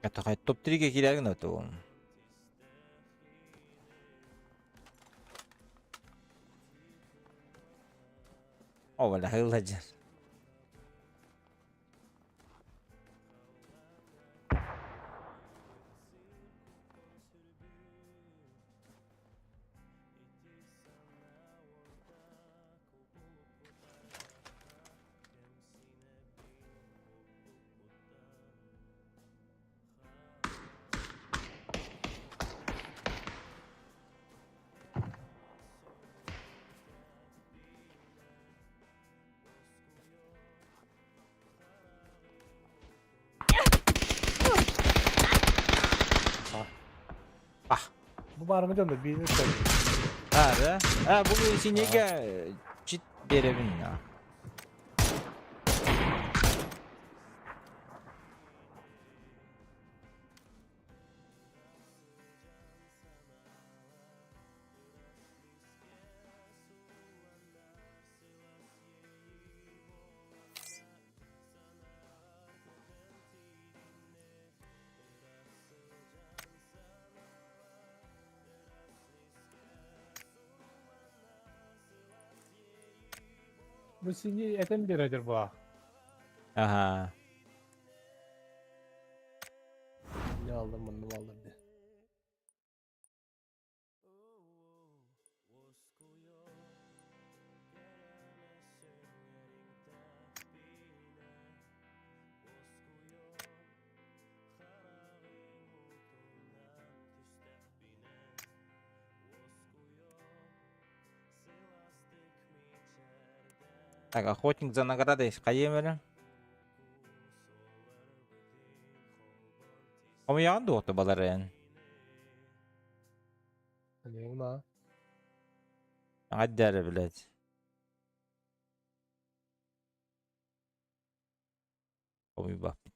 A: Это топ-3 кирягин это он. О, бля, хылладжар.
H: Бу барыңы дьоннор биир
A: А, да? А, бу синеге чит беребин.
H: Бу сини этэн биэрэр була.
A: Ага.
H: Не алдым, мунну алдым де.
A: Так, охотник за наградой хайыам эрэ? Хомуйаҕын дуо балар эн?
H: Аниҥна.
A: Аҕайдары, блядь. Хомуйбаппыт.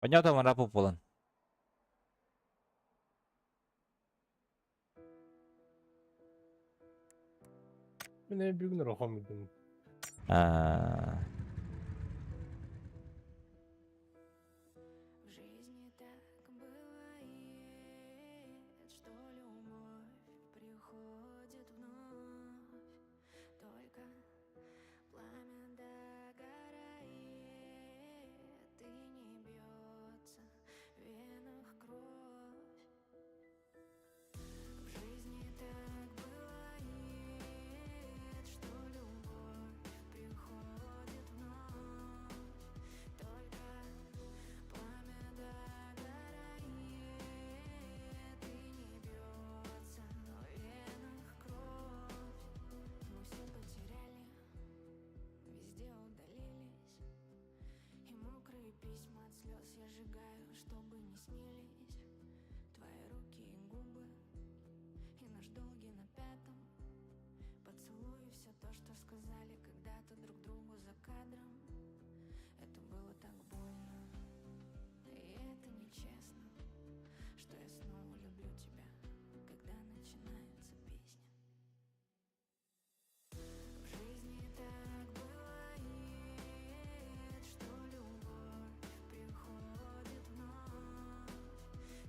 A: Понятно, марапу буолан.
H: Мин эми бүгүн эрэ хомуйдум.
A: Аа.
C: В жизни так бывает, что любовь приходит вновь. Только пламя догорает и не бьется в венах кровь. В жизни так бывает, что любовь приходит вновь. Только пламя догорает и не бьется в венах кровь. Мы все потеряли, везде удалились. И мокрые письма от слез я сжигаю, чтобы не снились твои руки и губы, и наш долгий на пятом поцелуй, и все то, что сказали когда-то друг другу за кадром. Это было так больно, и это нечестно, что я снова люблю тебя, когда начинается песня. В жизни так бывает, что любовь приходит вновь.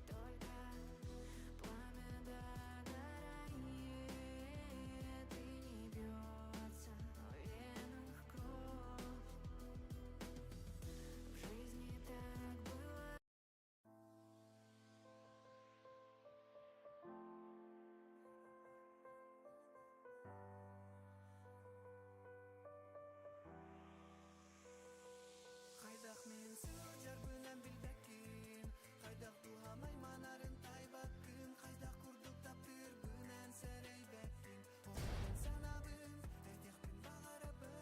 C: Только пламя догорает и не бьется в венах кровь. В жизни так бывает.
O: Хайдах мин сылдьарбынан билбэккин, хайдах дууһам айманарын таайбаккын, хайдах курдук таптыырбынан сэрэйбэккин. Ол эрэн санаабын, этиэхпин баҕарабын.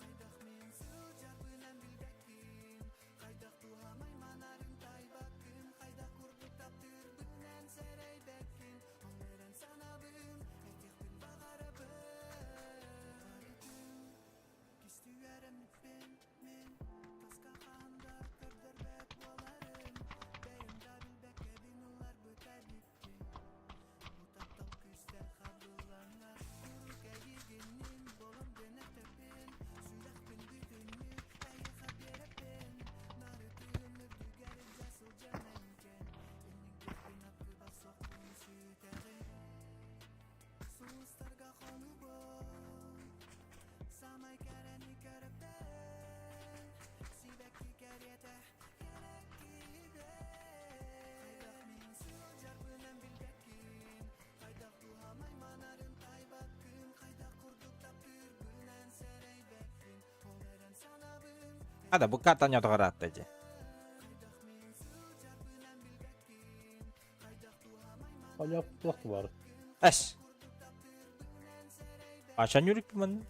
O: Хайдах мин сылдьарбынан билбэккин, хайдах дууһам айманарын таайбаккын, хайдах курдук таптыырбынан сэрэйбэккин. Ол эрэн санаабын, этиэхпин баҕарабын. Кистүү эрэммиппин мин таска хаһан да көрдөрбөт буоларым. Бэйэм да билбэккэбин ылларбыт эбиппин. Бу таптал күүстээх хабыллаҥҥа куруук эйигиннин буолуом диэн этэбин. Сүрэхпин бүтүннүү эйиэхэ биэрэбин. Нарытыын үрдүгэр илдьэ сылдьан эйигин. Иннигиэхпин аттыбар сохпун сүтэҕин. Сулустарга хонугун Самай кэрэни көрөбүн Сибэкки кэриэтэ кэрэ киһибин. Хайдах мин сылдьарбынан билбэккин, хайдах дууһам айманарын таайбаккын, хайдах курдук таптыырбынан сэрэйбэккин. Ол эрэн санаабын
A: А да, бу картаны отоҕораатта дьэ.
O: Хайдах мин сылдьарбынан билбэккин, хайдах дууһам
H: Аня туох бар.
A: Эс. Ачан yürük манна?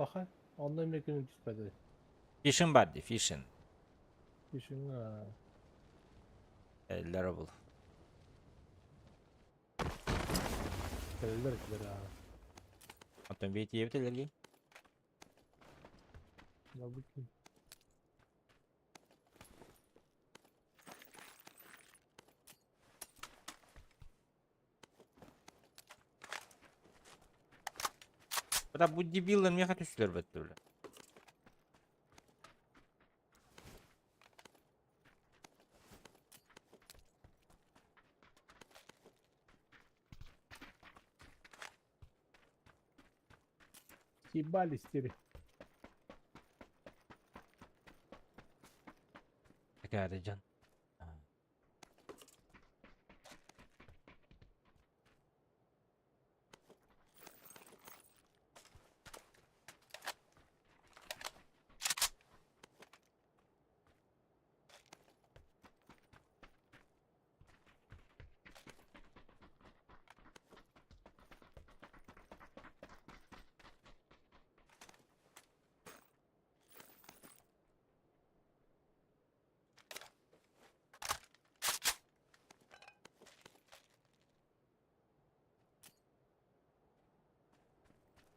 H: Баха, онно эмиэ күнү түспэти.
A: Фишин бар дии, фишин.
H: Фишин
A: Эллэр обул.
H: Кэлэллэр этилэр аа.
A: Оттон биэтиэбит элэргин.
H: Барбыт ким.
A: Бля, бу дебиллар миэхэ түстүлэр бэттэ бля.
H: Ебались теперь.
A: Такая дьон.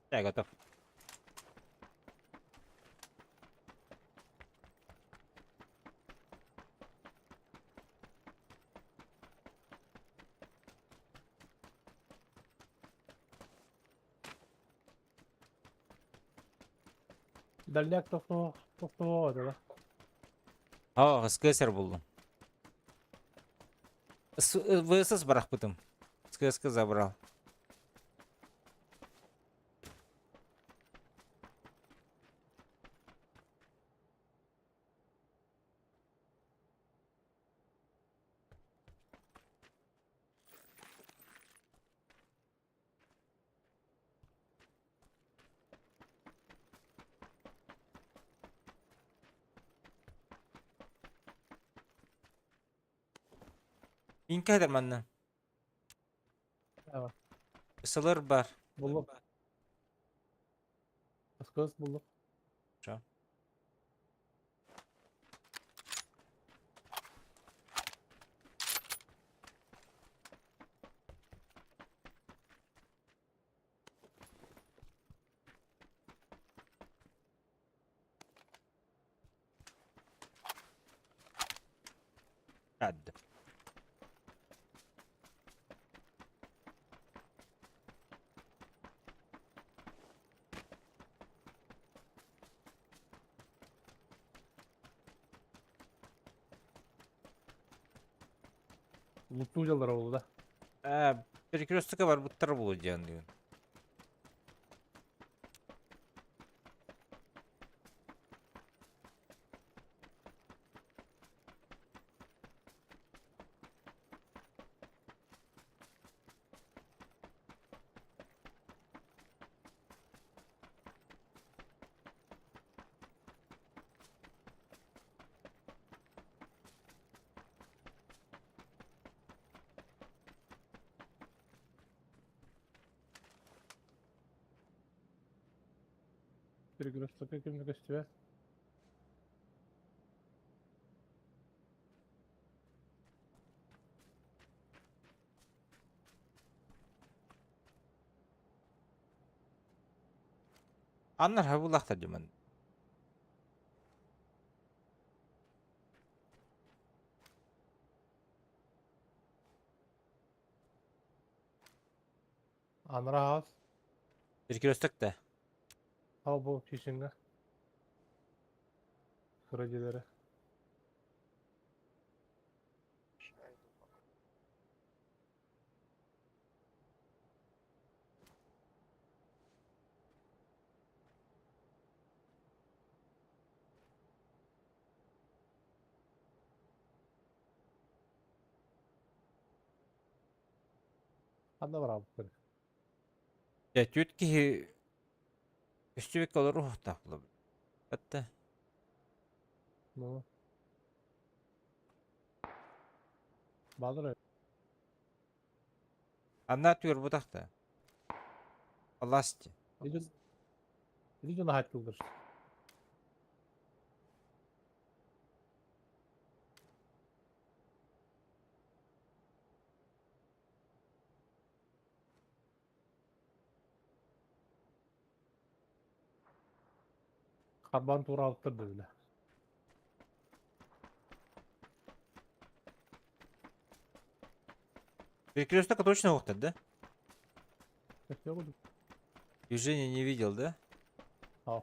A: Я готов.
H: Дальняк тохтоо тохтоо да.
A: О, СКСР буллум. ВСС барахпытым. СКСК забрал. Инкадыр манна.
H: Ава.
A: Сылыр бар.
H: Буллук. СКС буллук.
A: Чо? Ад.
H: Луттуу дьаллара буолла да.
A: Э, перекрестокка барбыттар буолуо диэн диэн.
H: Перекрестокка кимне көстүбэт.
A: Аннар хабылахтар диман.
H: Анара хаас.
A: Перекресток да.
H: Ал бу фишинга. Кыра дьиэлэрэ. Ханна бараабыттар?
A: Дьэ, түөрт киһи көстүбэккэ олоруохтаах буолабыт. Батта.
H: Ну. Баалар
A: Анна түөр бутахта. Аласти.
H: Или. Ити дьон аһаттыллар. Харбаан туораабыттар да бile.
A: Перекресток точно уохтар, да? Движение не видел, да?
H: А.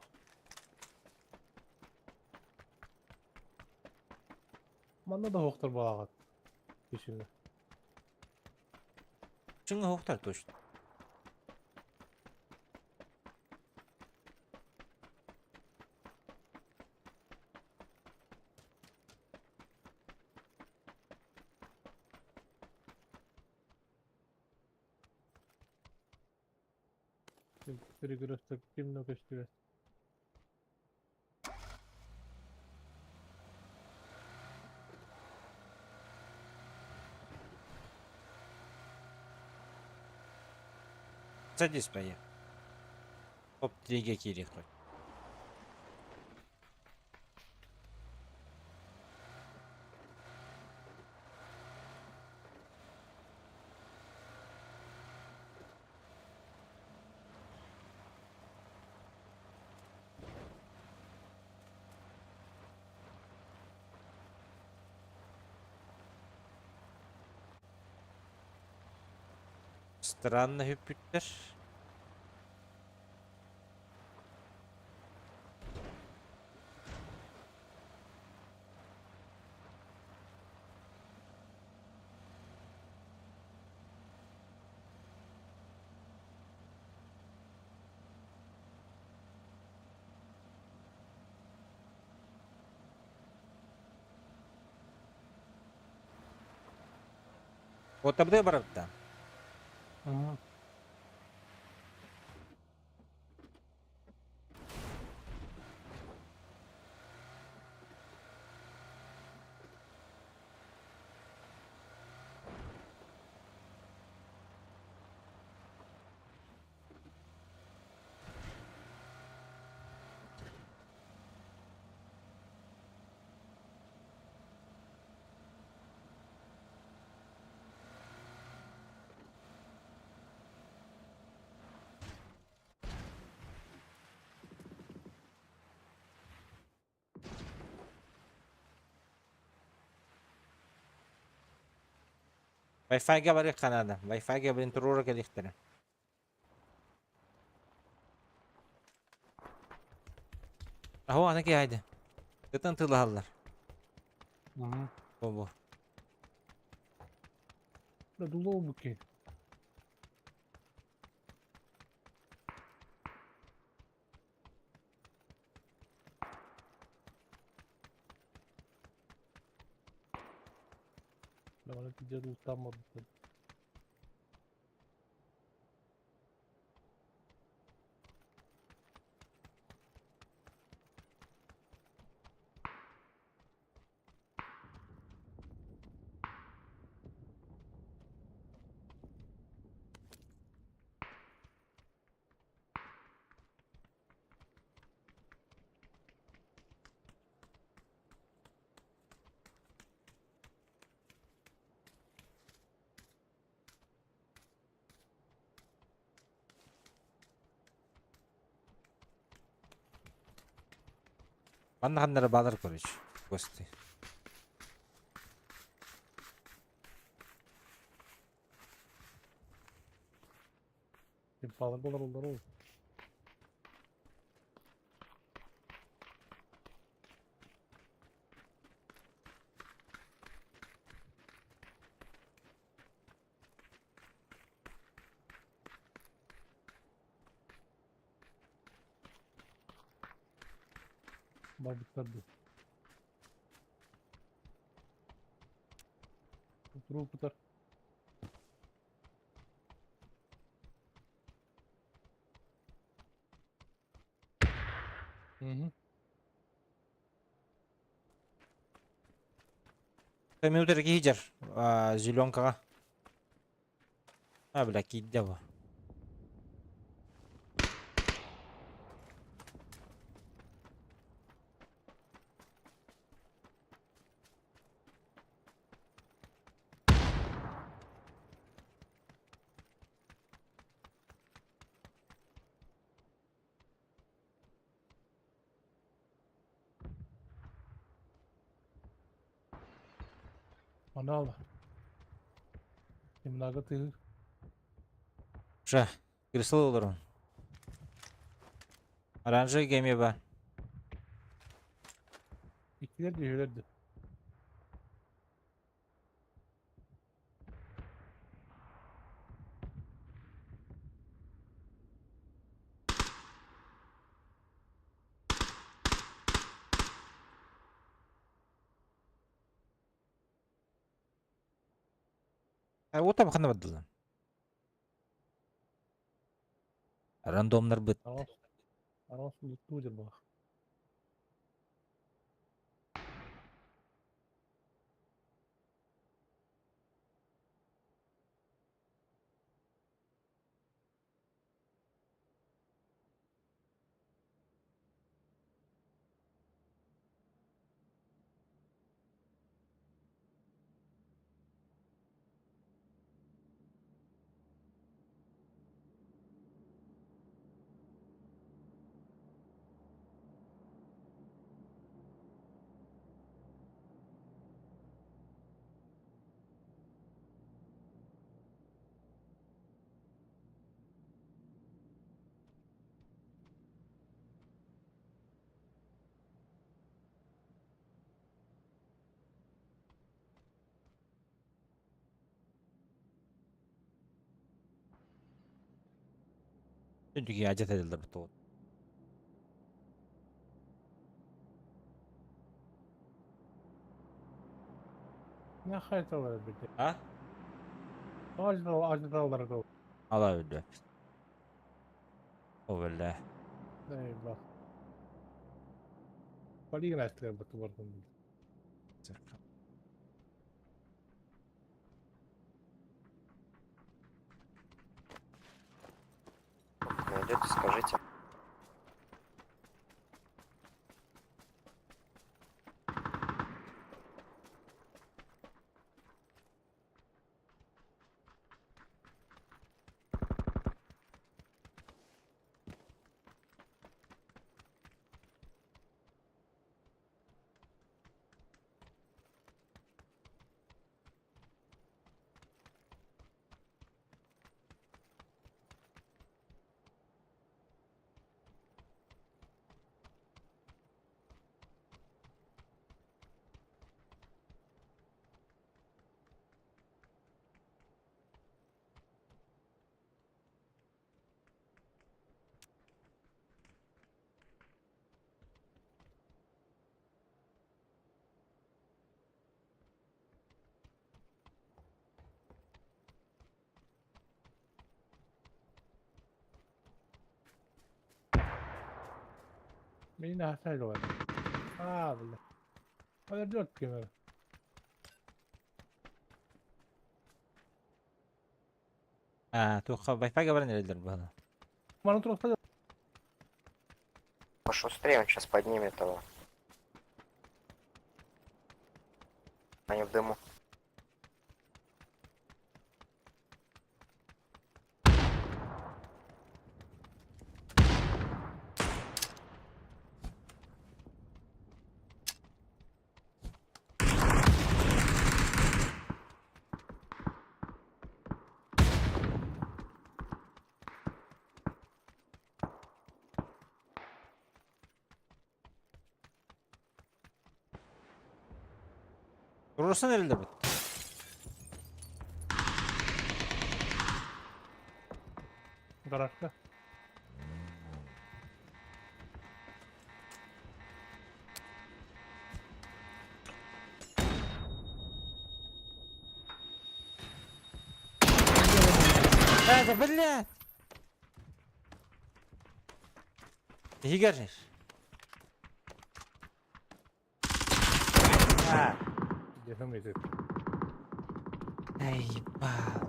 H: Манна да уохтар балаҕат. Кишини.
A: Чыңы уохтар точно.
H: Перекресток кимно көстүбэт.
A: Садись, поехали. Оп, триге кири хоть. Странно хүппүттэр. Отабды барабыта.
H: Угу.
A: Wi-Fi-га барыахха наада. Wi-Fi-га блин туруора кэлиэхтэрэ. Аһу аны киһайды. Ытын тылаһаллар.
H: Угу.
A: Бу бу.
H: Да дуло буки. Давай где там
A: Манна ханнара баалар короче. Гости.
H: Балар болар олар ол. Барбыттар ду. Трупутар. Угу.
A: Минутер киһи зеленкаға. А, бля, киирдэ бу.
H: Манал. Немного ты.
A: Ша, кресло олорон. Оранжевый геме бар.
H: Иккилэр дүйөлөрдү.
A: Уота ханна бардылар? Рандомнар быт.
H: Арас луттуу бар.
A: Çünkü acet edildi bu tuğut.
H: Ne haritalar bir de.
A: Ha?
H: Haritalar da.
A: Allah öldü. O böyle.
H: Eyvah. Полигон bu bardan.
L: Найдете, скажите.
H: Beni haritalar. Aa böyle. Hadi dört kemer.
A: А, туха вайфай говорили bu.
H: Bana turukta
L: Пошустрее, он сейчас поднимет его. Они в дыму.
A: Durursan elinde bu.
H: garajda.
A: Это, блядь! Егернешь.
H: Yapamayız.
A: Эй, ебал.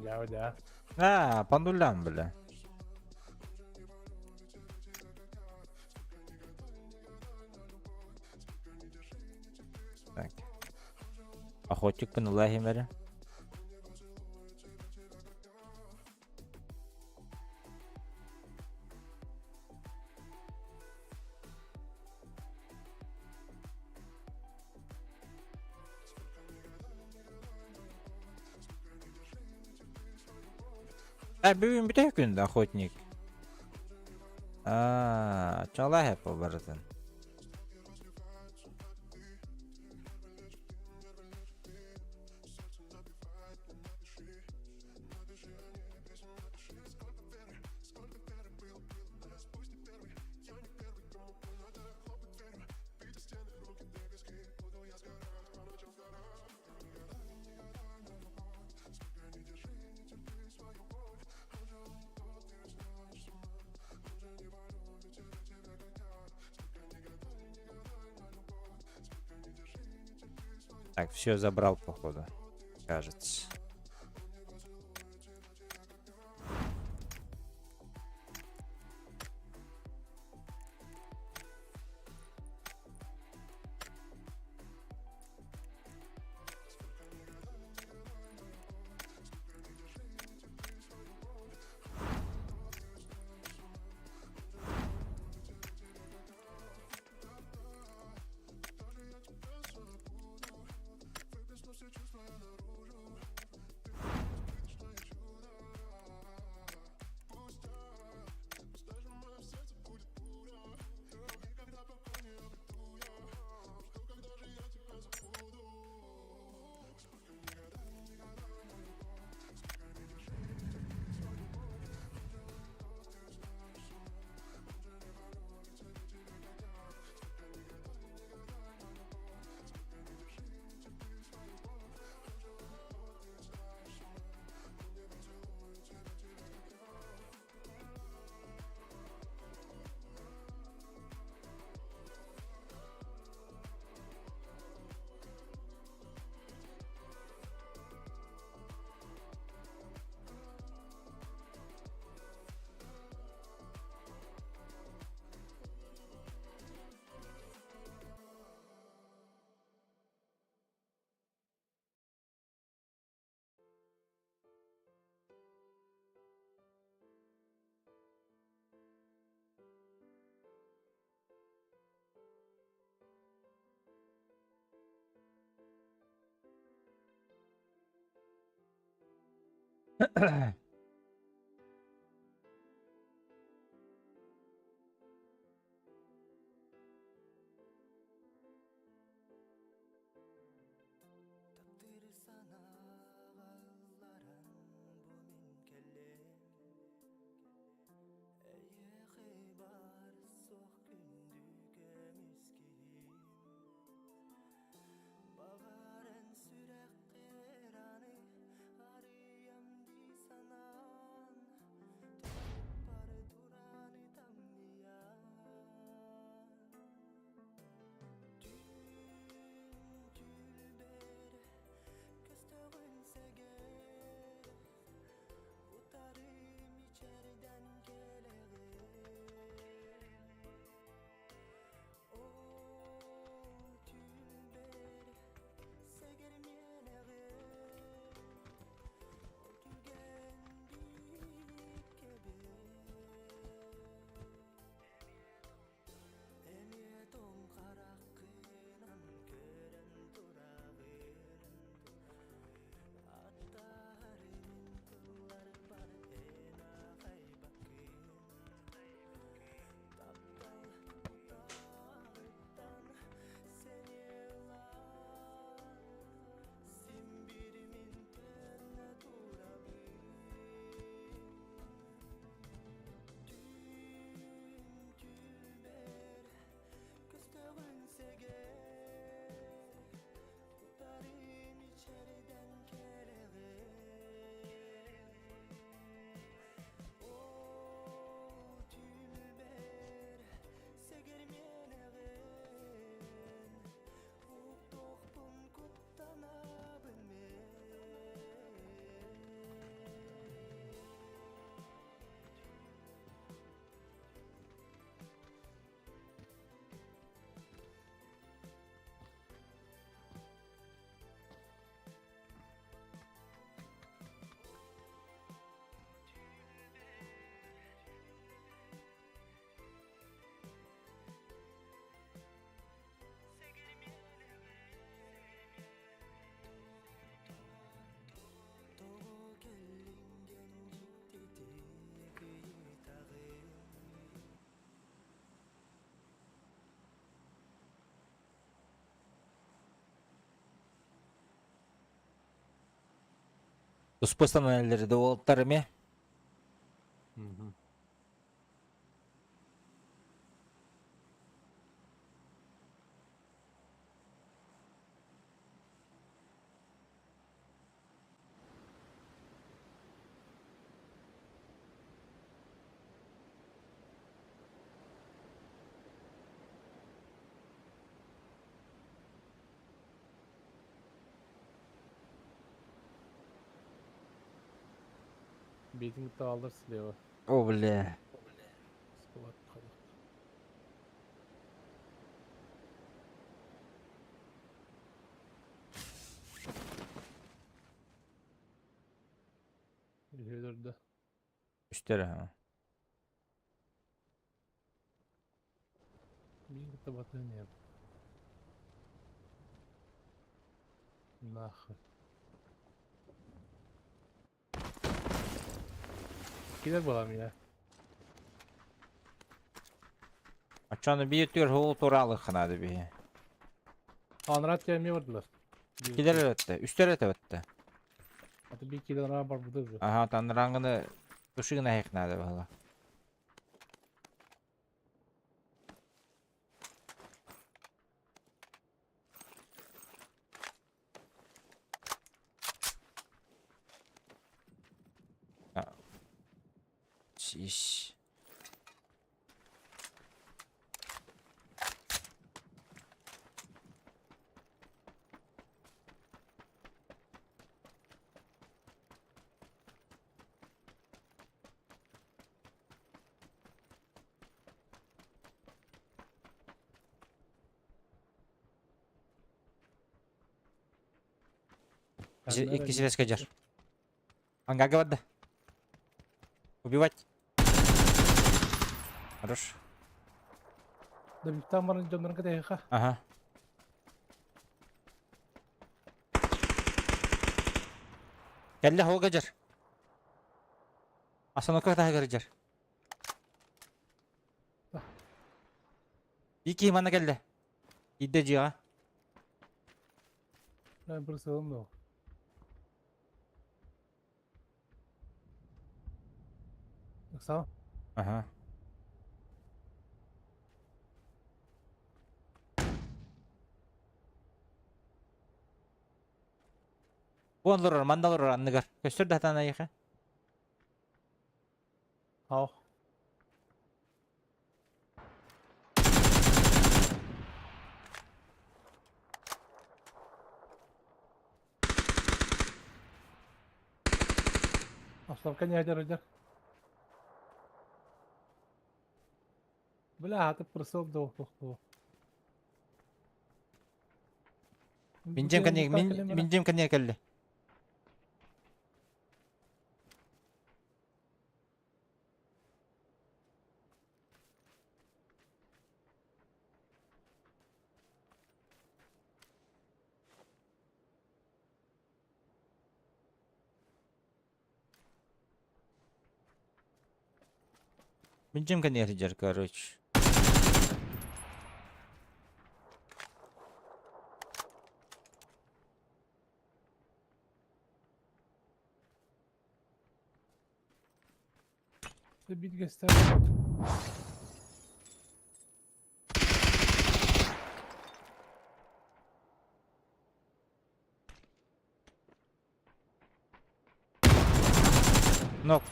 H: Я, да.
A: А, по нулям, бля. Так. Охотник по нулахимере. А, бүгүн бүтэ күн охотник. А, чалаһа по барытын. Так, все забрал, походу. Кажется. Туспустаналары да уолтар эме.
H: Бейтин кытта слева.
A: О, бля.
H: Склад ходит. Үһү
A: Үстер, ha.
H: Мин кытта батыан иһэр. Нахуй. Килер буолам я.
A: Оччону биир түөр хоол тураалыхха наада биһи.
H: Анрат кэлми бардылар.
A: Килер өттө, үстер өтө өттө.
H: Аты бир килер ара бар буду уже.
A: Аха, танраңыны тушыгына хек наада баһыла. Иш. Икки связка жар. Ангага барда. Убивать. Хорош.
H: Да биттан баран дьоннорун кэтэһиэхэ.
A: Ага. Кэллэ хога жар. Остановка таһыгар жар. Ики манна кэллэ. Идде дьиэҕэ.
H: Ben bir sığım da. Ыксаҕа.
A: Ага. Бу олорор, манна олорор анныгар. Көстөр да хатан айыха.
H: Ау. Остановка не один один. Бля, ты просил до уху.
A: Миндем кане, миндем кане кэллэ. Миндем кане жар, короче.
H: Bir göster.
A: Нок.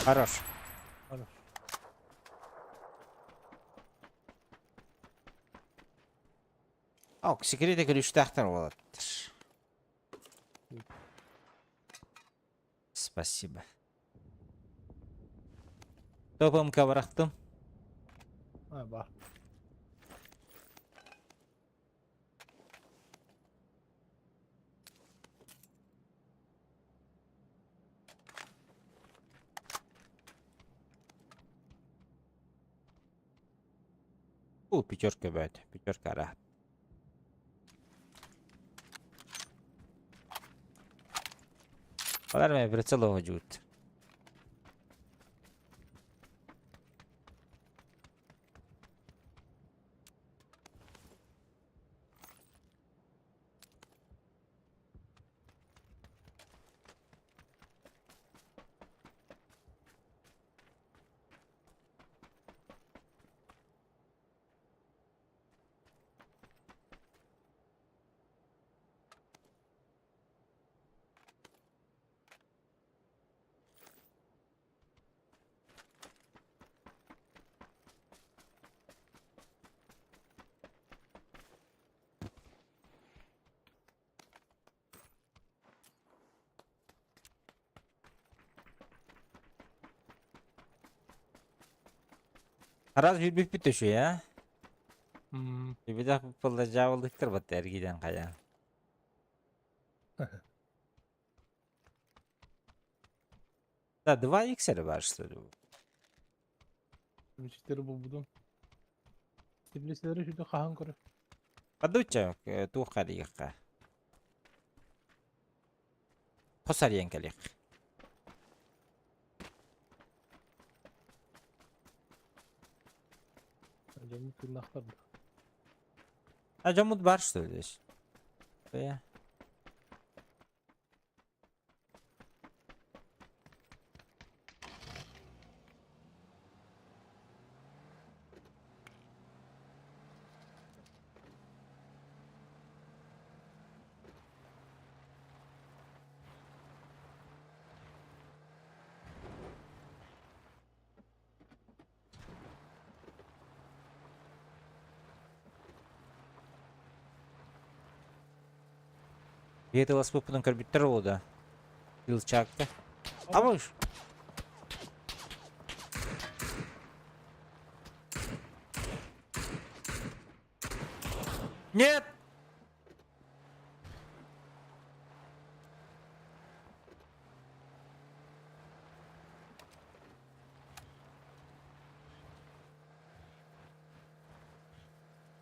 A: Хорош.
H: Хорош.
A: Ок, секреты ключтахтар болады. Спасибо. Топомка бырахтым.
H: А, бар.
A: У, пятерка бәт, пятерка рахат. Балар мен прицел оҕодьуут. Раз билбиппит үчүгэй, а? Билбэтэх буолла дьаабылыктар батта эргийдэн хайа. Да, 2 х эрэ баар что ли?
H: Мечетleri булбутум. Теплицалары сүдү хаһан көрө.
A: Падуча туох харыйыахха. Хос арыйан кэлиэх.
H: Дьоммут тыыннаахтар да.
A: А дьоммут бар что ли здесь? Бэйэ. Биһи тыласпыппытын көрбүттэр ол да. Илчаакка. Абыш! Нет!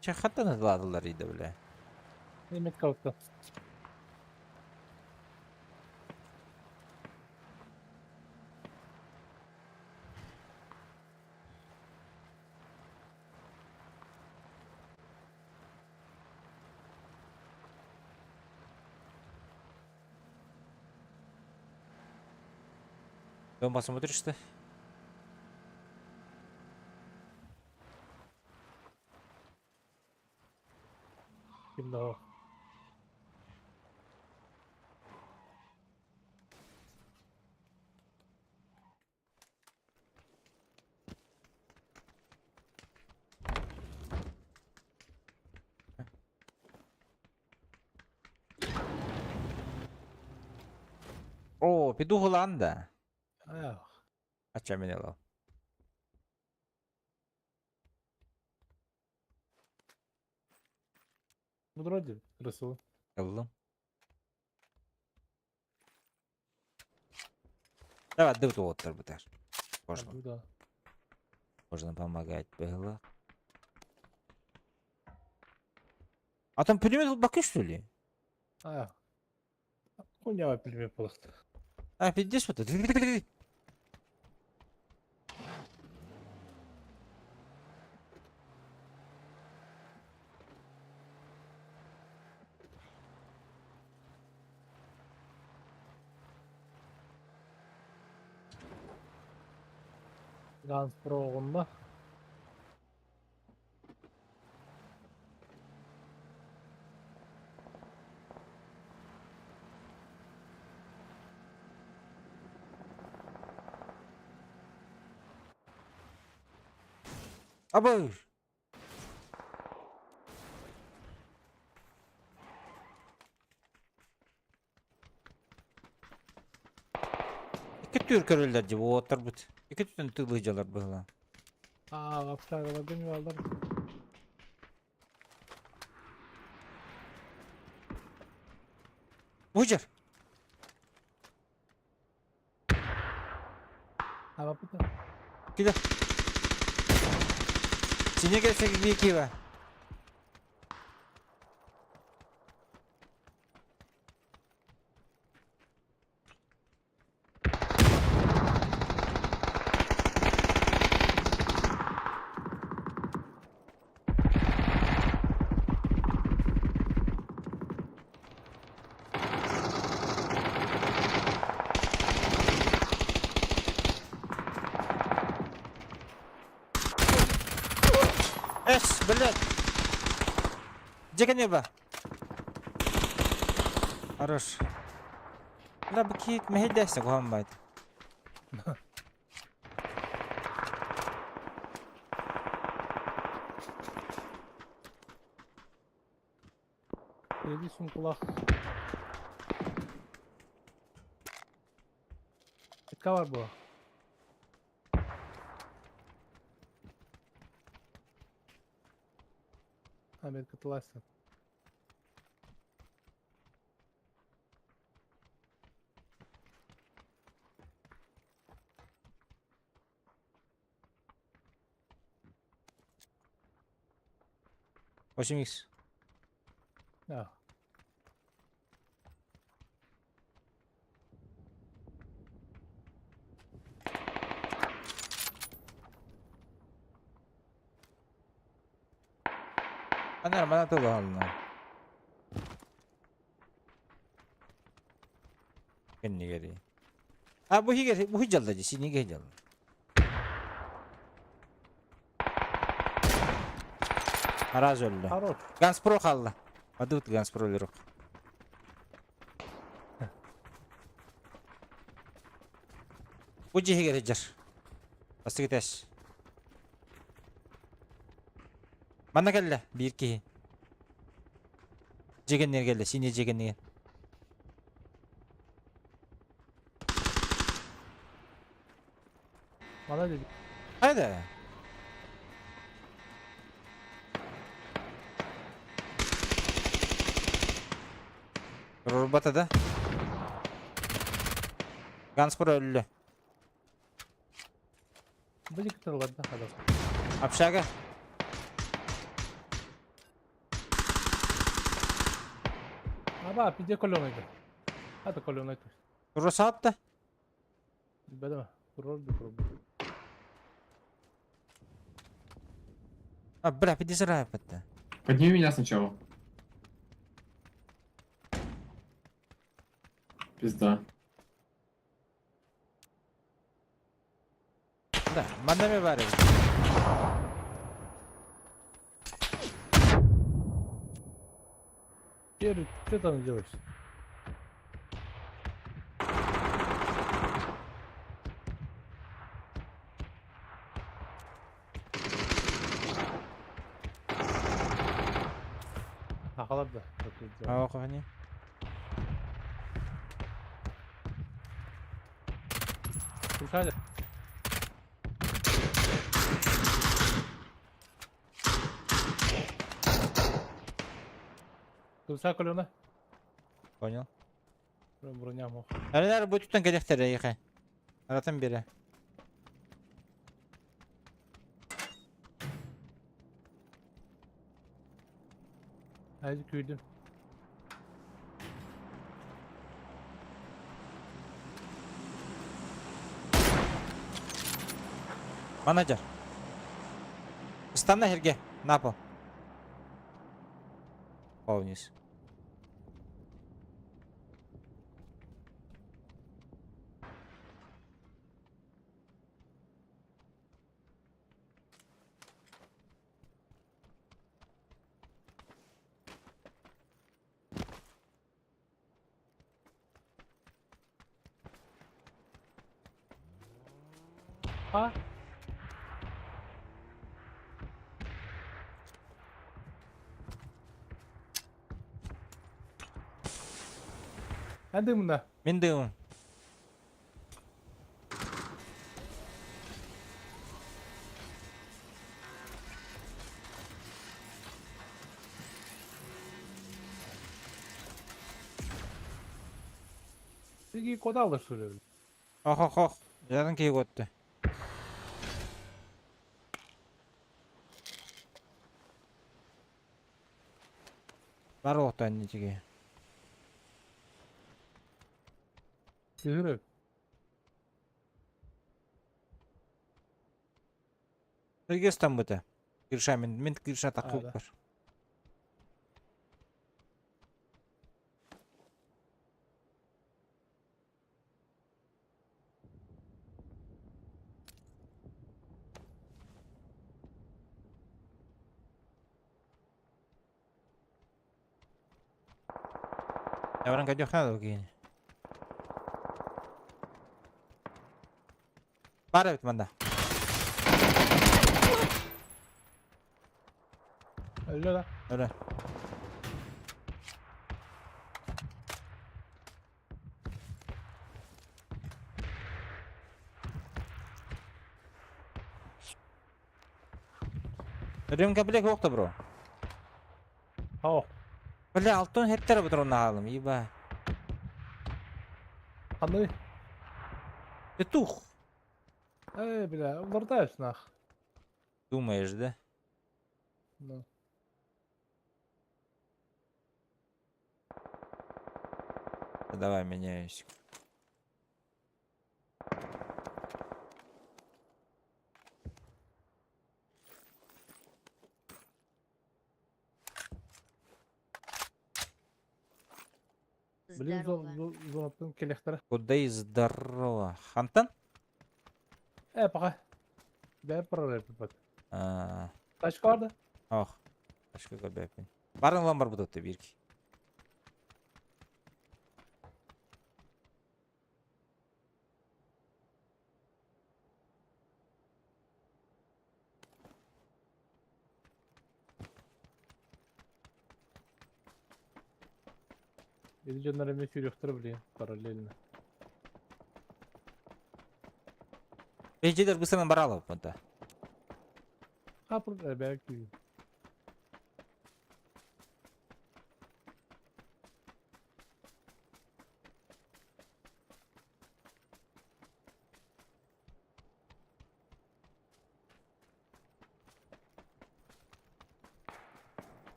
A: Чэ, хаттан ытылаатылар иде бile.
H: Немет калта.
A: Дом посмотришь ты?
H: Ким да.
A: О, пиду Голланда.
H: Ах.
A: Ача мен ылал.
H: Вроде Расул.
A: Ыллым. Давай, дыбыт уоттар бытар. Можно.
H: Да.
A: Можно помогать было. А там пулемет баки что ли?
H: А. Хуйня пельмень просто.
A: А, пиздец вот это.
H: Ганс прогонна.
A: Абы! Икки түр көрөллөр дии уоттарбыт. Икки түтүн тылыдьалар быһыла.
H: А, общагаларга не алдар.
A: Бужар!
H: А, бапыта.
A: Кида. Сине келсек Киева. Эс, блядь! Где небо? Хорош. Бля, букет, мехедяся, гуамбайт.
H: Иди сумкалах. Кавар была. Америка тылайсың.
A: 8 икс.
H: Да.
A: Анар мана тылы ална. Кеннигери. А бу хигер бу хиджалда ди синиге хиджалда. Араз өллө.
H: Хорош.
A: Ганспро қалды. Адут Ганспро лерок. Бу жиһигер хиджар. Бастыгы тэс. Манна кэллэ биир киһи. Дьиэгэннигэр кэллэ, синий дьиэгэннигэр.
H: Мана dedi.
A: Хайда? Рурбата да? Ганспор өллө.
H: Били кытылларда хадас.
A: Общага.
H: Аба, пиде колонойду. Ата колонойду.
A: Русатта.
H: Бедема. Курор ду курор.
A: А, бля, пиде сарай патта.
P: Подними меня сначала. Пизда.
A: Да, манна бар.
H: Первый, что там делаешь? Ахалар да.
A: А, охони.
H: Слушали? Кымса колена?
A: Понял.
H: Броня мох.
A: Аренар бу түтен кедехтер ехе. Аратын бире.
H: Haydi kүйдüm.
A: Менеджер. Станна херге. На пол. Пол вниз.
H: А? Эн мында.
A: Мен дымым.
H: Сиги кода алыр сүрөбүл.
A: Ох, ох, ох. Ярын кейіп өтті. Бар оқтан нетеге.
H: Сүрөп.
A: Кыргызстан бұта. Кирша, мен кирша
H: А,
A: тақып
H: да.
A: бар. Явран кадёх надо укини. Бара бит манда.
H: Өллө да.
A: Öyle. Рюмка блек оқты бро.
H: О.
A: Бля, алтын хеттер бұтыр алым, еба.
H: Ханны.
A: Петух.
H: Эй, бля, улардаешь нах.
A: Думаешь, да?
H: Ну.
A: Давай меняюсь.
H: Блин, зонаттан келехтер.
A: Куда и здорово. Хантан?
H: Э, пока. Бә прореп.
A: А.
H: Тачка барды.
A: Ох. Тачка көбәпин. Барын ламбар бұдыты бирки.
H: Или жоннар эме сүйрөктөр, блин, параллельно.
A: Бейджелер бысырын баралы бұнда.
H: Капыр бәки.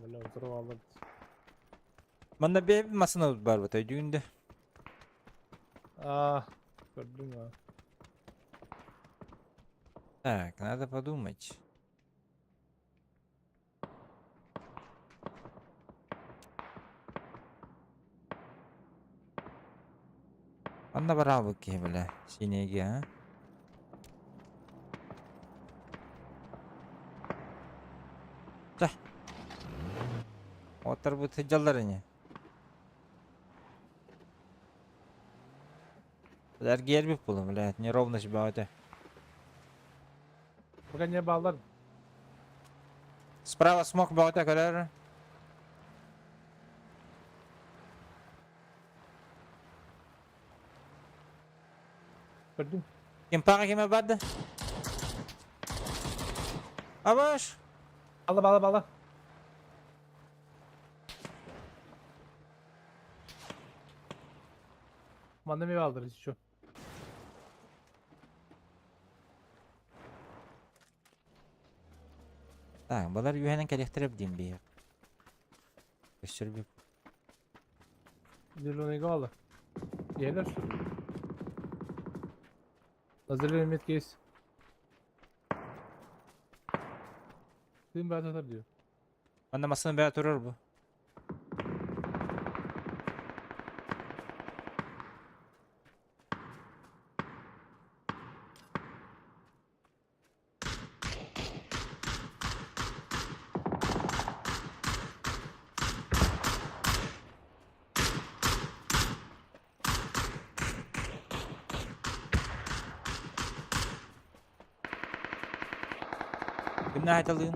H: Бля, взорвало.
A: Манна бе масына бар бұта дүйінде.
H: А, көрдүм, а.
A: Так, надо подумать. Анна барабы ки, бля, синеге, а? Да. Отыр бу тыжалар не. Булар гербик булым, бля, неровность бауты.
H: Пока не балдар.
A: Справа смок баута, көрөр.
H: Көрдүм.
A: Ким пага киме барды? Абаш!
H: Ала, бала, бала. Манна мебе алдыр еще.
A: Так, балар юһэнен кэлиэхтэрэ дим биһиэх. Өссөр би.
H: Зеленый гала. Елер что ли? На зеленой метке есть. Тым бәт диyor.
A: Манна масына бää турар бу. Кимнэ айталыын?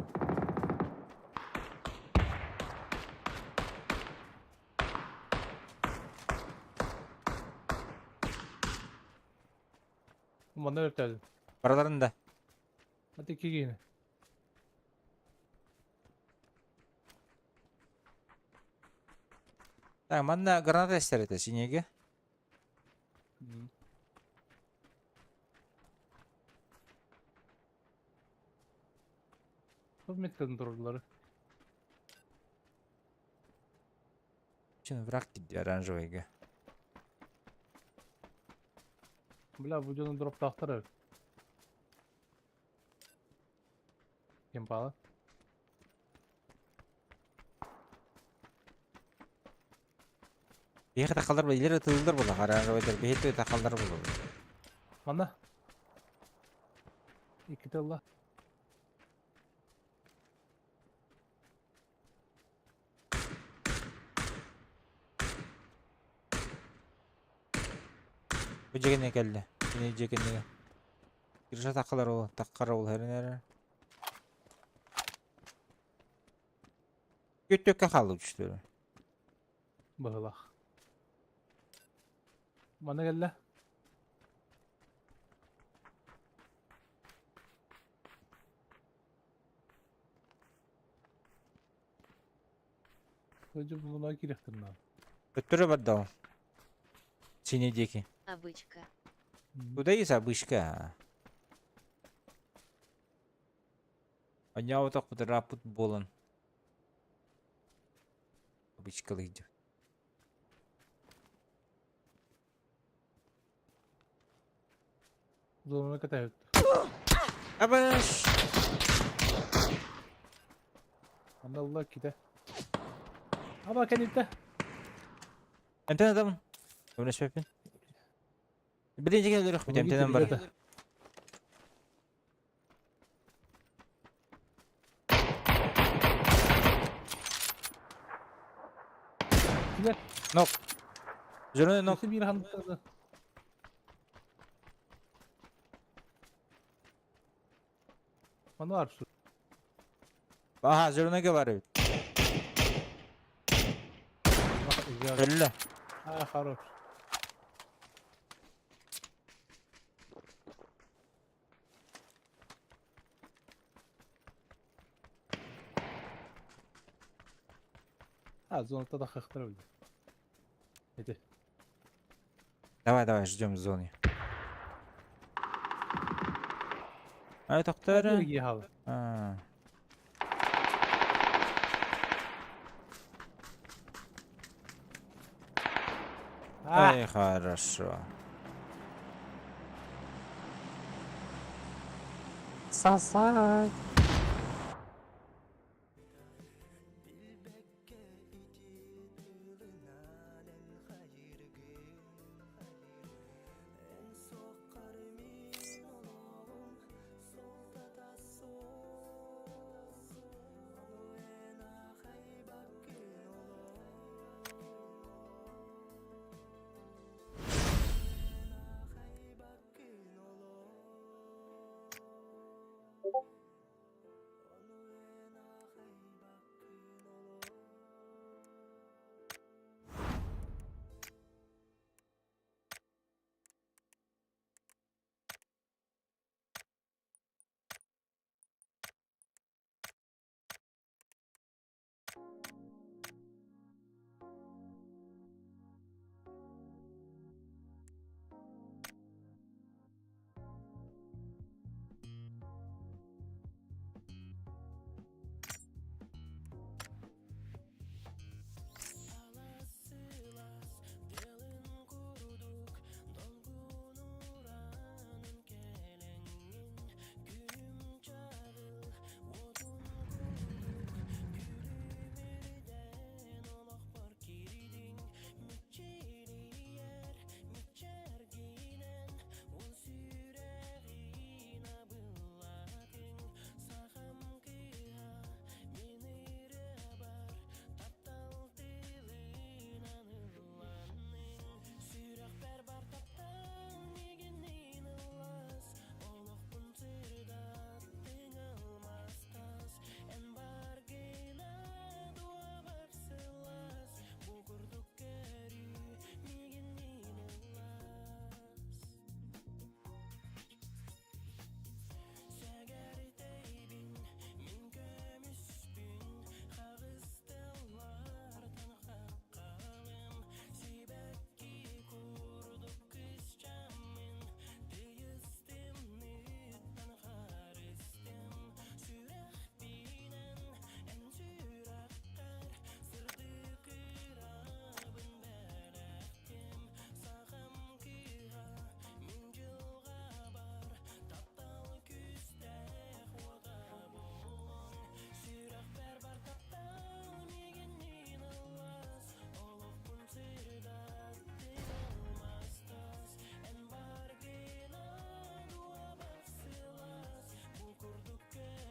H: Манна өртәдім.
A: Бараларында.
H: Hadi iki giyini.
A: Так, манна граната эстерете синеге.
H: Çok metkadın durduları.
A: Чын враг кидди оранжевыйга.
H: Бля, bu canın drop тахтар. Кем пала?
A: Биһиэхэ тахаллар бу илер ытыллар була оранжевыйдар биһи тахаллар була.
H: Манна. Икки тылла.
A: Бу жегене келди. Кини жегене. Кирша тахалар ол, таккар ол херинер. Күттөккө халды түштү.
H: Быһылах. Манна келле. Бұна керектір.
A: Өттөрө бардал. Синий дикий.
B: Обычка.
A: Куда есть обычка? Аня вот так вот рапут болан. Обычка лыйды.
H: Зонаны катают.
A: Абаш!
H: Анда ките. Аба кәнитте.
A: Эмтен адамын. Өмнөспөппүн. Билин жеген өлөрөх бит эмтенен бар. Нок. Зеленый нок.
H: Бир хандыктарды. Мана бар şu.
A: Ага, зеленый бар бит. Өллө.
H: А, хорош. А, зонада да хахтар öldü. Hadi.
A: Давай, давай, ждем в зоне. А это кто? А. Ай, хорошо.
I: Сосать.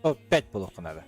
A: Топ-5 булуохха надо.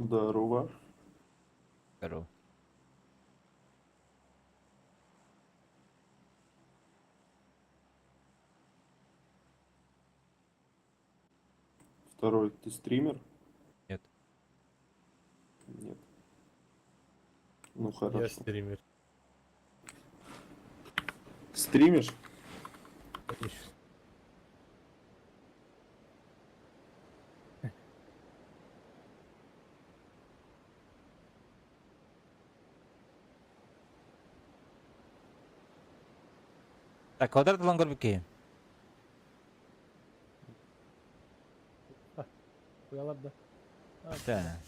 P: Здорово.
A: Здорово.
P: Второй, ты стример?
A: Нет.
P: Нет. Ну
H: Я
P: хорошо.
H: стример.
P: Стримишь?
H: Конечно.
A: Так, квадрат булан көрбүккэ.
H: Куялар да.
A: Да.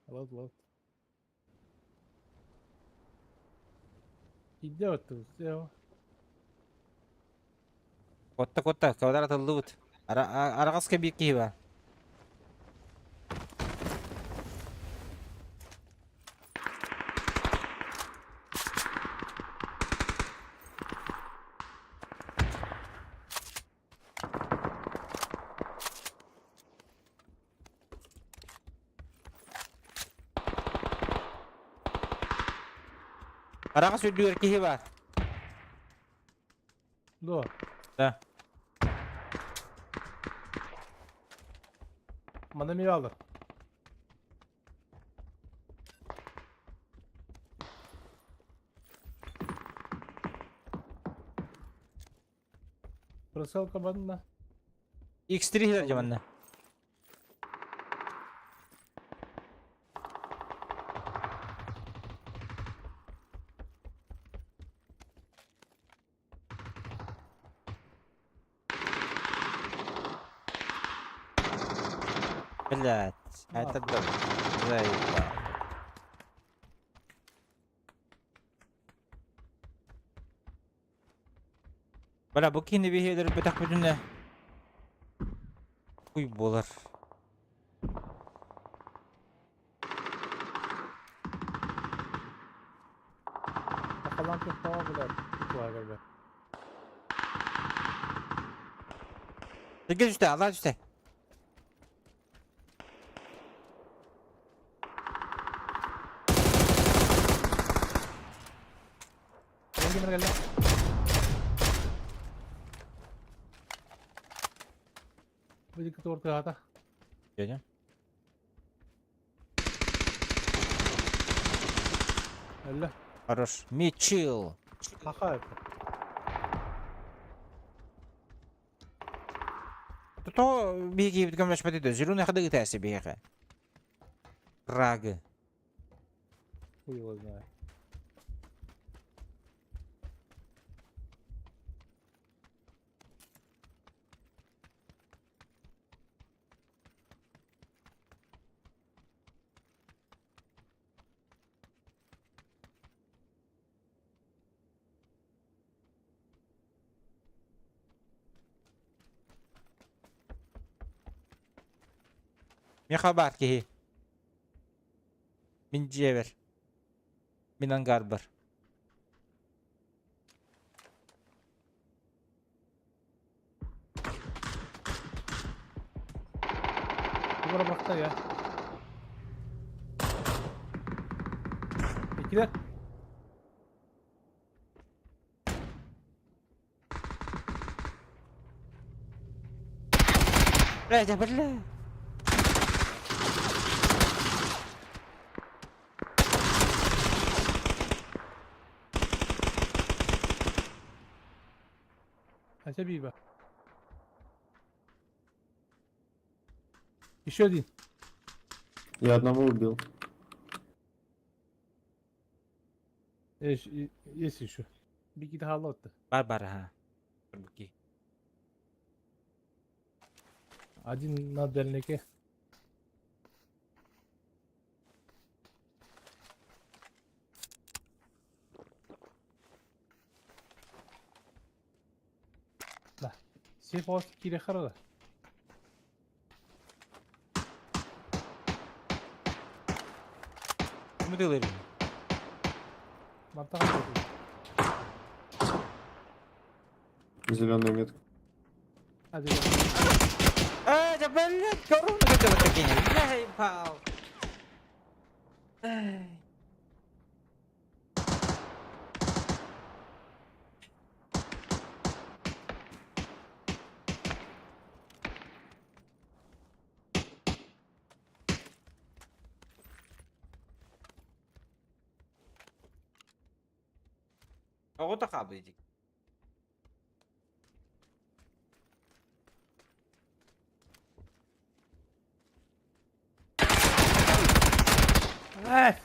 H: Лот, лот. Идет тут, все.
A: Котта котта, квадрат ыллыбыт. Арагаска биир киһи бар. Араҕас үрдүгэр киһи баар.
H: Дуо?
A: Да.
H: Манна эмиэ бааллар. Просылка манна.
A: X3 иһэр дьэ манна. Блять, это да. Заебал. Бля, бу кини биһиэлэр бэтэх бүтүнэ. Куй буолар.
H: Сахалаан көхтөҕө блядь. Туһа кэлбэт.
A: Сиргэ түстэ, аллаа түстэ.
H: Ким кэллэ? Бу туортаата.
A: Дядя.
H: Өллө.
A: Хорош. Мечил.
H: Хаха это.
A: То биһиги көмөлөспөт этэ. Зеленый хады ытаасы биһиэхэ. Рагы.
H: Хуй его знает.
A: Миэхэ баар киһи. Мин дьиэбэр. Мин ангарбар.
H: Тугара бырахта я. Икилер.
A: Бля, бля.
H: Хотя биба. Еще один.
P: Я одного убил.
H: Есть, есть еще. Беги до холода.
A: Барбара. Бурбуки.
H: Один на дальнике. Да. Сейф хаус кире харада.
A: Ким
H: Мантаға
P: Зеленая метка.
H: Один.
A: А, Блядь, блядь, корону хотел кинуть. Бля, ебал. Ай. Оҕото хаалбыт.
H: Эх!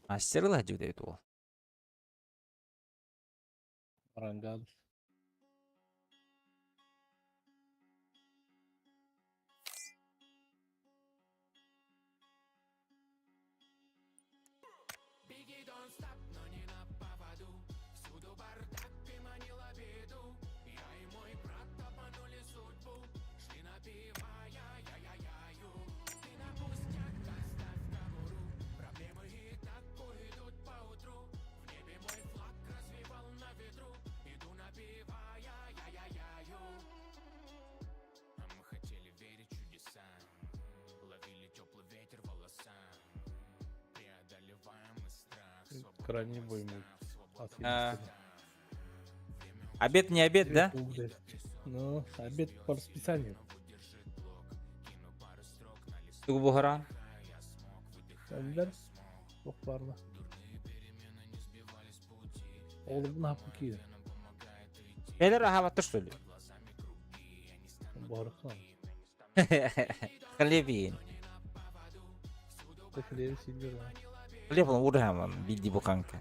A: Мастер ладью дает ол.
H: Рангал. Крайний бой мой.
A: А. Обед не обед, да?
H: Ну, обед по расписанию.
A: Тугу буһаран.
H: Эллэр охпарла. Оҕолорбун аһаппын киирэ.
A: Элер аһаабаттар что ли?
H: Буһарыкка.
A: Хлеб иин.
H: Хлеби сииллэр.
A: Хлеб он урхаман биди буханка.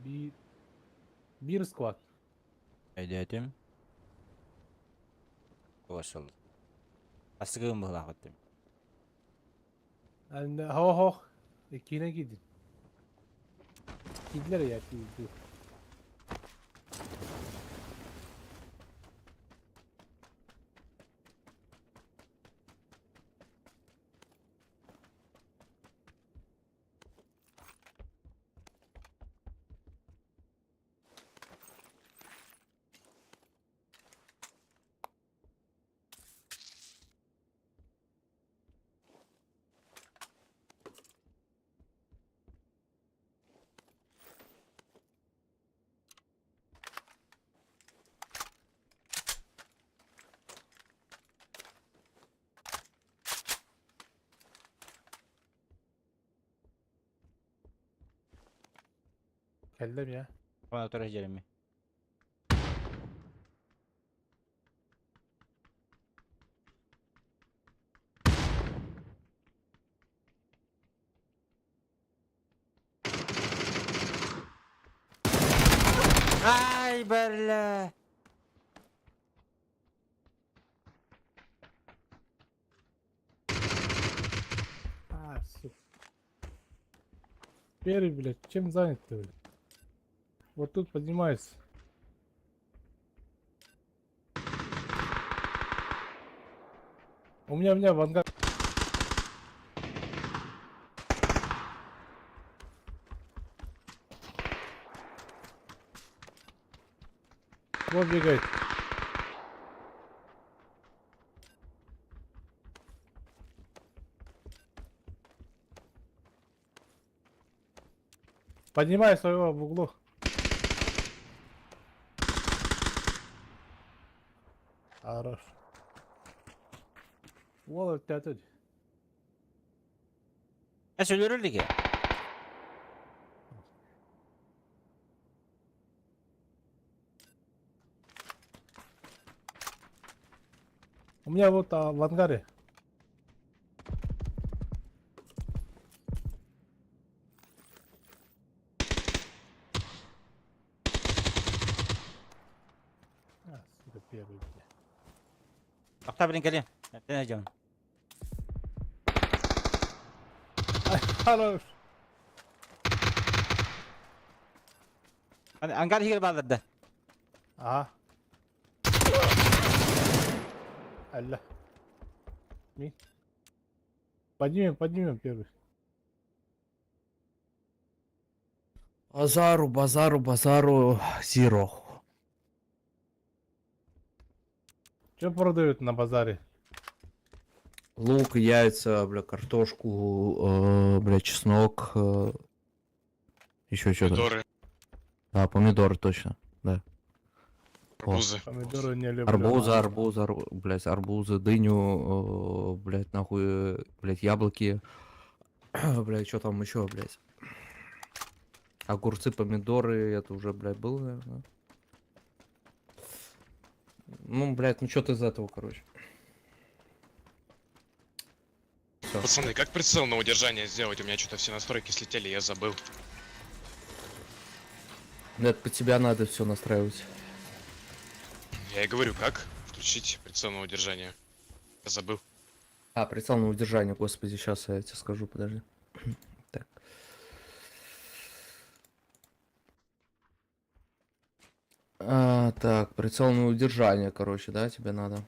H: Биир биир склад.
A: Өйдөөтүм. Кошел. Асыгым быһылаах өттүм.
H: Хо-хо. Иккиһинэн киирдин. Киирдилэр я киирди. Кэллим я.
A: Bana турар Jeremy. Ай, бля!
H: А, сука. Первый, блядь, чем занят-то, блядь? Вот тут поднимается. У меня в ангар. Вот бегает. Поднимай своего в углу. Хорош. Вот это.
A: Өлөрөр
H: У меня вот в ангаре. А, сука, первый, бля.
A: Ахта блин кэлин. Тэн дьон.
H: Хорош.
A: Ангар иһигэр бааллар да.
H: Ага. Алла. Ми. Поднимем, поднимем первый.
N: Базару, базару, базару, зиро.
H: Что продают на базаре?
N: Лук, яйца, бля, картошку, бля, чеснок, еще что-то.
K: Помидоры.
N: Да, помидоры точно, да. О.
K: Арбузы.
H: Помидоры не люблю.
N: Арбузы, арбузы, блядь, арбузы, дыню, блядь, нахуй, блядь, яблоки, блядь, что там еще, блядь. Огурцы, помидоры, это уже, блядь, было, наверное. Ну, блядь, ну что-то из этого, короче. Всё.
K: Пацаны, как прицел на удержание сделать? У меня что-то все настройки слетели, я забыл.
N: Ну, это под тебя надо все настраивать.
K: Я и говорю, как включить прицел на удержание? Я забыл.
N: А, прицел на удержание, господи, сейчас я тебе скажу, подожди. Так. А, так, прицел на удержание, короче, да, тебе надо.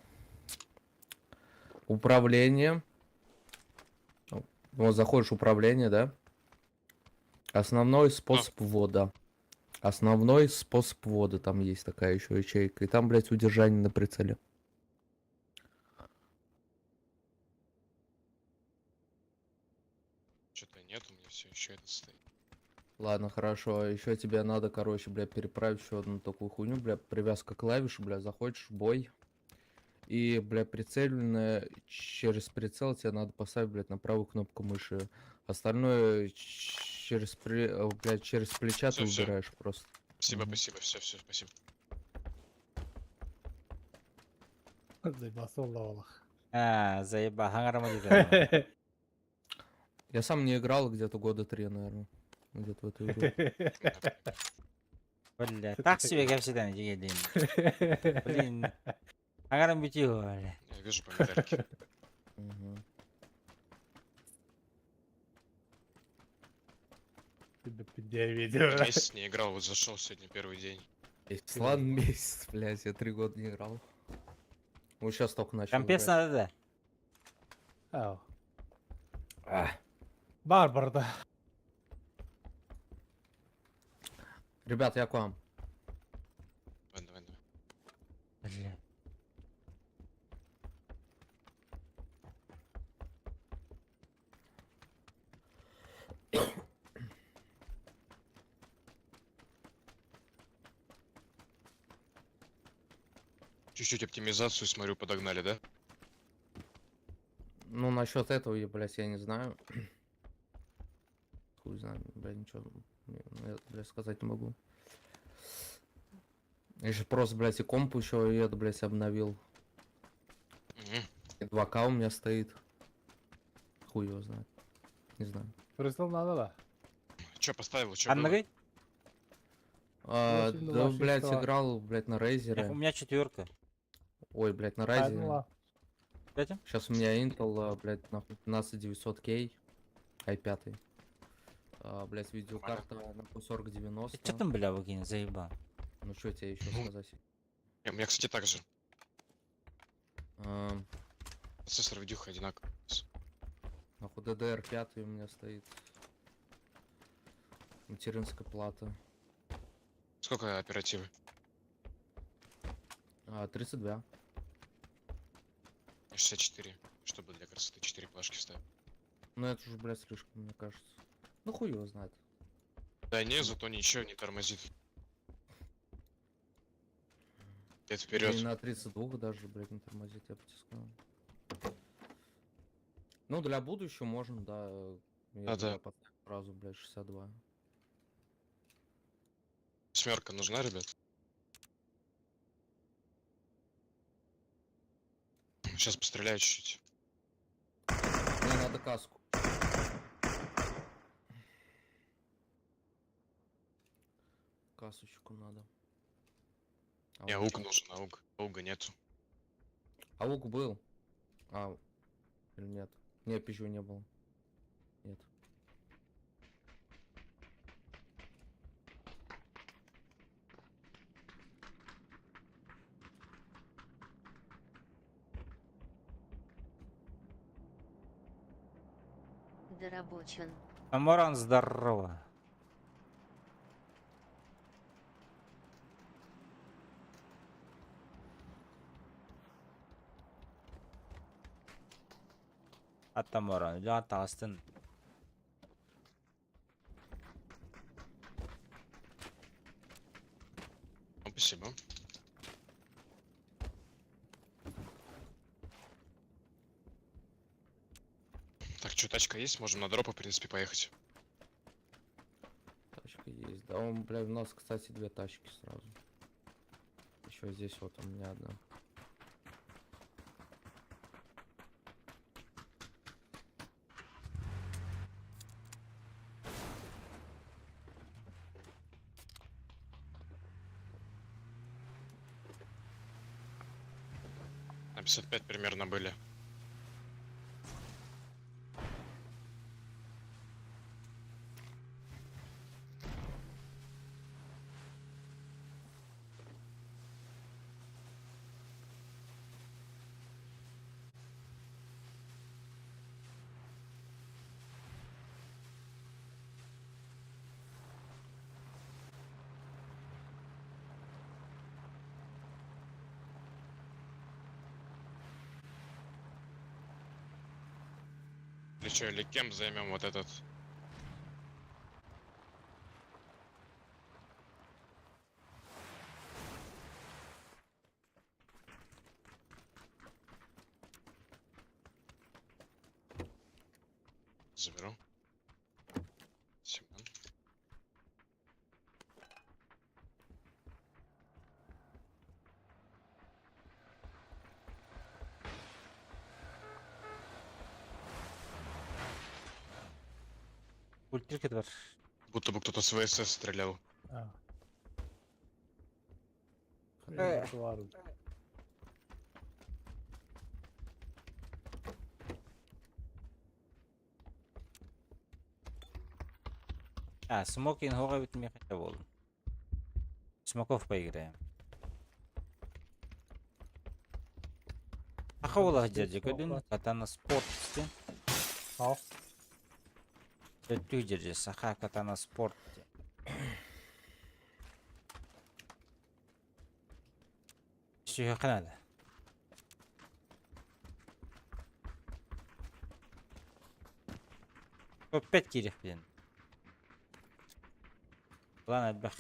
N: Управление. Вот заходишь в управление, да? Основной способ ввода. Основной способ ввода, там есть такая еще ячейка. И там, блядь, удержание на прицеле.
K: Что-то нет, у меня все еще это стоит.
N: Ладно, хорошо. Еще тебе надо, короче, бля, переправить еще одну такую хуйню, бля, привязка клавиши, бля, заходишь в бой. И, бля, прицельно через прицел тебе надо поставить, блядь, на правую кнопку мыши. Остальное блядь, через плеча ты
K: Всё, всё.
N: убираешь просто.
K: Спасибо,
N: Мгм.
K: спасибо, все, все, спасибо.
H: Заебался лавалах.
A: А, заеба, хаҥарама диэтэ.
N: Я сам не играл где-то года 3, наверное. Где-то в эту игру.
A: Бля, так себе кэпсэтэн дьигэлин. Блин. Агарым бүтүү бля.
K: Я вижу по медальке.
N: Мгм.
H: Видео.
K: Месяц не играл, вот зашел сегодня первый день.
N: Месяц. Ладно, месяц, блядь, я 3 года не играл. Вот сейчас только начал
A: Компес
N: играть.
A: надо да.
H: Ау.
N: А.
H: Бар барда.
N: Ребят, я к вам.
K: Давай, давай, давай.
A: Бля.
K: Чуть-чуть оптимизацию, смотрю, подогнали, да?
N: Ну, насчет этого, я, блядь, я не знаю. Хуй знаю, блядь, ничего, не, ну, я, блядь, сказать не могу. Я же просто, блядь, и комп еще, и это, блядь, обновил.
K: Мгм.
N: И 2К у меня стоит. Хуй его знает. Не знаю.
H: Прицел надо да.
K: Че поставил, че было?
A: Анныгый?
N: А,
H: 8,
N: да,
H: 2, 6,
N: блядь,
H: 2.
N: играл, блядь, на
A: У
N: Рейзере.
A: меня четверка.
N: Ой, блядь, на Ryzen.
H: Ладно.
N: Сейчас у меня Intel, блядь, нахуй 15900K, i5. А, блядь, видеокарта на 4090.
A: Ты что там, бля, выкинь, заебал?
N: Ну что тебе еще
K: Ну.
N: сказать?
K: Не, у меня, кстати, так же. Процессор видюха одинаковый.
N: Нахуй DDR5 у меня стоит. Материнская плата.
K: Сколько оперативы?
N: А, 32.
K: 64. Чтобы для красоты 4 плашки вставить.
N: Ну это уже, блядь, слишком, мне кажется. Ну хуй его знает.
K: Да не, зато ничего не тормозит. Это
N: Или
K: вперед.
N: на 32 даже, блядь, не тормозит, я бы тебе сказал. Ну, для будущего можно, да. Я
K: Да, да.
N: туда поставлю сразу, блядь, 62.
K: Семерка нужна, ребят? Сейчас постреляю чуть-чуть.
N: Мне надо каску. Касочку надо. А
K: Не,
N: вот
K: AUG
N: так.
K: нужен, AUG. AUG а нету.
N: AUG был. А, или нет? Не, пизжу не было. Нет.
B: Дорабочен.
A: Аморан, здорово. Атаморан, да, тастын.
K: Ну, спасибо. Так, что, тачка есть? Можем на дропа, в принципе, поехать.
N: Тачка есть. Да, он, бля, у нас, кстати, две тачки сразу. Еще здесь вот у меня одна.
K: На 55 примерно были. Или что, или кем займем вот этот? Заберу. Семен.
A: Ультра бар.
K: Будто бы кто-то с ВСС стрелял.
H: А.
A: Э. А, смокинг хоҕо эбит хотя буоллун. Смоков поиграем. Саха уола дьэ көрдүн катана спорт диэн.
H: Ал.
A: Өттүү дьэ саха катана спорт диэн. Сүһүөххэ наада. Опять киириэхпин. План элбэх.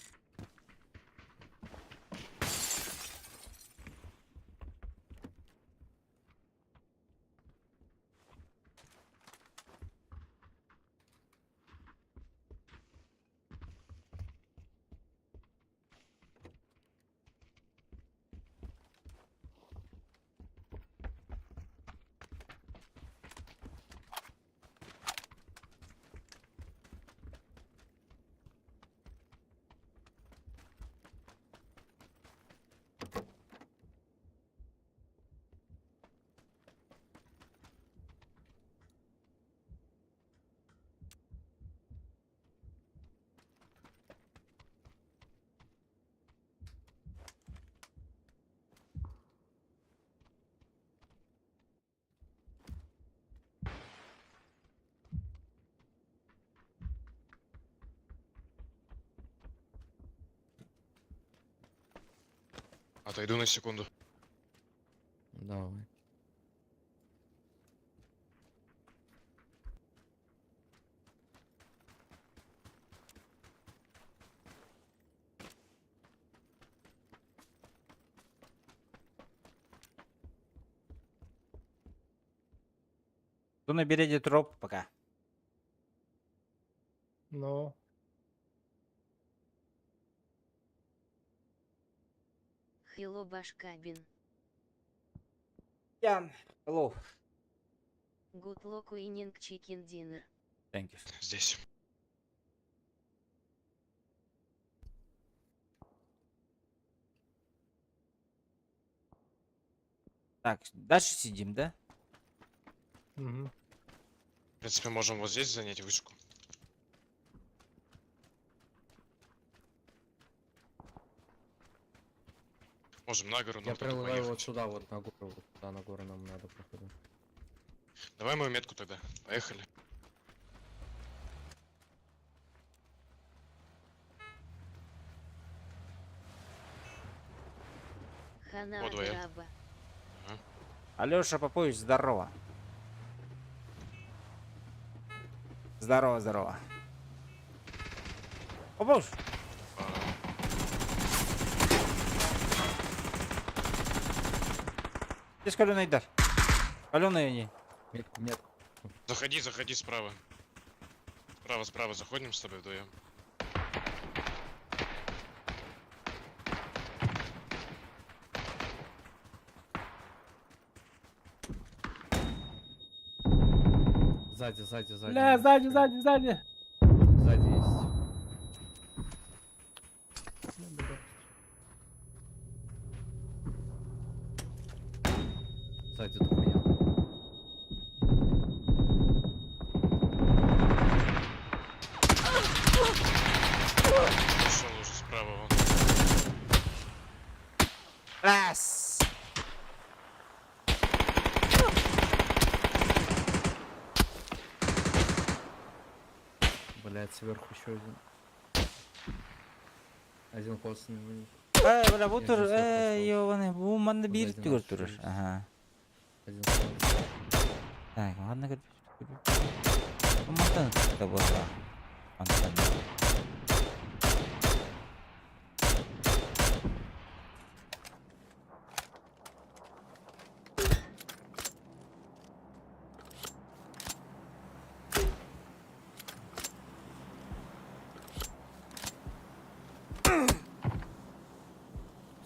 K: Отойду на секунду.
N: Давай.
A: Ну наберите дроп пока.
H: Ну.
B: Хило башкабин.
A: Ян. Hello.
B: Good luck winning chicken dinner.
A: Thank you.
K: Здесь.
A: Так, дальше сидим, да?
H: Угу.
K: В принципе, можем вот здесь занять вышку. Можем на гору, на
N: Я
K: вот эту
N: предлагаю вот
K: поехать.
N: сюда, вот на гору, вот туда на гору нам надо, походу.
K: Давай мою метку тогда. Поехали.
B: Хана
K: Вот твоя.
B: Раба.
A: Алеша Попович, здорово. Здорово, здорово. Попович! Здесь каленый дар. Каленый они.
N: Метку, метку.
K: Заходи, заходи справа. Справа, справа заходим с тобой вдвоем.
N: Сзади, сзади, сзади.
H: Бля, сзади, сзади, сзади.
N: Сзади есть. Сзади дохуя.
K: Ушел уже справа вон.
A: Раз!
N: Блять, сверху еще один. Один костный у них.
A: Э, бля, бу
N: Я
A: тур,
N: здесь сверху
A: э,
N: остался.
A: ёбаный, бу манна
N: Вот
A: биир
N: один
A: түгөр
N: наш
A: турар.
N: есть.
A: Ага.
N: Один справа.
A: Так, ладно, говорит. Мантан это было. Мантан.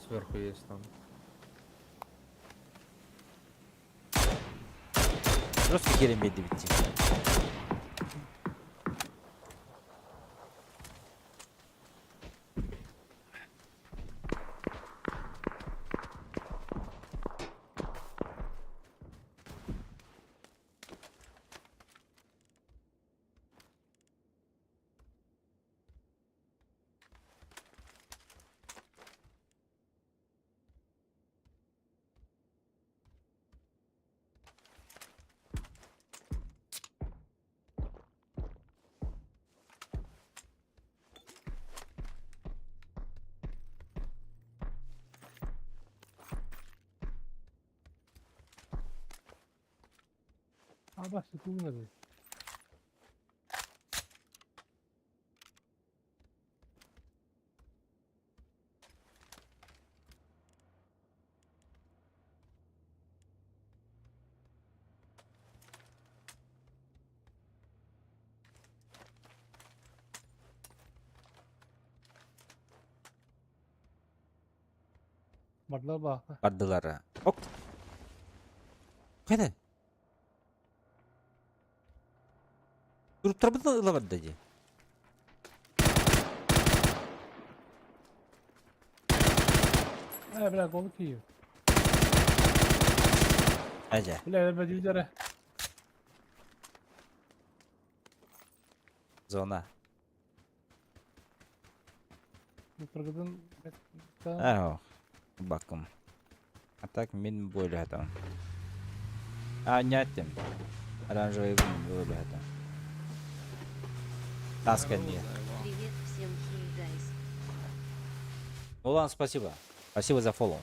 N: Сверху есть там.
A: Просто керем беди битти.
H: Аба сытыылары. Бардылар баахта.
A: Бардылар. Ок. Хайда? Туруптарбытын ыла барда дии.
H: Э, бля, голы киев.
A: Ажа.
H: Бля, бля,
A: Зона.
H: Тұргыдын.
A: Ах, бакым. А так мин более там. А, не тем. Оранжевый более там. Таска не.
B: Привет всем, hey guys.
A: Ну ладно, спасибо. Спасибо за follow.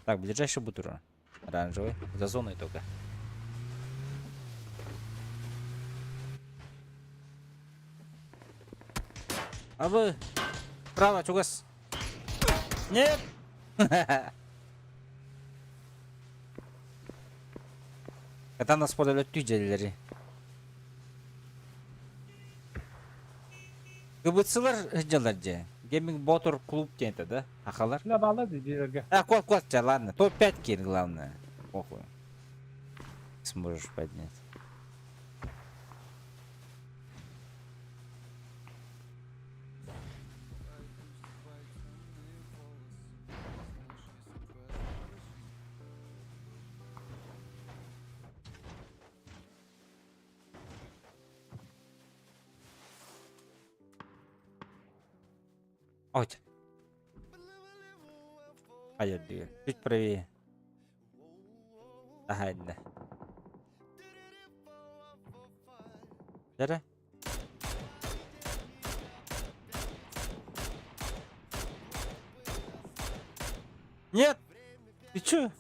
A: Так, ближайший бутур. Оранжевый. За зоной только. А вы... Право, чугас. Нет! Это нас подали түйделери. Кыбытсылар дьалар же. Гейминг Ботур клуб диэн да? Ахалар.
H: Бля, балла дии
A: А, кот, кот, ладно. Топ-5 кир, главное. Похуй. Сможешь поднять. Ой. Hayır diyor. Чуть правее. Ага, да. Да? Нет! Ты чё?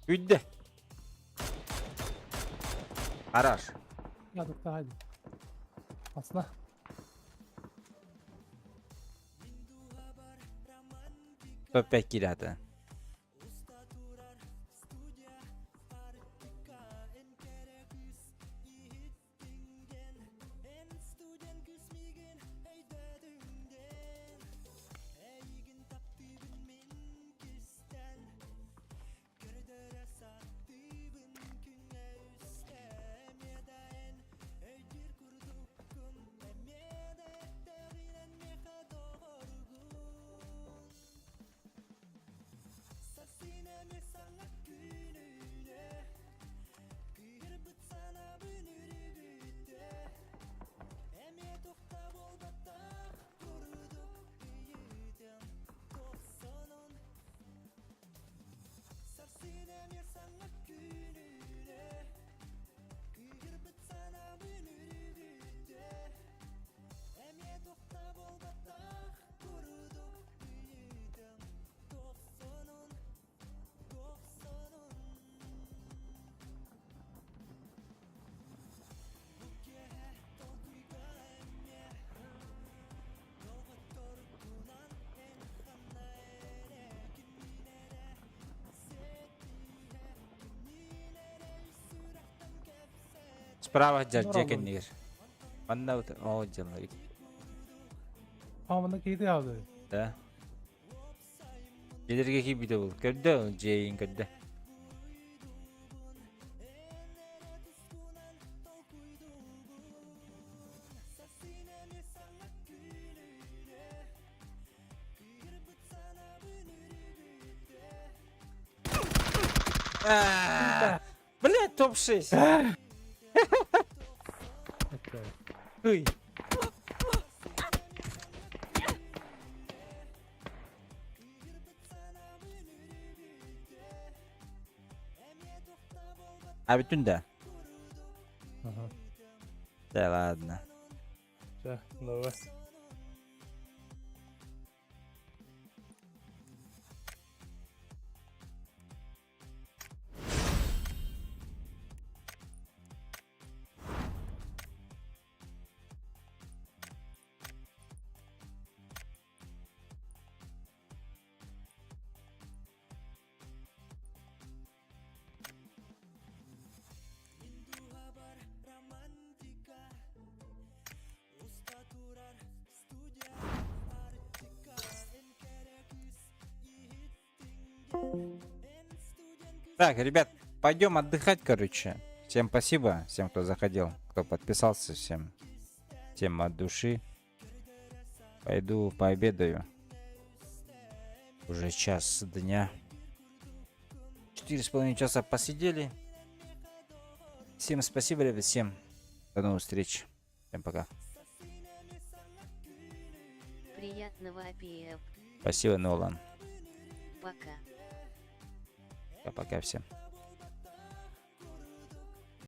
A: Үйді. Гараж.
H: Ядыкта hadi. Асна.
A: Топ-5 килята. Справа дьэ кэннигэр. Манна о дьаллар.
H: А, мында кейти алды.
A: Да. Дьэлэргэ киирбитэ был. Көрдө, дьиэйин көрдө. Блять, топ-6. Ой. А бүтүн да?
H: Ага.
A: Да ладно.
H: Все, давай.
A: Так, ребят, пойдем отдыхать, короче. Всем спасибо, всем, кто заходил, кто подписался, всем. Всем от души. Пойду пообедаю. Уже час дня. 4,5 часа посидели. Всем спасибо, ребят, всем. До новых встреч. Всем пока.
B: Приятного аппетита.
A: Спасибо, Нолан.
B: Пока.
A: Пока-пока всем.